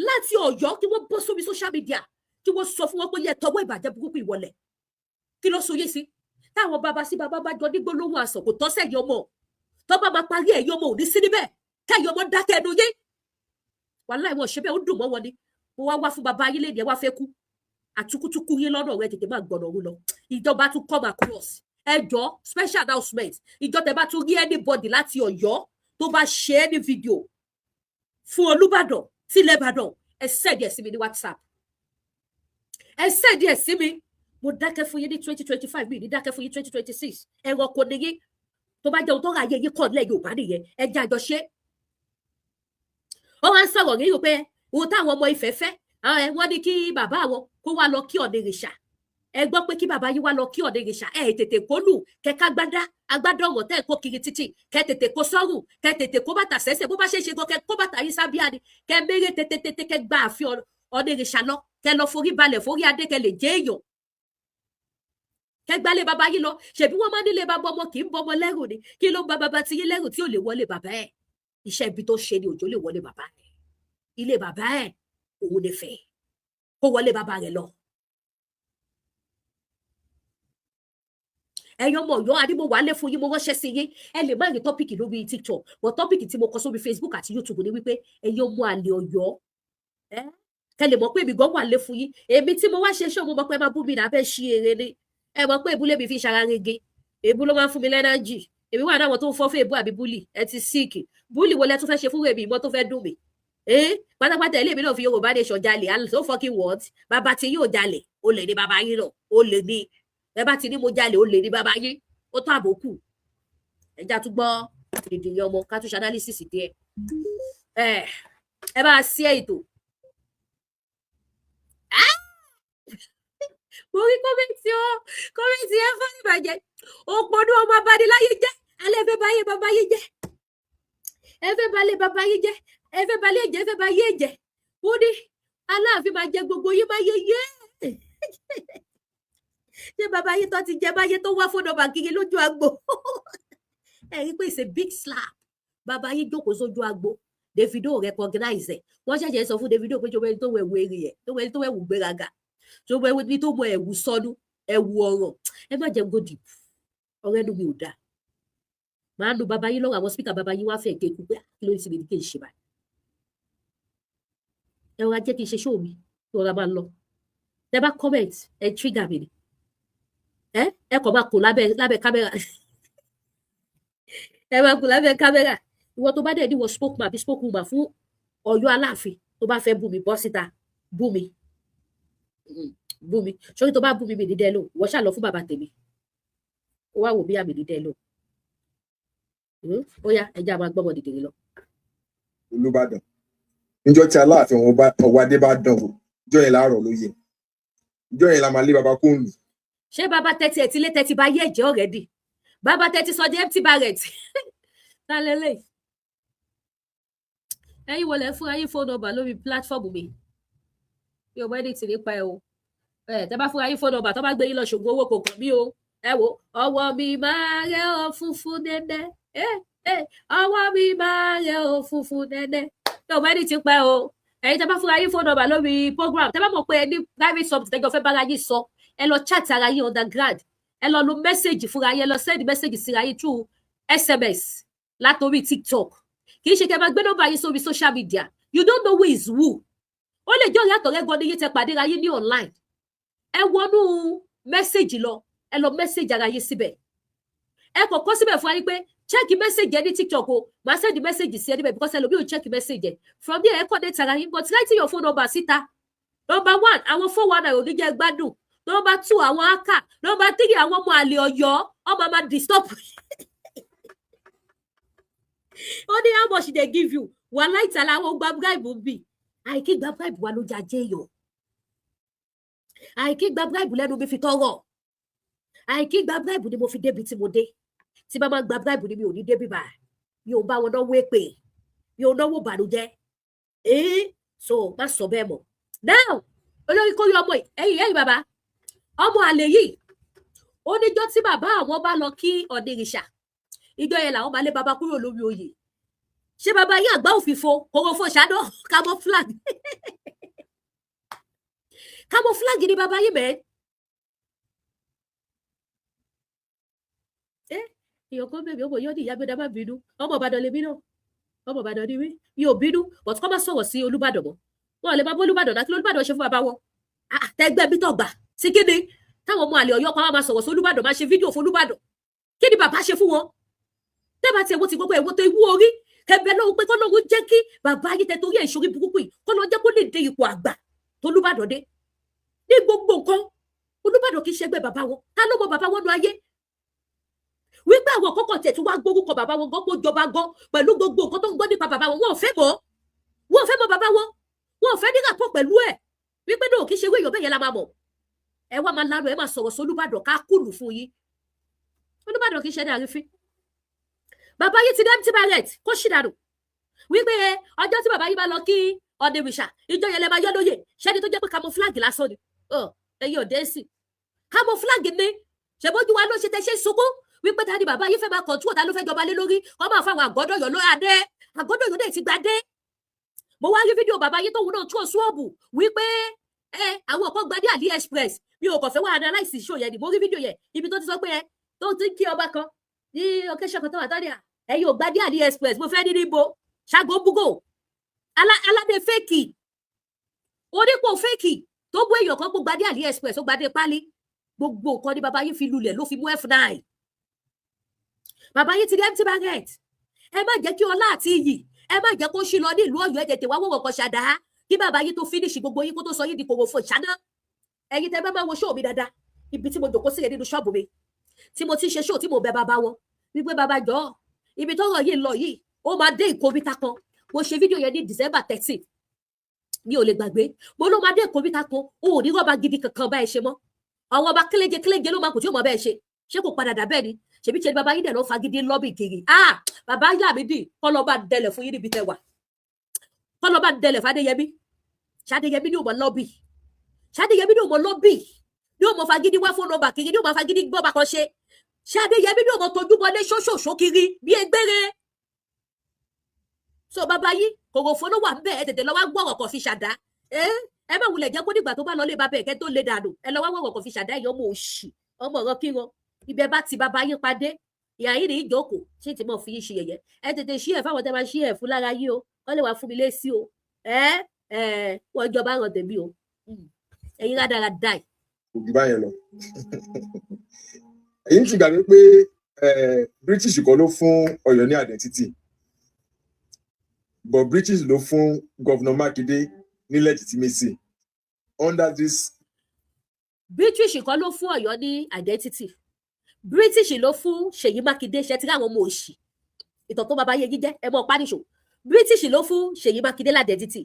láti Ọ̀yọ́ kí wọ́n bọ́ sórí social media, kí wọ́n sọ fún wọn pé yẹ tọwọ́ ìbàjẹ́ burúkú ìwọlẹ̀. Kí ló sọ yé sí táwọn bàbá sí bàbá bá jọ ní gbólóhùn àsàn kò tọ́ sẹ́yìn ọmọ tó bá máa parí, ẹ̀yìn ọmọ ò ní sí níbẹ̀, kẹ́yìn ọmọ dákẹ́ ẹnu yé. Wàláì, wọn ṣe bẹ́ẹ̀, ó dùn mọ́ wọn ni. Mo wá wá fún bàbá yín lè ní ẹ wá fẹ́ kú àtukútukú yín lọ́nà rẹ, tètè máa gbọ̀nà òun lọ. Ìjọba tún come across. Ẹ jọ, special announcement: ìjọ tẹ bá tún rí anybody láti Ọ̀yọ́ tó bá ṣe any video fún Olúbàdàn tilẹ̀ Ìbàdàn, ẹ send ẹ̀ sí mi ní WhatsApp, ẹ send ẹ̀ sí mi. Mo dákẹ́ fún yín ní 2025, mi ní dákẹ́ fún yín 2026. Ẹ̀rọ kò ní yín tó bá jẹ́ ohun tó ra ayé yín kọ̀ nílẹ̀ Yorùbá nìyẹn. Ẹ jẹ́ àjọṣe. Ó wá ń sọ̀rọ̀ nínú pé ohun táwọn ọmọ Ifẹ̀ fẹ́, wọ́n ní kí bàbá àwọn kó wá lọ kí Ọ̀nìrìṣà. Ẹ gbọ́ pé kí bàbá yín wá lọ kí Ọ̀nìrìṣà, ẹ tètè kó lù kẹka gbádá agbádá ọ̀rọ̀ tẹ́ ẹ kó kiri títì, kẹ tètè kó sọ́rùn, kẹ tètè kó bàtà sẹ́sẹ̀, bó bá ṣe é ṣe gan, kẹ kó bàtà yín sábíà ni, kẹ méré tètè tètè, kẹ gba àfin Ọ̀nìrìṣà lọ, kẹ lọ forí balẹ̀ forí adé, kẹ lè jẹ́ èèyàn, kẹ gbálé bàbá yín lọ. Ṣèbí wọn máa nílé bàbá ọmọ kì í bọmọ lẹ́rù ni. Kí ló ń ba bàbá tí yín lẹ́rù tí ò lè wọlé bàbá ẹ̀? Iṣẹ́ ibi tó ṣe ni òjò lè wọlé bàbá ẹ̀, ilé bàbá ẹ̀ òun ní fẹ́ kó wọlé bàbá rẹ̀ lọ. Ẹ̀yin ọmọ Ọ̀yọ́ adé, mo wà lé fún yín, mo ránṣẹ́ sí yín. Ẹ lè má rí topic lórí TikTok, but topic tí mo kọ sórí Facebook àti YouTube ni wípé ẹ̀yin ọmọ àlè Ọ̀yọ́, ẹ kẹ lè mọ̀ pé èmi gan wà lé fún yín. Èmi tí mo wá ṣe ṣé mo mọ̀ pé ẹ máa bú mi náà, fẹ́ ṣí eré ni. Ẹ mọ̀ pé èbúlé mi fi ṣara rege, èbú ló máa ń fún mi l'energy. Èmi wà náwọn tó ń fọ́ fún èbú àbí bully. Ẹ ti sick. Bully wo lẹ tún fẹ́ ṣe fún èmi ìmọ̀ tó fẹ́ dùn mí? Ee, pátápátá ilé mi náà fi Yorùbá Nation jalè, and so fucking what? Bàbá tí yóò jalè, olè ní bàbá yín náà, olè ní. Ẹ bá ti ní mo jalè, olè ní bàbá yín, ó tó àbókù. Ẹja tún gbọ́ dìdìrín ọmọ, ká tún ṣe analysis díẹ̀. Ẹ bá a sí ètò. Mo rí comment o, comment ẹ fún ìbàjẹ́ òpònú ọmọ abániláyé jẹ́. Alẹ́ fẹ́ báyé bàbá yín jẹ́, ẹ fẹ́ balẹ̀ bàbá yín jẹ́, ẹ fẹ́ balẹ̀ jẹ́, ẹ fẹ́ báyé jẹ́. Ó ní Aláàfin máa jẹ gbogbo yín máa yé yé. Ṣé bàbá yín tó ti jẹ báyé tó wá phone number kiri lójú agbo? Ẹ rí pé it's a big slap. Bàbá yín jókòó sójú agbo, Davido recognize ẹ. Wọ́n ṣẹ̀ṣẹ̀ sọ fún Davido pé tó wẹ́ni tó wọ ẹ̀wù èrè ẹ̀, tó wẹ́ni tó wẹ̀wù gbéraga, tó wẹ́ni tó mọ ẹ̀wù sọnù, ẹ̀wù ọ̀rọ̀. Ẹ má jẹ́ go deep, ọ̀rẹ́ nu mi ò dáa. Màá nu bàbá yín lọ́wọ́ àwọn speaker. Bàbá yín wá fẹ́ kéku pé kí ló ń sinmi ní kí n ṣe báyìí. Ẹ rọra jẹ́ kí n ṣe show mi, kí ọ̀rọ̀ máa lọ. Tẹ bá comment, ẹ trigger mi ni. Ẹ kàn máa kò lábẹ́ kámẹ́rà, ẹ máa kò lábẹ́ kámẹ́rà. Ìwọ tó bá dẹ̀ níwọ̀ spokesman àbí spokeswoman fún Ọ̀yọ́ Aláàfin, tó bá fẹ́ bú mi, bọ́ síta, bú mi, bú mi. Sórí tó bá bú mi, mi ní dẹ́ lò. Ìwọ ṣáà lọ fún bàbá tèmi, ó wá wò bí àmì ní dẹ́ lò. Ó yá, ẹ jẹ́ àwọn agbọ́mọ dìde lọ. Olúbàdàn, níjọ́ tí Aláàfin Ọwádé bá dán wò, ìjọ́ yẹn láàárọ̀ ló yẹ, ìjọ́ yẹn la máa lé baba kóòlù. Ṣé bàbá tẹ́tí ẹ̀ tí lé tẹ́tí bá yé ẹ̀jẹ̀ already? Bàbá tẹ́tí sọ di empty barrel tálẹ́lẹ̀. Ẹ̀yin wọlé fúnra yín phone number lórí platform mi, mi ò mọ ẹni tì nípa ẹ o. Ẹ tẹ́ bá fúnra yín phone number, tó bá gbé yín lọ ṣògùn owó, kò kàn mí o. Ẹ wo ọwọ́ mi máa rẹ ọ funfun nẹ́nẹ́, ọwọ́ mi máa rẹ ọ funfun nẹ́nẹ́. Mi ò mọ ẹni tí ń pẹ́ o. Ẹ̀yin tẹ́ bá fúnra yín phone number lórí program, tẹ́ bá mọ̀ pé ẹ ní private something tẹ́jọ́ fẹ́ bára yín sọ, ẹ lọ chat ara yín underground, ẹ lọ lo message fúnra yín, ẹ lọ send message síra yín through SMS látòrí TikTok. Kì í ṣe kẹ́ máa gbé nọ́mbà yín sórí social media. You don't know who is who. Ó lè jẹ́ ọ̀rẹ́ àtọ̀rẹ́ gan ni yín tẹ́ pàdé ra yín ní online. Ẹ wọnú message lọ, ẹ lọ message ara yín síbẹ̀. Ẹ kọ̀ kọ́ síbẹ̀ fún wa yín pé check message ẹ ní TikTok o, màá send message sí ẹ níbẹ̀, because ẹlòmíì ò check message ẹ. From there, ẹ connect ara yín. But writing your phone number síta, number one, àwọn 419 ò ní jẹ́ gbádùn. Number two, àwọn hacker. Number three, àwọn ọmọ àlè Ọ̀yọ́ ọmọ máa disturb. Ó ní how much they give you? Wàhálà ìtàlá, àwọn gba bribe bì. Àìkí gba bribe wa ló jẹ́ ajé èèyàn. Àìkí gba bribe lẹ́nu mi fi tọrọ. Àìkí gba bribe ni mo fi débi tí mo dé. Tí bá máa gba bribe ni, mi ò ní débi bá. Mi ò bá wọn náwó èpè, mi ò náwó ìbànújẹ́. Ee, so má sọ bẹ́ẹ̀ mọ́. Now, olórí kórí ọmọ yìí, ẹ̀yin bàbá ọmọ àlè yìí, ó níjọ́ tí bàbá àwọn bá lọ kí Ọ̀nìrìṣà, ìjọ yẹn làwọn máa lé bàbá kúrò lórí oyè. Ṣé bàbá yín àgbá òfìfo korofo ṣáná camouflage camouflage ni bàbá yín mẹ́ẹ́? Ẹ èèyàn kan bẹ̀rẹ̀ ọmọ yóò ní ìyá gbẹdá, má bínú, ọmọ Ìbàdàn lèmi náà, ọmọ Ìbàdàn ni mí, mi ò bínú, but kọ́ má sọ̀rọ̀ sí Olúbàdàn mọ́. Wọn ò lè máa bọ́ Olúbàdàn náà. Kí lolúbàdàn ṣe fún bàbá wọn? Tẹgbẹ́ bí tọ̀gbà sí kí ni táwọn ọmọ àlè Ọ̀yọ́ kan wá máa sọ̀rọ̀ sí Olúbàdàn, máa ṣe fídíò fún Olúbàdàn? Kí ni bàbá ṣe fún wọn? Tẹ́bà tí ẹ̀wọ́ ti gbogbo ẹ̀wọ́ tó ewu orí kẹbẹ lọ́wọ́ pé kọ́lọ́run jẹ́ kí bàbá yìí tẹ torí ẹ̀ ìṣòrí burúkú yìí, kọ́lọ́run jẹ́ kó lè dé ipò àgbà tolúbàdàn dé ní gbogbo nǹkan. Olúbàdàn kì í ṣẹgbẹ́ bàbá wọn. Ta ló mọ bàbá wọn nu ayé wípé àwọn kọ́kọ́ tẹ̀ tí wàá gbórúkọ bàbá wọn gan kó jọba gan pẹ̀lú gbogbo nǹkan tó ń gbọ́ nípa bàbá wọn? Wọn ò fẹ́ mọ̀, wọn ò fẹ́ mọ̀ bàbá wọn, wọn ò fẹ́ ní rapport pẹ̀lú ẹ̀ wípé náà kì í ṣe eré èèyàn bẹ́ẹ̀ yẹn la máa mọ̀. Ẹ wá máa lánàá, ẹ máa sọ̀rọ̀ sí Olúbàdàn ká kùlù fún yín. Olúbàdàn kì í ṣe ní àrífín. Bàbá yìí ti dé empty barrel kó ṣì dànù wípé ọjọ́ tí bàbá yìí bá lọ kí Ọ̀nìrìṣà, ìjọ yẹn lẹ máa yọ́ lóye. Ṣẹ́ni tó jẹ́ pé camouflage lásán ni ẹ̀yin ọ̀dẹ́ sì camouflage ni. Ṣèbójú wa ló ṣe tẹ ṣe sunkún wípé ta ni bàbá yìí fẹ́ máa control, ta ló fẹ́ jọba lé lórí? Kọ́ máa fáwọn àgọ́dọ̀yọ̀ ló adé, àgọ́dọ̀yọ̀ dẹ̀ ti gba dé. Mo wá rí fídíò bàbá yìí tóun náà tún ṣọ́ọ̀bù wípé ẹ àwọn kan gba dé AliExpress. Mi ò kàn fẹ́ wá analyse show yẹn ni. Mo rí fídíò yẹn, ibi tó ti sọ pé ẹ tó ti ń kí ọba kan ní occasion kan tó wà tán ni à ẹ̀yin ò gba dé AliExpress. Mo fẹ́ ní níbo ṣàgó búgò aládé fake, onípò fake tó bú èèyàn kan, gbogbo adé AliExpress, ó gbadé pálí, gbogbo nǹkan ní bàbá yín fi lulẹ̀ ló fi mú F9. Bàbá yín ti di empty barrel. Ẹ má jẹ́ kí ọlá àti iyì, ẹ má jẹ́ kó ṣí lọ ní ìlú Ọ̀yọ́. Ẹ tètè wá wọ̀wọ̀ kan ṣàdá kí bàbá yín tó finish gbogbo yín, kó tó sọ yín di kòròfo ìṣáná. Ẹ̀yin tẹ́ bá máa wo show mi dáadáa, ibi tí mo jòkó sílẹ̀ nínú ṣọ́ọ̀bù mi tí mo ti ṣe show, tí mo bẹ bàbá wọn wípé bàbá jọ̀ọ́, ibi tọ́rọ̀ yìí lọ yìí, ó máa dé ìkóríta kan. Mo ṣe fídíò yẹn ní December 13, mi ò lè gbàgbé. Mo ló máa dé ìkóríta kan, o ò ní rọ́bà gidi kankan bá ẹ ṣe mọ́. Àwọn ọba kéléje kéléje ló máa kù tí ó mọ bẹ́ẹ̀ ṣe. Ṣé kò padà dà bẹ́ẹ̀ ni? Ṣèbí ṣe ni bàbá yín dẹ̀ ló fagídí lọ́bì kiri. Ah, bàbá yà mí dì, kọ́ lọ́ bá dẹlẹ̀ fún yín níbi tẹ wà, kọ́ lọ́ bá dẹlẹ̀ fàdéyẹmí. Ṣàdéyẹmí ní òmò lọ́bì, Ṣàdéyẹmí ní òmò lọ́bì, ní òmò fagídí wá fóònù ọba kiri, ní òmò fagídí gbọ́ba kan ṣe. Ṣàdéyẹmí ní òmò tojúbọlé ṣóṣòṣó kiri bí egbére. So bàbá yín kòròfó ló wà ńbẹ̀. Ẹ tètè lọ wá gbọ́rọ̀ kan fi ṣàdá. Ẹ ẹ má wulẹ̀ jẹ́ kó dìgbà tó bá lọ lé bàbá ẹ̀kẹ́ tó lé dànù. Ẹ lọ wá wọ̀rọ̀ kan fi ṣàdá. Ẹ̀yọ́ ọmọ òṣì, ọmọ ọ̀rọ̀ kíran, ibẹ̀ bá ti bàbá yín padé, ìyá yín ní ìjókòó ṣé tí mo fi yín ṣe yẹ̀yẹ́. Ẹ tètè ṣí ẹ fáwọn tẹ máa ṣí ẹ fún lára yín o, wọ́n lè wá fún mi lésì o. Ẹ ẹ wọ́n jọba ràn tèmi o, ẹ̀yin rádaràda yìí. Kò jù báyẹn lọ. Èyí ti gbàgbé pé British kọ́ ló fún Ọ̀yọ́ ní identity, but British ló fún Governor Makinde ní legitimacy under this. British kọ́ ló fún Ọ̀yọ́ ní identity, British ló fún Ṣèyí Mákindé. Ṣe ti rí àwọn ọmọ òṣì ìtàn tó bàbá yẹn jíjẹ ẹ mọ páníṣò? British ló fún Ṣèyí Mákindé l'identity.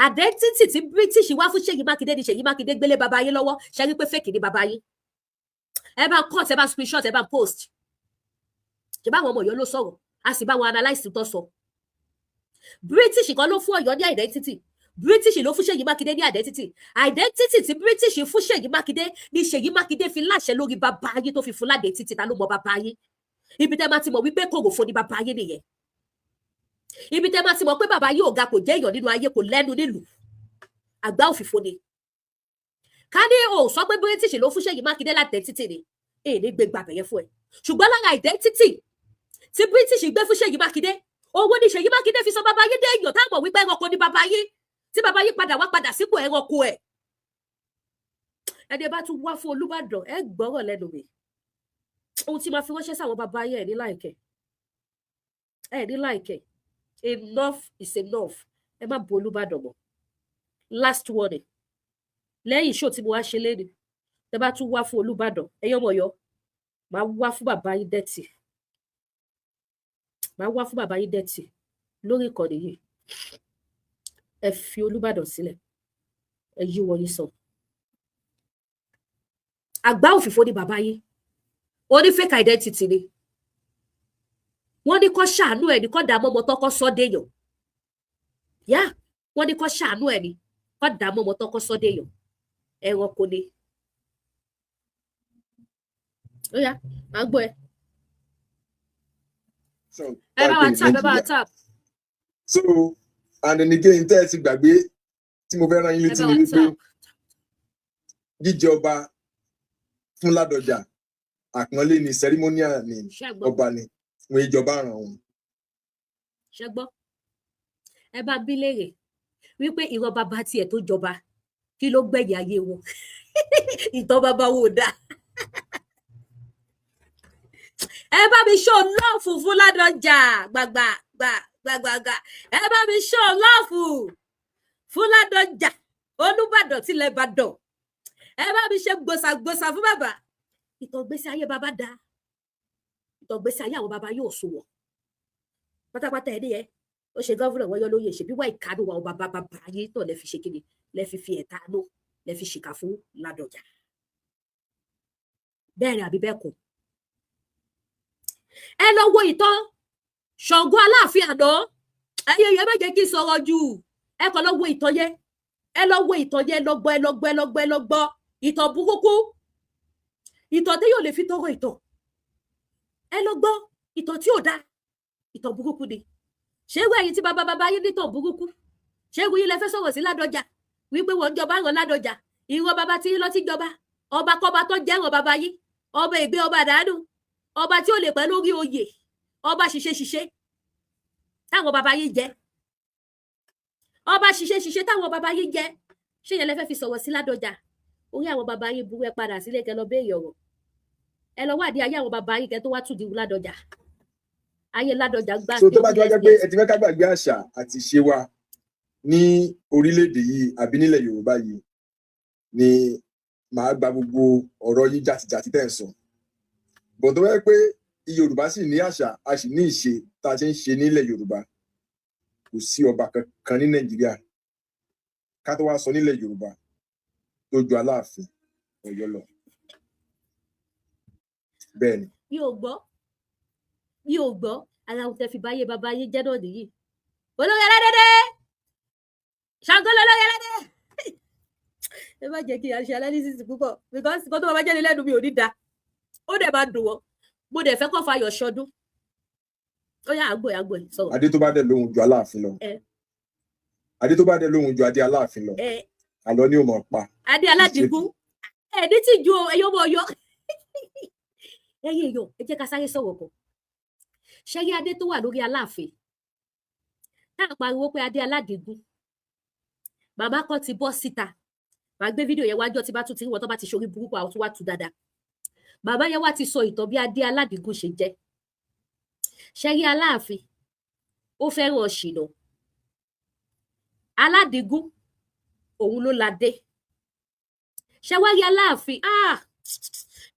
Identity tí British wá fún Ṣèyí Mákindé ni Ṣèyí Mákindé gbélé bàbá yín lọ́wọ́. Ṣe rí pé fake ni bàbá yín? Ẹ bá cut, ẹ bá screenshot, ẹ bá post. Ṣe báwọn ọmọ Ọ̀yọ́ ló sọ̀rọ̀, a sì bá wọn analyse tó sọ. British kan ló fún Ọ̀yọ́ ní identity, British ló fún Ṣèyí Mákindé ní identity. Identity tí British fún Ṣèyí Mákindé ní Ṣèyí Mákindé fi láṣẹ lórí bàbá yín tó fi fún l'identity. Ta ló mọ bàbá yín? Ibi tẹ́ máa ti mọ̀ wípé kòròfo ni bàbá yín nìyẹn. Ibi tẹ́ máa ti mọ̀ pé bàbá yín ò ga, kò jẹ́ èèyàn nínú ayé, kò lẹ́nu nílùú, àgbá òfìfo ni. Ká ní o sọ pé British ló fún Ṣèyí Mákindé l'identity ni, èyí ní gbé gbàgbẹ́ yẹn fún ẹ. Ṣùgbọ́n lára identity tí British gbé fún Ṣèyí Mákindé, owó ní Ṣèyí Mákindé fi sọ bàbá yín dé èèyàn táwọn mọ̀ wípé ẹranko ni bàbá yín, tí bàbá yín padà wá padà sípò ẹranko ẹ̀. Ẹni ẹ bá tún wá fún Olúbàdàn, ẹ gbọ́rọ̀ lẹ́nu mi. Ohun tí màá fi ránṣẹ́ sáwọn bàbá yẹn, ẹ ní láìkẹ́, ẹ ní láìkẹ́. Enough is enough. Ẹ má bo Olúbàdàn mọ́. Last warning lẹ́yìn show tí mo wá ṣe léni, tẹ bá tún wá fún Olúbàdàn, ẹ̀yin ọmọ Ọ̀yọ́, màá wá fún bàbá yín dẹ́tì, màá wá fún bàbá yín dẹ́tì lórí ìkànnì yìí. Ẹ fi Olúbàdàn sílẹ̀, ẹ yí wọnyí sọ. Àgbá òfìfo ni bàbá yín, ó ní fake identity ni. Wọ́n ní kó ṣàánú ẹ̀ ní kó dààmú ọmọ tọkọ sọdẹyàn yá. Wọ́n ní kó ṣàánú ẹ̀ ní kó dààmú ọmọ tọkọ sọdẹyàn. Ẹranko ni. Ó yá, à ń gbọ́ ẹ. Ẹ bá wa tap, ẹ bá wa tap. So and then again, tẹ́ ẹ ti gbàgbé tí mo fẹ́ rán yín Ẹ létí bá ni wa wípé tap. jíjẹ ọba fún Ládọjà, àpọ́nlé ni, ceremonial ni. Ṣé gbọ́? Ọba ni wọn, ìjọba ràn òun. Ṣé gbọ́? Ẹ bá bí léèrè wípé ìran bàbá tiẹ̀ tó jọba, kí ló gbẹ̀yìn ayé wọn? Ìtàn bàbá wo dáa? Ẹ bá mi show love fún Ládọjà. Gbàgbà gbà gbàgbàgbà, ẹ bá mi show love fún Ládọjà, Olúbàdàn tilẹ̀ Ìbàdàn. Ẹ bá mi ṣe gbòsàgbòsà fún bàbá. Ìtàn gbèsè ayé bàbá dáa, ìtàn gbèsè ayé àwọn bàbá yóò sùnwọ̀n pátápátá. Ẹni yẹn ó ṣe governor, wọ́n yọ lóye. Ṣèbí wá ìkánú wa bàbá bàbá yín náà lẹ fi ṣe kíni, lẹ fi fi ẹ̀ta nú, lẹ fi ṣìkà fún Ládọjà. Bẹ́ẹ̀ ni àbí bẹ́ẹ̀ kọ́? Ẹ lọ wo ìtàn Ṣàngó Aláàfin àná. Ẹyẹ yẹn, má jẹ́ kí n sọ̀rọ̀ jù. Ẹ kàn lọ wo ìtàn yẹn, ẹ lọ wo ìtàn yẹn, lọ gbọ́, ẹ lọ gbọ́, ẹ lọ gbọ́, ẹ lọ gbọ́ ìtàn burúkú, ìtàn tí yóò lè fi tọrọ ìtàn. Ẹ lọ gbọ́ ìtàn tí ò dáa, ìtàn burúkú ni. Ṣé irú ẹ̀yin tí bàbá bàbá yín nítàn burúkú, ṣé irú yín lẹ fẹ́ sọ̀rọ̀ sí Ládọjà wípé wọ́n ń jọba ràn Ládọjà? Ìran bàbá tí yín lọ sí jọba, ọba kọba tó jẹ́ ràn bàbá yín, ọba ègbé, ọba àdánù, ọba tí ò lè pẹ́ lórí oyè, ọba ṣiṣẹ́ ṣiṣẹ́ táwọn bàbá yín jẹ, ọba ṣiṣẹ́ ṣiṣẹ́ táwọn bàbá yín jẹ, ṣé yẹn lẹ fẹ́ fi sọ̀rọ̀ sí Ládọjà? Orí àwọn bàbá yín burú. Ẹ padà sílé, kẹ́ lọ béèrè ọ̀rọ̀, ẹ lọ wádìí ayé àwọn bàbá yín kẹ́ tó wá tùdí Ládọjà. Ayé Ládọjà gbá. So tó bá ti wá jẹ́ pé ẹ ti fẹ́ ká gbàgbé àṣà àti ìṣe wa ní orílẹ̀-èdè yìí àbí nílẹ̀ Yorùbá yìí ni, màá gba gbogbo ọ̀rọ̀ yín jàtìjàtì tẹ̀ ń sọ bọ̀. Tó wáyé pé Yorùbá sì ní àṣà, a sì ní ìṣe tá a ṣe ń ṣe nílẹ̀ Yorùbá, kò sí ọba kankan ní Nàìjíríà, ká tó wá sọ nílẹ̀ Yorùbá, tó ju Aláàfin Ọ̀yọ́ lọ. Bẹ́ẹ̀ ni. Mi ò gbọ́, mi ò gbọ́. Ara ohun tẹ́ fi báyé bàbá yín jẹ́ náà nìyí. Olórí aládédé Ṣàngó lolórí aládé. Ẹ má jẹ́ kí a ṣe analysis púpọ̀, because kó tó bá jẹ́ ní lẹ́nu mi ò ní da, ó dẹ̀ máa dùn wọ́n. Mo dẹ̀ fẹ́ kọ́ fayọ̀ ṣọdún. Ó yá, àgbò àgbò sọ̀rọ̀. Adé tó bá dẹ̀ lóhùn ju Aláàfin lọ, adé tó bá dẹ̀ lóhùn ju adé Aláàfin lọ, àlọ́ ni ó mọ̀ pa. Adé aládìgún ẹ ní tìjú o. Ẹyọ ọmọ Ọ̀yọ́, ẹyẹ èèyàn, ẹ jẹ́ ká sáré sọ̀rọ̀ kan. Ṣẹyẹ adé tó wà lórí Aláàfin tá à ń pariwo pé adé aládìgún, bàbá kan ti bọ́ síta. Màá gbé fídíò yẹn wájọ́ tí bá tún ti rí wọn tó bá ti ṣorí burúkú, àwọn tó wá tú dáadáa. Bàbá yẹn wá ti sọ ìtàn bí adé aládìgún ṣe jẹ́. Ṣẹyẹ Aláàfin ó fẹ́ràn ṣìnà, aládìgún òun ló ládé. Ṣẹwárí Aláàfin, ah,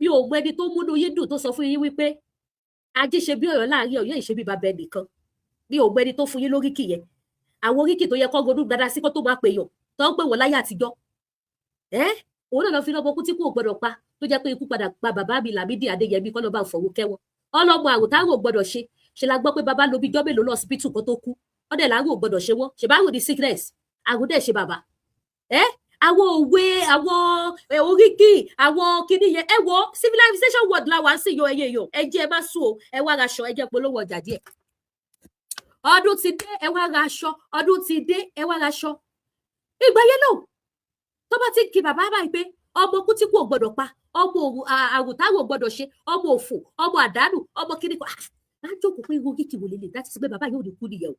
mi ò mọ ẹni tó múnú yín dùn tó sọ fún yín wípé ajé ṣe bí Ọ̀yọ́ láàrin Ọ̀yọ́ ìṣe bí bàbá ẹnìkan. Mi ò mọ ẹni tó fún yín lóríkì yẹn, àwọn oríkì tó yẹ kó ronú dáadáa sí kó tó máa pèèyàn tó ń pè wọ́n láyé àtijọ́. Ẹ òun náà lọ fi lọ́mọ kú tí kò gbọdọ̀ pa, tó jẹ́ pé ikú padà pa bàbá mi Lámídì Adéyẹmí, kọ́ ló bá fọwọ́ kẹ́wọ́n. Ọlọ́mọ àrùn táwọn ò gbọdọ̀ ṣe ṣe la gbọ́ pé bàbá lo bí jọ́ mélòó lọ hospital kó tó kú. Ọdẹ làárò ò gbọdọ̀ ṣe wọ́n ṣe bá rò ní sickness, àrùn dẹ̀ ṣe bàbá ẹ. Àwọn òwe, àwọn oríkì, àwọn kinní yẹn, ẹ wo civilization world la wà ń sìn yọ. Ẹyẹ yọ, ẹ jẹ́ ẹ má sùn o. Ẹ wá raṣọ, ẹ jẹ́ polówó ọjà díẹ̀. Ọdún ti dé, ẹ wá raṣọ. Ọdún ti dé, ẹ wá raṣọ. Ìgbà yẹn náà, tó bá ti ń kí bàbá báyìí pé ọmọ kú tí kò gbọdọ̀ pa, ọmọ àrùn táwọn ò gbọdọ̀ ṣe, ọmọ òfò, ọmọ àdánù, ọmọ kíní kan, á jókòó pé irú oríkì wò lélẹ̀ láti sọ pé bàbá yóò ní kú nìyẹn o.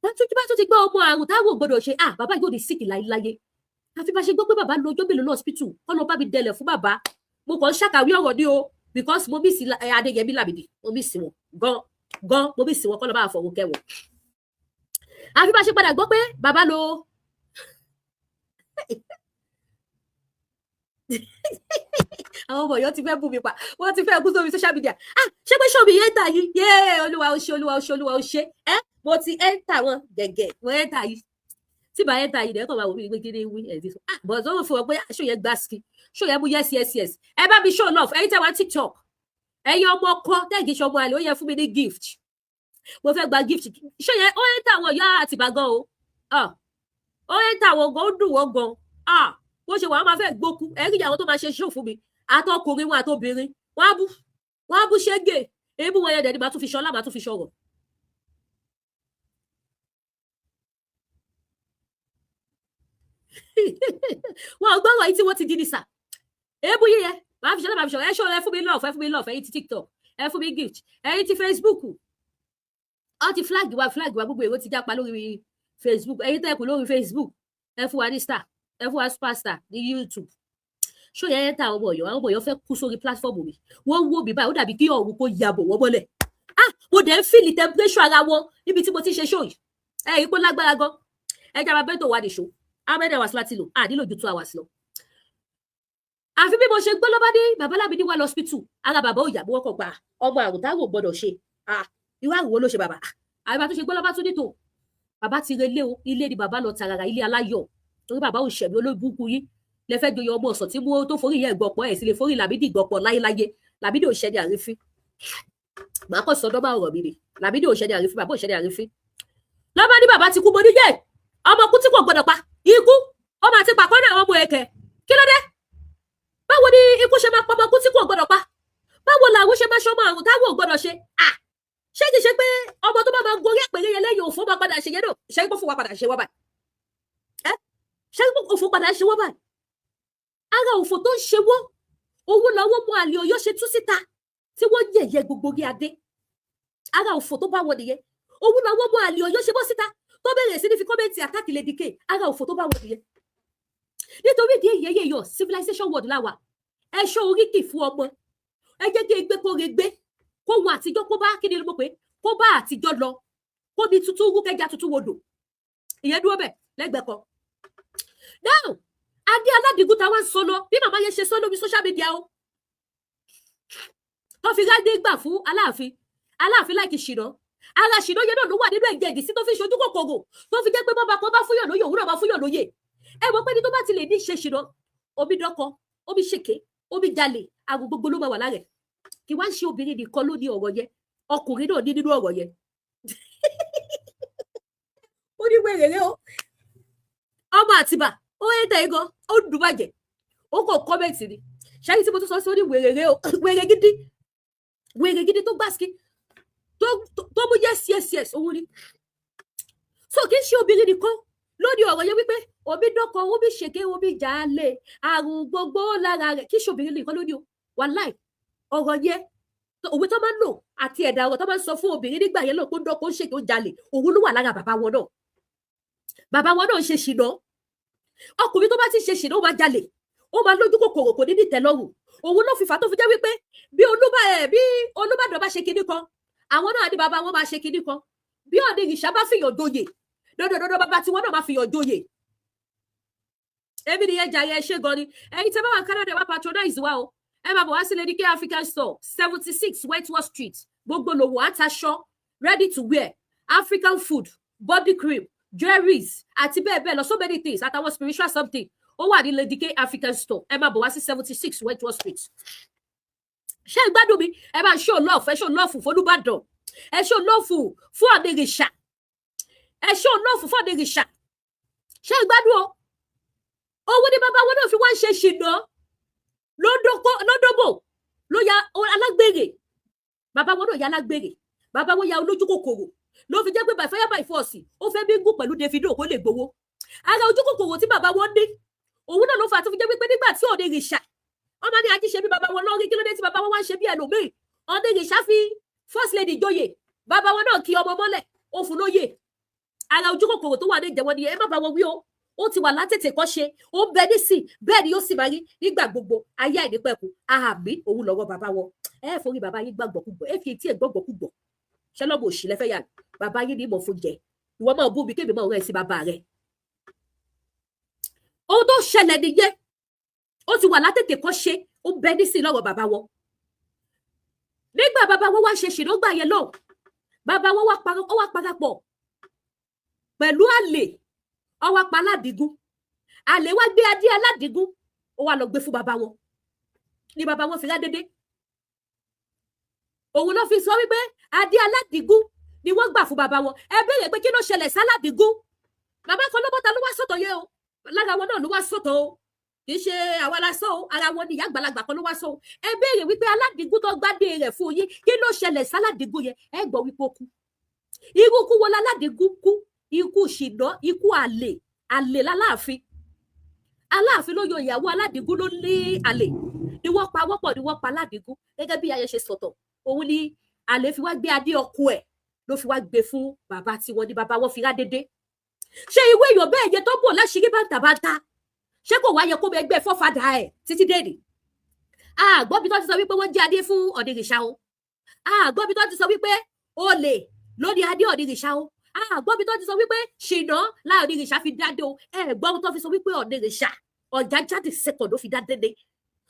Bá tún ti gbọ́ ọmọ àrùn táwọn ò gbọdọ̀ ṣe, ah, bàbá yóò ní sick láyéláyé. Àfi bá ṣe gbọ́ pé bàbá lọ ọjọ́ mélòó lọ hospital, kọ́ lọ bá mi dẹlẹ̀ fún bàbá. Mo kàn ń ṣàkàwé ọ̀rọ̀ ni o, because mo miss Adéyẹmí Lámìdí, mo miss wọn gan gan, mo miss wọn, kọ́ lọ bá fọwọ́ kẹwọn. Àfi bá ṣe padà gbọ́ pé bàbá lọ, àwọn ọmọ Ọ̀yọ́ ti fẹ́ bú mi pa, wọ́n ti fẹ́ kú sórí social media. Ah, ṣé pé ṣòbí yẹn tà yìí? Yéé, Olúwa ó ṣe, Olúwa ó ṣe, Olúwa ó ṣe. Ẹ mo ti ẹ́ńtà wọn gẹ̀gẹ̀, mo ẹ́ńtà yìí. Tí bá yẹn ta yìí dẹ́kọ̀ máa wò mí pé kí ni wí ẹ̀ ti sọ. Ah, but ó fún ọ pé ṣó yẹn gbá ski, ṣó yẹn mú. Yes, yes, yes. Ẹ bá mi show love. Ẹ̀yin tẹ́ wá TikTok, ẹ̀yin ọmọ ọkọ tẹ́gì ṣọmọ àlè, ó yẹ fún mi ní gift. Mo fẹ́ gba gift. Ṣó yẹn ó yẹn tàwọn ìyá Àtìbà gan o. Ó yẹn tàwọn gan, ó dùn wọ́n gan. Bó ṣe wà á máa fẹ́ gbókú. Ẹ̀rí ìyàwó tó máa ṣe show fún mi, àtọkùnrin wọn àtobìnrin, wọ́n á bú, wọ́n á bú ṣégè. Èébú wọn yẹn dẹ̀ ni màá tún fi ṣọlá, màá tún fi ṣọ̀rọ̀. Wọn ò gbọ́rọ̀ yìí tí wọ́n ti di ní sà. Èébú yíyẹ màá fi ṣọlá, màá fi ṣọ̀rọ̀. Ẹ ṣọ̀rọ̀, ẹ fún mi love, ẹ fún mi love. Ẹ̀yin ti TikTok, ẹ fún mi gift. Ẹ̀yin ti Facebook, ọ ti flag wa, flag wa. Gbogbo èrò ti jápa lórí Facebook. Ẹ̀yin tẹ́ kù lórí Facebook, ẹ fún wa ní star, ẹ fún wa superstar ní YouTube. Ṣó yẹn ta àwọn ọmọ Ọ̀yọ́, àwọn ọmọ Ọ̀yọ́ fẹ́ kú sórí platform mi. Wọ́n wò mí báyìí, ó dàbí kí ọ̀run kó yabò wọ́n mọ́lẹ̀. Ah, mo dẹ̀ ń feel temperature ara wọn níbi tí mo ti ṣe show yìí. Ẹ yìí pé lágbára gan. Ẹ jẹ́ àwọn bẹ́tò wa nìṣó. How many hours láti lò? Ah, nílò ju 2 hours lọ. Àfi bí mo ṣe gbọ́ lọ́ba dé, bàbá Lámìdí wà lọ́sípítù, ara bàbá ò yà bí wọ́n kàn gba ọmọ àrùn táwọn ò gbọdọ̀ ṣe. Ah, irú àrùn wo ló ṣe bàbá? Àbí bá tó ṣe gbọ́ lọ́ba tún nítò bàbá ti relé o. Ilé ni bàbá lọ tààràrà, ilé aláyọ̀, torí bàbá ò ṣẹ̀mí. Olóògùn yín lẹ fẹ́ joyè ọmọ ọ̀sán tí mú tó forí yẹn gbọ̀pọ̀, ẹ̀ sì lè forí Lámìdí gbọ̀pọ̀ láyéláyé. Lámìdí ò ṣẹ́ni àrífín. Màá kàn sọ dọ́bà ọ̀rọ̀ mi ni. Lámìdí ò ṣẹ́ni àrífín, bàbá ò ṣẹ́ni àrífín. Lọ́ba ní bàbá ti kú. Mo ní yẹ ọmọ kú tí kò gbọdọ̀ pa ikú, ó máa ti pàkọ́ náà àwọn ọmọ ẹ̀kẹ́. Kí ló dé? Báwo ni ikú ṣe máa pa ọmọ kú tí kò gbọdọ̀ pa? Báwo làwọn ṣe máa ṣọmọ àrùn táwọn ò gbọdọ̀ ṣe? À, ṣé kìí ṣe pé ọmọ tó bá máa gorí àpèrè yẹn lẹ́yìn òfò máa padà ṣe yẹn náà? Ṣé kó fún wa padà ṣe wọ́n báyìí? Ẹ ṣé òfò padà ṣe wọ́n báyìí? Ara òfò tó ń ṣe wọ́n, owó lọ́wọ́ mọ àlè Ọ̀yọ́ ṣe tú síta tí wọ́n yẹ̀yẹ́ gbogbo orí adé. Ara òfò tó bá wọn nìyẹn. Owó lọ́wọ́ mọ àlè Ọ̀yọ́ ṣe bọ́ síta tó bẹ̀rẹ̀ sí ní fi comment attack Lady K. Ara òfò tó bá wọn nìyẹn. Nítorí ìdí èyí, ẹyẹ yọ civilization world láwà. Ẹ ṣọ́ oríkì fún ọmọ. Ẹ jẹ́ kí egbe kó regbe, kó wọn àtijọ́, kó bá kí ni mo pè, kó bá àtijọ́ lọ, kó mi tuntun rú, kẹja tuntun wodò. Ìyẹn dúró bẹ̀ lẹ́gbẹ̀ẹ́ kan. Now, adé aládìgún ta wá ń sọ lọ, bí màmá yẹn ṣe sọ lórí social media o, tó fi rádé gbà fún Aláàfin. Aláàfin láìkì ṣìnà. Ara ṣìnà yẹn náà ló wà nínú ẹ̀jẹ̀ ìdí sí tó fi ṣojú kòkòrò, tó fi jẹ́ pé bọ́ba kan bá fúnyàn lóye, òun náà máa fúnyàn lóye. Ẹ mọ̀ pé ní tó bá ti lè ní ṣe ṣìnà, omi dọ́kọ, omi ṣèké, omi jalè, àrùn gbogbo ló máa wà lára ẹ̀. Kí wá ń ṣe obìnrin nìkan ló ní ọ̀rọ̀ yẹn, ọkùnrin náà ní nínú ọ̀rọ̀ yẹn. Ó ní wèrè rẹ o, ọmọ Àtìbà. Ó yẹ tẹ̀ gan, ó dùn bàjẹ́. Ó kàn comment ni ṣáyé tí mo tún sọ sí. Ó ní wèrè rẹ o, wèrè gidi, wèrè gidi tó gbàsíkí tó mú. Yes, yes, yes. Òun ni. So kì í ṣe obìnrin nìkan lórí ọ̀rọ̀ yẹn wípé omi dọ́kọ, omi ṣèké, omi jalè, àrùn gbogbo lára rẹ̀. Kì í ṣe obìnrin nìkan lóní o. Wàláì, ọ̀rọ̀ yẹn, òwe tó máa ń lò àti ẹ̀dà ọ̀rọ̀ tó máa ń sọ fún obìnrin nígbà yẹn náà, kó dọ́kọ, ó ṣèké, ó jalè, òun ló wà lára bàbá wọn náà. Bàbá wọn náà ṣe ṣìnà. Ọkùnrin tó bá ti ṣe ṣìnà, ó máa jalè, ó máa lójú kòkòrò, kò ní ní tẹ́lọ́rùn. Òun ló fi fà tó fi jẹ́ wípé bí Olúbàdàn bá ṣe kinní kan, àwọn náà ní bàbá wọn máa ṣe kinní kan. Bí Ọ̀ọ̀ni ìrìṣà bá fìyàn joyè, dandandandan bàbá tiwọn náà máa fìyàn joyè. Èmi nìyẹn jàre. Ẹ ṣé gan ni. Ẹ̀yin tẹ́ bá wà Canada, wá patronize wa o. Ẹ máa bọ̀ wá sí Lady K African Store, 76 Wentworth Street. Gbogbo lòwò àtàṣọ, ready to wear, African food, body cream, jewelries àti bẹ́ẹ̀ bẹ́ẹ̀ lọ, so many things, àtàwọn spiritual something, ó wà ní Lady K African Store. Ẹ máa bọ̀ wá sí 76 Wentworth Street. Ṣé ẹ gbádùn mi? Ẹ máa show love. Ẹ show love fún Olúbàdàn, ẹ show love fún Ọ̀nìrìṣà, ẹ show love fún Ọ̀nìrìṣà. Ṣé ẹ gbádùn o? Owó ní bàbá wọn náà fi wá ń ṣe ṣìnà lódòbò, ló ya alágbèrè. Bàbá wọn náà ya alágbèrè, bàbá wọn ya olójú kòkòrò, ló fi jẹ́ pé by fire by force, ó fẹ́ bí gùn pẹ̀lú Davido kó lè gbowó. Ara ojú kòkòrò tí bàbá wọn ní, òun náà ló fà tó fi jẹ́ pé nígbà tí Ọ̀nìrìṣà, ọmọ ní ají ṣe bí bàbá wọn lọ́rí, kí ló dé tí bàbá wọn wá ń ṣe bí ẹlòmíì? Ọ̀nìrìṣà fi first lady joyè, bàbá wọn náà kí ọmọ mọ́lẹ̀, ó fún lóyè. Ara ojú kòkòrò tó wà ní ìjẹ̀wọ́n ni. Ẹ má bá wọn wí o. Ó ti wà látètè kọ́ ṣe, ó ń bẹ nísìn, bẹ́ẹ̀ ni yóò sì máa rí nígbà gbogbo ayé àìnípẹ̀kun. Àmì òun lọ́wọ́ bàbá wọn. Ẹ forí bàbá yín gbàgbọ́kúgbọ̀, ẹ fi etí ẹ̀ gbọ́gbọ́kúgbọ̀. Ṣẹlọ́mọ òṣì lẹ́fẹ́ yà? Bàbá yín ní ìmọ̀ fún jẹ. Ìwọ máa bú mi, kébì máa rẹ̀ sí bàbá rẹ̀. Ohun tó ṣẹlẹ̀ nìyẹn. Ó ti wà látètè kọ́ ṣe, ó ń bẹ nísìn lọ́wọ́ bàbá wọn. Nígbà bàbá wọn wá ṣe ṣìnà yẹn lọ, bàbá wọn wá parapọ̀ pẹ̀lú àlè. Ọwọ́ pa Aládìgún. Àlè wá gbé adé Aládìgún, ó wá lọ gbé fún bàbá wọn, ní bàbá wọn fi rádédé. Òun ló fi sọ wípé adé Aládìgún ni wọ́n gbà fún bàbá wọn. Ẹ béèrè pé kí ló ṣẹlẹ̀ sáládìgún? Bàbá kan ló bọ́ta, ló wá sọ̀tọ̀ yẹn o. Lára wọn náà ló wá sọ̀tọ̀ o, kì í ṣe àwa la sọ o. Ara wọn ni ìyá àgbàlagbà kan ló wá sọ o. Ẹ béèrè wípé Aládìgún tó gbádé rẹ̀ fún yín, kí ló ṣẹlẹ̀ sáládìgún yẹn? Ẹ gbọ́ wípé ó kú. Irú kú wo láládìgún kú? Ikú ṣìnà, ikú àlè. Àlè láláàfin. Aláàfin ló yọ ìyàwó Aládìgún ló ní àlè ni wọ́n pa wọ́pọ̀, ni wọ́n pa Aládìgún. Gẹ́gẹ́ bí ayẹyẹ ṣe sọ̀tọ̀, òun ni àlè fi wá gbé adé ọkọ ẹ̀, ló fi wá gbé fún bàbá tiwọn, ní bàbá wọn fi rá dédé. Ṣé ìwé èèyàn bẹ́ẹ̀ yẹ tó bò láṣìírí bàǹtàbàǹtà, ṣé kò wá yẹ kó bẹ ẹgbẹ́ fọ́fadà ẹ̀ títí dé ní? Àgbọ́bi tó ti sọ wípé wọ́n jẹ́ adé fún Ọ̀nìrìṣà o. Àgbọ́bi tó ti sọ wípé olè ló ní adé Ọ̀nìrìṣà o. Àgbọ́bi tó ti sọ wípé ṣìnà láàrin Ọ̀nìrìṣà fi dádé o. Ẹ gbọ́ tó fi sọ wípé Ọ̀nìrìṣà Ọ̀jájá the Second ló fi dádé ni.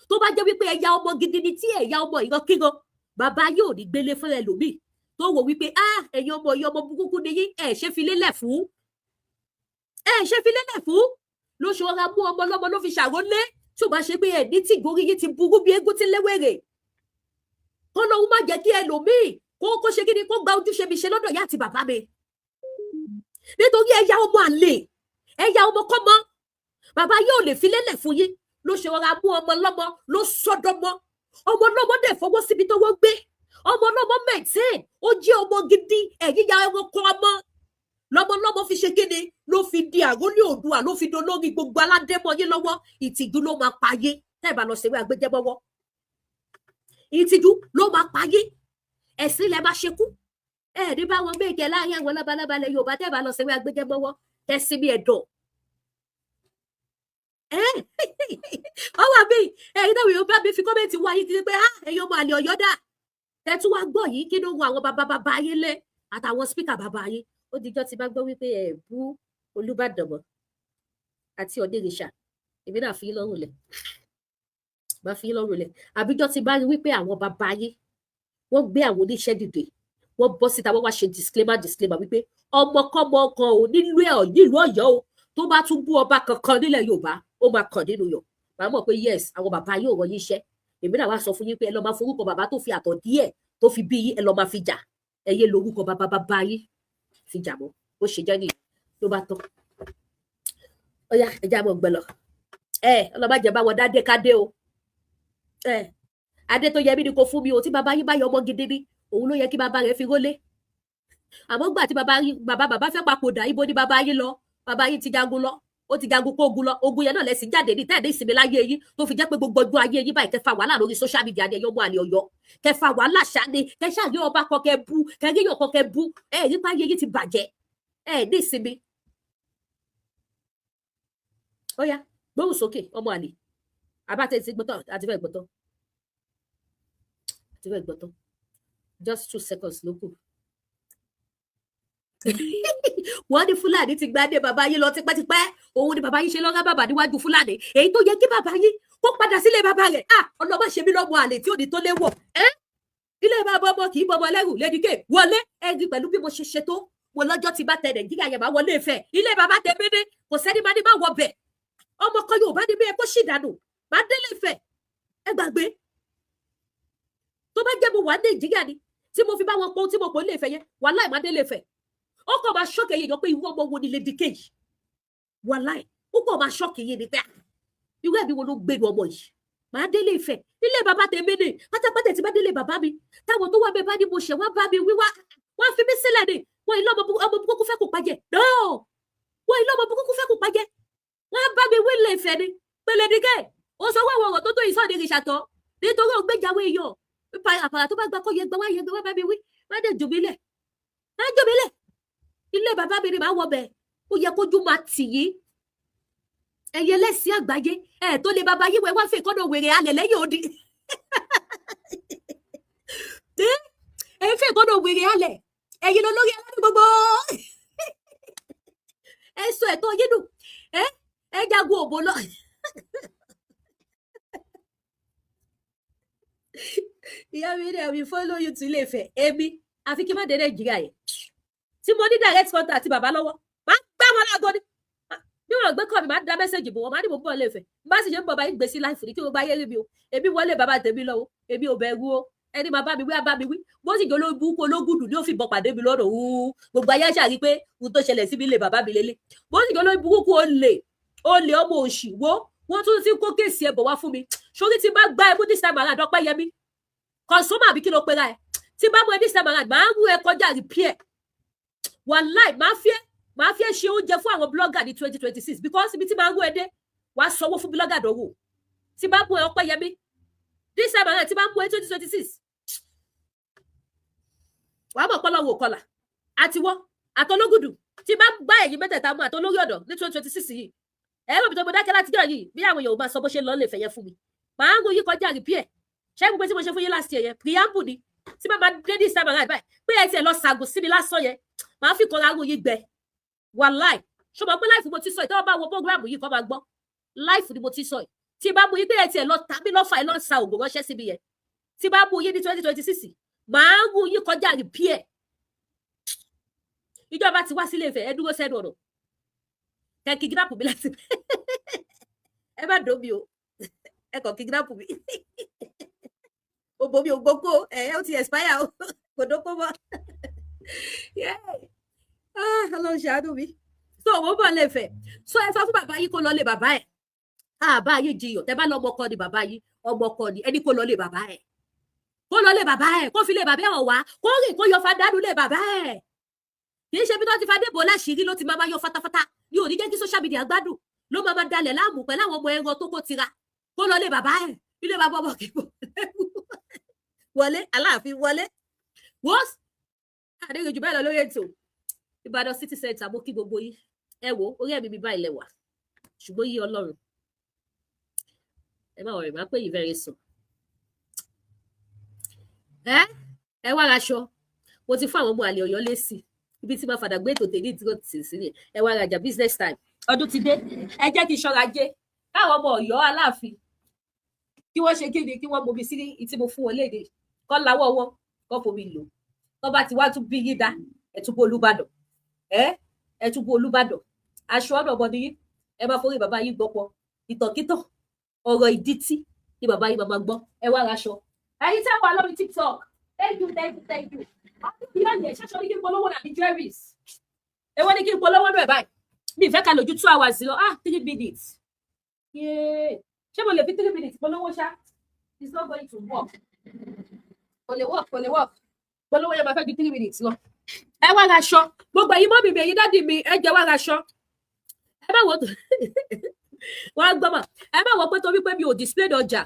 Tó bá jẹ́ wípé ẹ̀yà ọmọ gidi ni, tí ẹ̀yà ọmọ ìrankíran, bàbá yóò ní gbélé fún ẹlòmíì tó wò wípé, ah, ẹ̀yin ọmọ yìí, ọmọ burúkú ni yín, ẹ̀ ṣe fi lélẹ̀ fún, ẹ̀ ṣe fi lélẹ̀ fún, ló ṣe ọra mú ọmọ lọ́mọ ló fi ṣàrólé. Tí ò bá ṣe pé ẹ̀ ní tí ìgorí yín ti burú bí eégún tí léwèrè, kó lóun má jẹ́ kí ẹlòmíì kó ṣe kíni, kó gba ojúṣe mi ṣe lọ́dọ̀ ìyá àti bàbá mi, nítorí ẹ̀yà ọmọ àlè, ẹ̀yà ọmọ kọ́mọ, bàbá yóò lè fi lélẹ̀ fún yín, ló ṣe ọra mú ọmọ lọ́mọ ló sọdọmọ. Ọmọ lọ́mọ dẹ̀ fọwọ́ síbi tó wọ́n gbé ọmọ lọ́mọ maintain, ó jẹ́ ọmọ gidi. Ẹ̀yìn ya ẹranko, ọmọ lọ́mọlọ́mọ fi ṣe kíni, ló fi di àrólé Oòduà, ló fi dolórí gbogbo aládémọ yín lọ́wọ́. Ìtìjú ló máa payé tẹ́ ẹ̀ bá lọ ṣèwé àgbéjẹmọ́wọ́. Ìtìjú ló máa payé. Ẹ̀sìn lẹ máa ṣekú. Ẹ ní bá wọn méje láàrin àwọn lábalábá lẹ Yorùbá tẹ́ ẹ̀ bá lọ ṣèwé àgbéjẹmọ́wọ́. Tẹ́sí mi ẹ̀dọ̀ ọwọ́ mi. Ẹ̀yin náà yóò bá mi fi comment wá yín kiri pé, ah, ẹ̀yin ọmọ àlè Ọ̀yọ́ dà tẹ́tú wá gbọ́ yìí, kí ló ń wo àwọn bàbá bàbá yín lé àtàwọn speaker bàbá yín? Ó dijọ́ tí bá gbọ́ wípé ẹ̀ bú Olúbàdàn mọ́ àti Ọ̀nìrìṣà, èmi náà fi yín lọ́rùn lẹ̀, bá fi yín lọ́rùn lẹ̀. Àbíjọ́ tí bá rí wípé àwọn bàbá yín, wọ́n gbé àwọn oníṣẹ́ dìde, wọ́n bọ́ síta, wọ́n wá ṣe disclaimer wípé ọmọkọ́mọ kan ò nílùú ẹ̀ nílùú Ọ̀yọ́ o, tó bá tún bú ọba kankan nílẹ̀ Yorùbá, ó máa kàn nínú yọ̀, màá mọ̀ pé yes, àwọn bàbá yóò rọ yín iṣẹ́. Èmi náà wá sọ fún yín pé ẹ lọ máa forúkọ bàbá tó fi àtọ̀ díẹ̀ tó fi bí yín, ẹ lọ máa fi jà. Ẹ yé lórúkọ bàbá bàbá yín fi jà mọ́. Bó ṣe jẹ́ nìyí, ló bá tán. Ọyá, ẹ já mọ́ gbẹ lọ. Ẹ ọlọ́ba jẹ bá wọn dádé kádé o. Ẹ adé tó yẹ mí ni kò fún mi o. Tí bàbá yín bá yọ ọmọ gidi ni, òun ló yẹ kí bàbá rẹ̀ fi rólé. Àmọ́ gbà tí bàbá yín, bàbá bàbá fẹ́ papòdà, ibo ni bàbá yín lọ? Bàbá yín ti jagun lọ, ó ti jagun kó ogun lọ. Ogun yẹn náà lẹ́sìn jáde ní tẹ́ẹ̀dé ìsinmi láyé yín, tó fi jẹ́ pé gbogbo ọjọ́ ayé yín báyìí, kẹfà wàhálà lórí social media ni. Ẹ̀yọ́ ọmọ àlè Ọ̀yọ́, kẹfà wàhálà ṣáni, kẹṣàrí ọba kan kẹ bú, kẹríyàn kan kẹ bú. Ẹ rí báyé yín ti bàjẹ́, ẹ ní ìsinmi. Ó yá, gbóhùn sókè, ọmọ àlè. Abáte ti gbọ́tọ̀ àti fẹ́ gbọ́tọ̀ àti fẹ́ gbọ́tọ̀. Just 2 seconds ló kù. Wọ́n ní Fúlàní ti gbadé bàbá yín lọ tipẹ́tipẹ́. Òun ni bàbá yín ṣe lọ́rá bàbá níwájú Fúlàní, èyí tó yẹ kí bàbá yín kó padà sílé bàbá rẹ̀. Ah, ọlọ́mọ ṣe mí lọ́mọ àlè tí ò ní tó léwọ̀. Ẹ́ ilé bàbá ọmọ kì í bọmọ lẹ́rù lẹ́díkè wọlé. Ẹ̀rí pẹ̀lú bí mo ṣe ṣe tó mo lọ́jọ́ tí bá tẹ Nàìjíríà yẹn, máa wọlé Ifẹ̀, ilé bàbá tèmi ní. Kò sẹ́ni máa ní má wọ bẹ̀. Ọmọ kan Yorùbá ní bí ẹ kó sì dànù, má délé Ifẹ̀. Ẹ gbàgbé, tó bá jẹ́ mo wà Nàìjíríà ni tí mo fi bá wọn pọ́n tí mo pọ̀ nílé Ifẹ̀ yẹn, wàláì, má délé Ifẹ̀. Ó kàn máa shock yìí yọ pé irú ọmọ wo ni Lady K yìí? Wàláì, ó kàn máa shock yìí ni pé, ah, irú ẹ̀mí wo ló gbénu ọmọ yìí? Màá délé Ifẹ̀, ilé bàbá tèmi ni pátápátá. Tí bá délé bàbá mi, táwọn tó wà bẹ́ẹ̀ bá ní mo ṣẹ̀, wọ́n bá mi wíwá, wọ́n fi mí sílẹ̀ ni. Wọ́n ilé ọmọ burúkú fẹ́ kó pàjẹ́ no, wọ́n ilé ọmọ burúkú fẹ́ kó pàjẹ́. Wọ́n bá mi wí lè Ifẹ̀ ni pé Lady K ó sọ wọ́n ọ̀rọ̀ tó tó ìsọ̀dí ìrìṣàtọ̀ nítorí ó gbéjàwé èèyàn àpàrà tó bá gba kọ́ yẹ gbà wá yẹ gbà wá bá mi wí, má dé jù mí lẹ̀, má jù mí lẹ̀. Ilé bàbá mi ni màá wọ bẹ̀. Ó yẹ kójú máa tì yín, ẹ̀yẹ lẹ́sìn àgbáyé ẹ̀ tó lè bàbá yíwẹ̀ wá fẹ́ kọ́nà wèrè alẹ̀ lẹ́yìn odi. Ẹ̀ fẹ́ kọ́nà wèrè alẹ̀, ẹ̀yin lọ lórí aládùn gbogbo. Ẹ sọ ẹ̀tọ́ yín nù, ẹ jagun òbò lọ. Ìyá mi ní, "I will follow you to Ilé Ifẹ̀." Èmi àfi kí n má dé Nàìjíríà yẹn tí mo ní direct contact àti bàbá lọ́wọ́, máa gbá wọn láago ni. Náà gbé kọ́ mi, máa da message bò wọ́n, máa ní mo ń bọ̀ lẹ́fẹ̀ẹ́. Bá sì ṣe ń bọ̀ báyìí, gbèsè live ní kí gbogbo ayé rí mi o. Èmi wọlé bàbá tèmi lọ́wọ́, èmi ò bẹ̀rù o. Ẹni máa bá mi wí, á bá mi wí. Bó sì jẹ́ olórí burúkú ológùdù ní ó fi bọ̀ pàdé mi lọ́nà òun, gbogbo ayé ṣàrí pé ohun tó ṣẹlẹ̀ sí mi lè bàbá mi lélẹ̀. Bó sì jẹ́ olórí burúkú, olè, olè, ọmọ òṣì wo, wọ́n tún ti kó case ẹ̀ bọ̀ wá fún mi sórí. Tí bá gbá ẹ mú this time around, Ọpẹ́yẹmí consumer, àbí kí ló pera ẹ, tí bá mú ẹ this time around, máa ń mú ẹ kọjá repair. Wàláì, máa fi ẹ ṣe oúnjẹ fún àwọn blogger ní 2026, because ibi tí máa ń mú ẹ dé, wàá sanwó fún blogger dánwò. Tí bá mú ẹ, Ọpẹ́yẹmí, this time around, tí bá mú ẹ 2026, wàá mọ̀ pọ́lọ́wọ́ kọlà àtiwọ́ àtọlógùdù. Tí bá gbá ẹ̀yìn mẹ́tẹ̀ẹ̀ta mú àtọlórí ọ̀dọ̀ ní 2026 yìí, ẹ̀rọ mi tó mo dákẹ́ láti jọ yìí, bí àwọn èèyàn ò máa sọ bó ṣe lọ lè fẹ̀yẹ fún mi, màá ń yí kọjá repair. Ṣé gbogbo tí mo ṣe fún yín last year yẹn, preamble ni. Tí bá máa dé this time around báyìí, pé ẹ tiẹ̀ lọ ṣàgùn sí mi lásán yẹn, màá fi kọra arún yín gbẹ. Wàláì, ṣùgbọ́n pé live mo ti sọ yìí, tọ́wọ́ bá wo program yìí kọ́ máa gbọ́, live ni mo ti sọ yìí. Tí bá mú yín pé ẹ tiẹ̀ lọ tàbí lọ́fà, ẹ lọ sa ògùn ránṣẹ́ síbi yẹn, tí bá mú yín ní 2026, màá ń yín kọjá repair. Ìjọba ti wá sílé Ifẹ̀, ẹ dúró sẹ́nu ọ̀nà, kẹ kidnap mi láti ẹ má dùn mí o, ẹ kàn kidnap mi. Òbò mi ò gbókó ẹ, ó ti expire o, kò dókó mọ́. Ọlọ́run ṣàánú mi. So òun bọ̀ lè fẹ̀, so ẹ sọ fún bàbá yìí kó lọ lé bàbá ẹ̀. Àbá yìí jiyàn, tẹ bá lọ, ọmọ ọkọ ni bàbá yìí, ọmọ ọkọ ni ẹni, kó lọ lé bàbá ẹ̀, kó lọ lé bàbá ẹ̀, kó fi lé bàbá ẹ̀ wá, kó rìn kó yọ fadánù lé bàbá ẹ̀. Kì í ṣe bí tó ti fadé bò láṣìírí ló ti máa máa yọ fatafata ní òní jẹ́ kí social media gbádùn, ló máa máa dalẹ̀ láàmú pẹ̀lú àwọn ọmọ ẹran tó kó tira. Kó lọ lé bàbá ẹ̀, ilé bàbá ọmọ kì í bọ̀ wọlé. Aláàfin wọlé wọ́n àdéhùn jù bẹ́ẹ̀ lọ lórí ètò Ìbàdàn City Center. Mo kí gbogbo yín. Ẹ wo orí ẹ̀mí mi báyìí lẹ́wà, ṣùgbọ́n yí Ọlọ́run, ẹ má wọrẹ, máa pè yín very soon. Ẹ wá raṣọ, mo ti fún àwọn ọmọ àlè Ọ̀yọ́ lésì. Ibi tí máa fàdà gbé ètò tèmi tí kò tì sí ni ẹ wá rajà. Business time, ọdún ti dé, ẹ jẹ́ kí n ṣọ́ra jẹ́ káwọn ọmọ Ọ̀yọ́ Aláàfin kí wọ́n ṣe kíni, kí wọ́n momi sí ìtí mo fún wọn léde, kọ́ lawọ́ wọn, kọ́ fomi lò. Tó bá ti wá tún bí yín dá, ẹ tún bó Olúbàdàn, ẹ tún bó Olúbàdàn. Aṣọ ọ̀nà ọmọ nìyí, ẹ máa forí bàbá yín gbọ́pọ̀ ìtànkítàn, ọ̀rọ̀ ìdítí ni bàbá yín máa gbọ́. Ẹ wá raṣọ. Ẹ̀yin tẹ́ wà lórí TikTok, thank you, thank you, thank you. Ọdún yìí ọ̀yẹ̀ ṣaṣọ ní kí n polówó nàbí jewelries, èwo ní kí n polówó náà báyìí? Mi ìfẹ́ ká lò ju 2 hours lọ. Ah, 3 minutes. Ṣé mo lè fi 3 minutes polówó ṣá? It's not going to work. Kò lè work, kò lè work. Polówó yẹn máa fẹ́ ju 3 minutes lọ. Ẹ wá raṣọ, gbogbo ẹ̀yin mummy mi, ẹ̀yin daddy mi, ẹ jẹ́ wá raṣọ. Ẹ má wò wọ́n á gbọ́ mà, ẹ má wò pé torí pé mi ò display ọjà.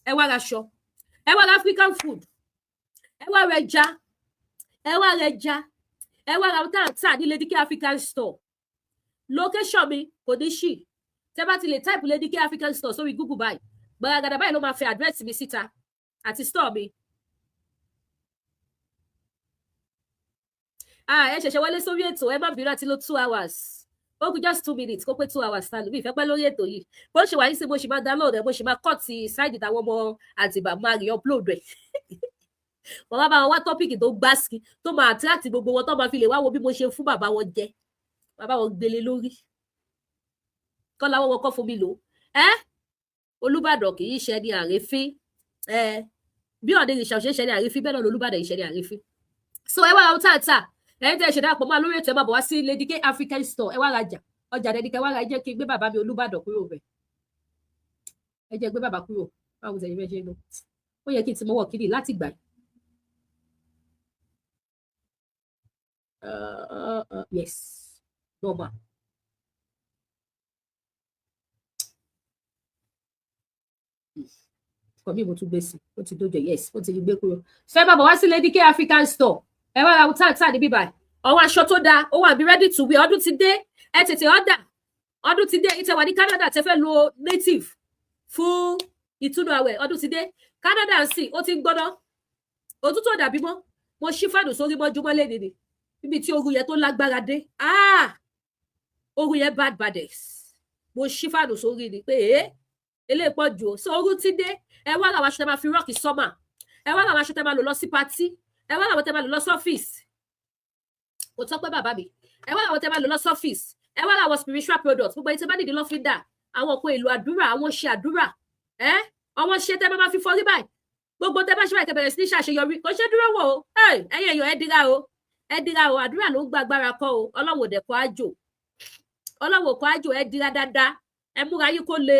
Ẹ wá raṣọ, ẹ wá ra African food, ẹ wá ra ẹja, ẹ wá ra ẹja, ẹ wá ra tá ní Lady K African Store. Location mi kò ní ṣì. Tẹ́ bá ti lè type Lady K African Store sórí Google báyìí, gbàgàdà báyìí ló máa fẹ́ address mi síta àti store mi. Ah, ẹ ṣẹ̀ṣẹ̀ wọlé sórí ètò, ẹ má bínú, àti lò 2 hours, ó kù just 2 minutes kó pé 2 hours. Tá lómi ìfẹ́ pẹ́ lórí ètò yìí, bó ṣe wà yín sí, mo ṣì máa download ẹ, mo ṣì máa cut side táwọn ọmọ àtìbà, máa rí upload ẹ. Wọ́n bá bá wọn wá topic tó gbásí, tó máa attract gbogbo wọn, tó máa fi lè wá wo bí mo ṣe fún bàbá wọn jẹ, bàbá wọn gbélé lórí, kọ́ làwọn wọn kọ́ fún mi lò. Ẹ́ Olúbàdàn kì í ṣe ní àrífín ẹ, bí ọ̀dẹ ìṣà òṣèṣe ṣe ní àrífín, bẹ́ẹ̀ náà lolúbàdàn ìṣe ní àrífín. So ẹ wá ra ohun tá à ń tà. Ẹ̀yin tẹ́ ẹ ṣẹ̀dá pọ̀ máa lórí ètò, ẹ máa bọ̀ wá sí Lady K African Store, ẹ wá rajà. Ọjà dẹ́ni kẹ́ wá ra. Ẹ jẹ́ kí n gbé bàbá mi Olúbàdàn kúrò bẹ̀. Ẹ jẹ́ gbé bàbá kúrò. Báwo ṣe fẹ́ ṣe lọ? Ó yẹ kí n ti mọ́wọ́ kiri láti gbà. Yes, normal. Kọ mi, mo tún gbé sí, ó ti dójú. Yes, ó ti gbé kúrò. So ẹ máa bọ̀ wá sí Lady K African Store, ẹ wá ra ohun tá à ń tà níbí báyìí. Ọwọ́ aṣọ tó dáa ó wà bí ready to wear. Ọdún ti dé, ẹ tètè order. Ọdún ti dé. Ìtẹ̀wà ní Canada, tẹ fẹ́ lo native fún ìtúnu àwẹ̀, ọdún ti dé. Canada ń sìn, ó ti ń gbóná, òtútù ò dàbí mọ́. Mo ṣí fàánù sórí mọ́júmọ́ lé nìní níbi tí ooru yẹn tó lágbára dé. Ah, ooru yẹn bad baddest. Mo ṣí fàánù sórí ni pé ẹ eléyìí pọ̀ jù o. So ooru ti dé. Ẹ wá làwọn aṣọ tẹ máa fi rock summer, ẹ wá làwọn aṣọ tẹ máa lò lọ sí party, ẹ wá làwọn tẹ máa lò lọ sọ́fíìsì. Kò tọ́pẹ́ bàbá mi. Ẹ wá làwọn tẹ máa lò lọ sọ́fíìsì, Ẹ wá ra àwọn spiritual products, gbogbo ẹni tí bá nídìí lọ́fíńdà, àwọn nǹkan èlò àdúrà, àwọn ṣe àdúrà, ẹ àwọn ṣe tẹ́ bá máa fi fọrí báyìí, gbogbo tẹ́ bá ṣe báyìí, tẹ́ bẹ̀rẹ̀ sí ní ṣàṣeyọrí. Kò ṣe dúró wò ó. Ẹ̀yin èèyàn, ẹ dira o, ẹ dira o. Àdúrà ló ń gba agbára kọ́ o. Ọlọ́run ò dẹ̀ kọ́ àjò, Ọlọ́run ò kọ́ àjò. Ẹ dira dáadáa, ẹ múra yín kó le.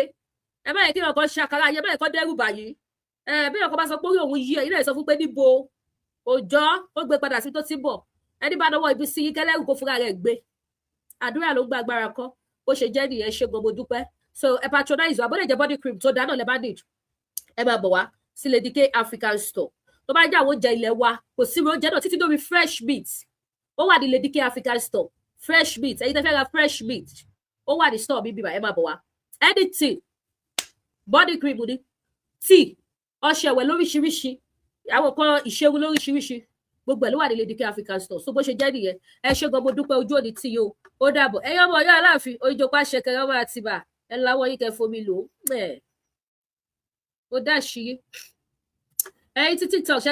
Ẹ má yẹ kí ọkọ ṣàkàrà yẹ, má yẹ kó dẹ́rù bà yín. Ẹ bí ọkọ bá sọ pé orí òun yí, ẹ yín náà sọ fún pé níbo òòjọ́ ó gbé padà sí tó ti ń bọ̀. Ẹni bá náwó ibi sí yín, kẹlẹ́rù kó fúnra rẹ̀ gbé. Àdúrà ló ń gba agbára kọ́. Bó ṣe jẹ́ nìyẹn. Ṣe gan, mo dúpẹ́. So ẹ patronize wa. Bó lè jẹ́ body cream tó dáná lẹ́ bá need, ẹ máa bọ̀ wá sí Lady K African Store. Tó bá jẹ́ àwọn oúnjẹ ilẹ̀ wa, kò sí oúnjẹ náà títí dórí fresh meat, ó wà ní Lady K African Store. Fresh meat, ẹ̀yin tẹ́ fẹ́ ra fresh meat, ó wà ní store mi bíbá. Ẹ máa bọ̀ wá. Anything, body cream ni, tea, ọṣẹ ìwẹ̀ lóríṣiríṣi, àwọn kan ìṣerun lóríṣiríṣi, gbogbo ẹ̀ ló wà ní Lady K African Store. So bó ṣe jẹ́ nìyẹn. Ẹ ṣé gan, mo dúpẹ́. Ojú òní tí yìí o. Ó dàbọ̀. Ẹ̀yin ọmọ Ọ̀yọ́ Aláàfin ojopa ṣẹkẹrẹ ọmọ Àtìbà, ẹ láwọ yín kẹ́ fomi lò ó. Ó dá ṣírí ẹ̀yin tí TikTok ṣe.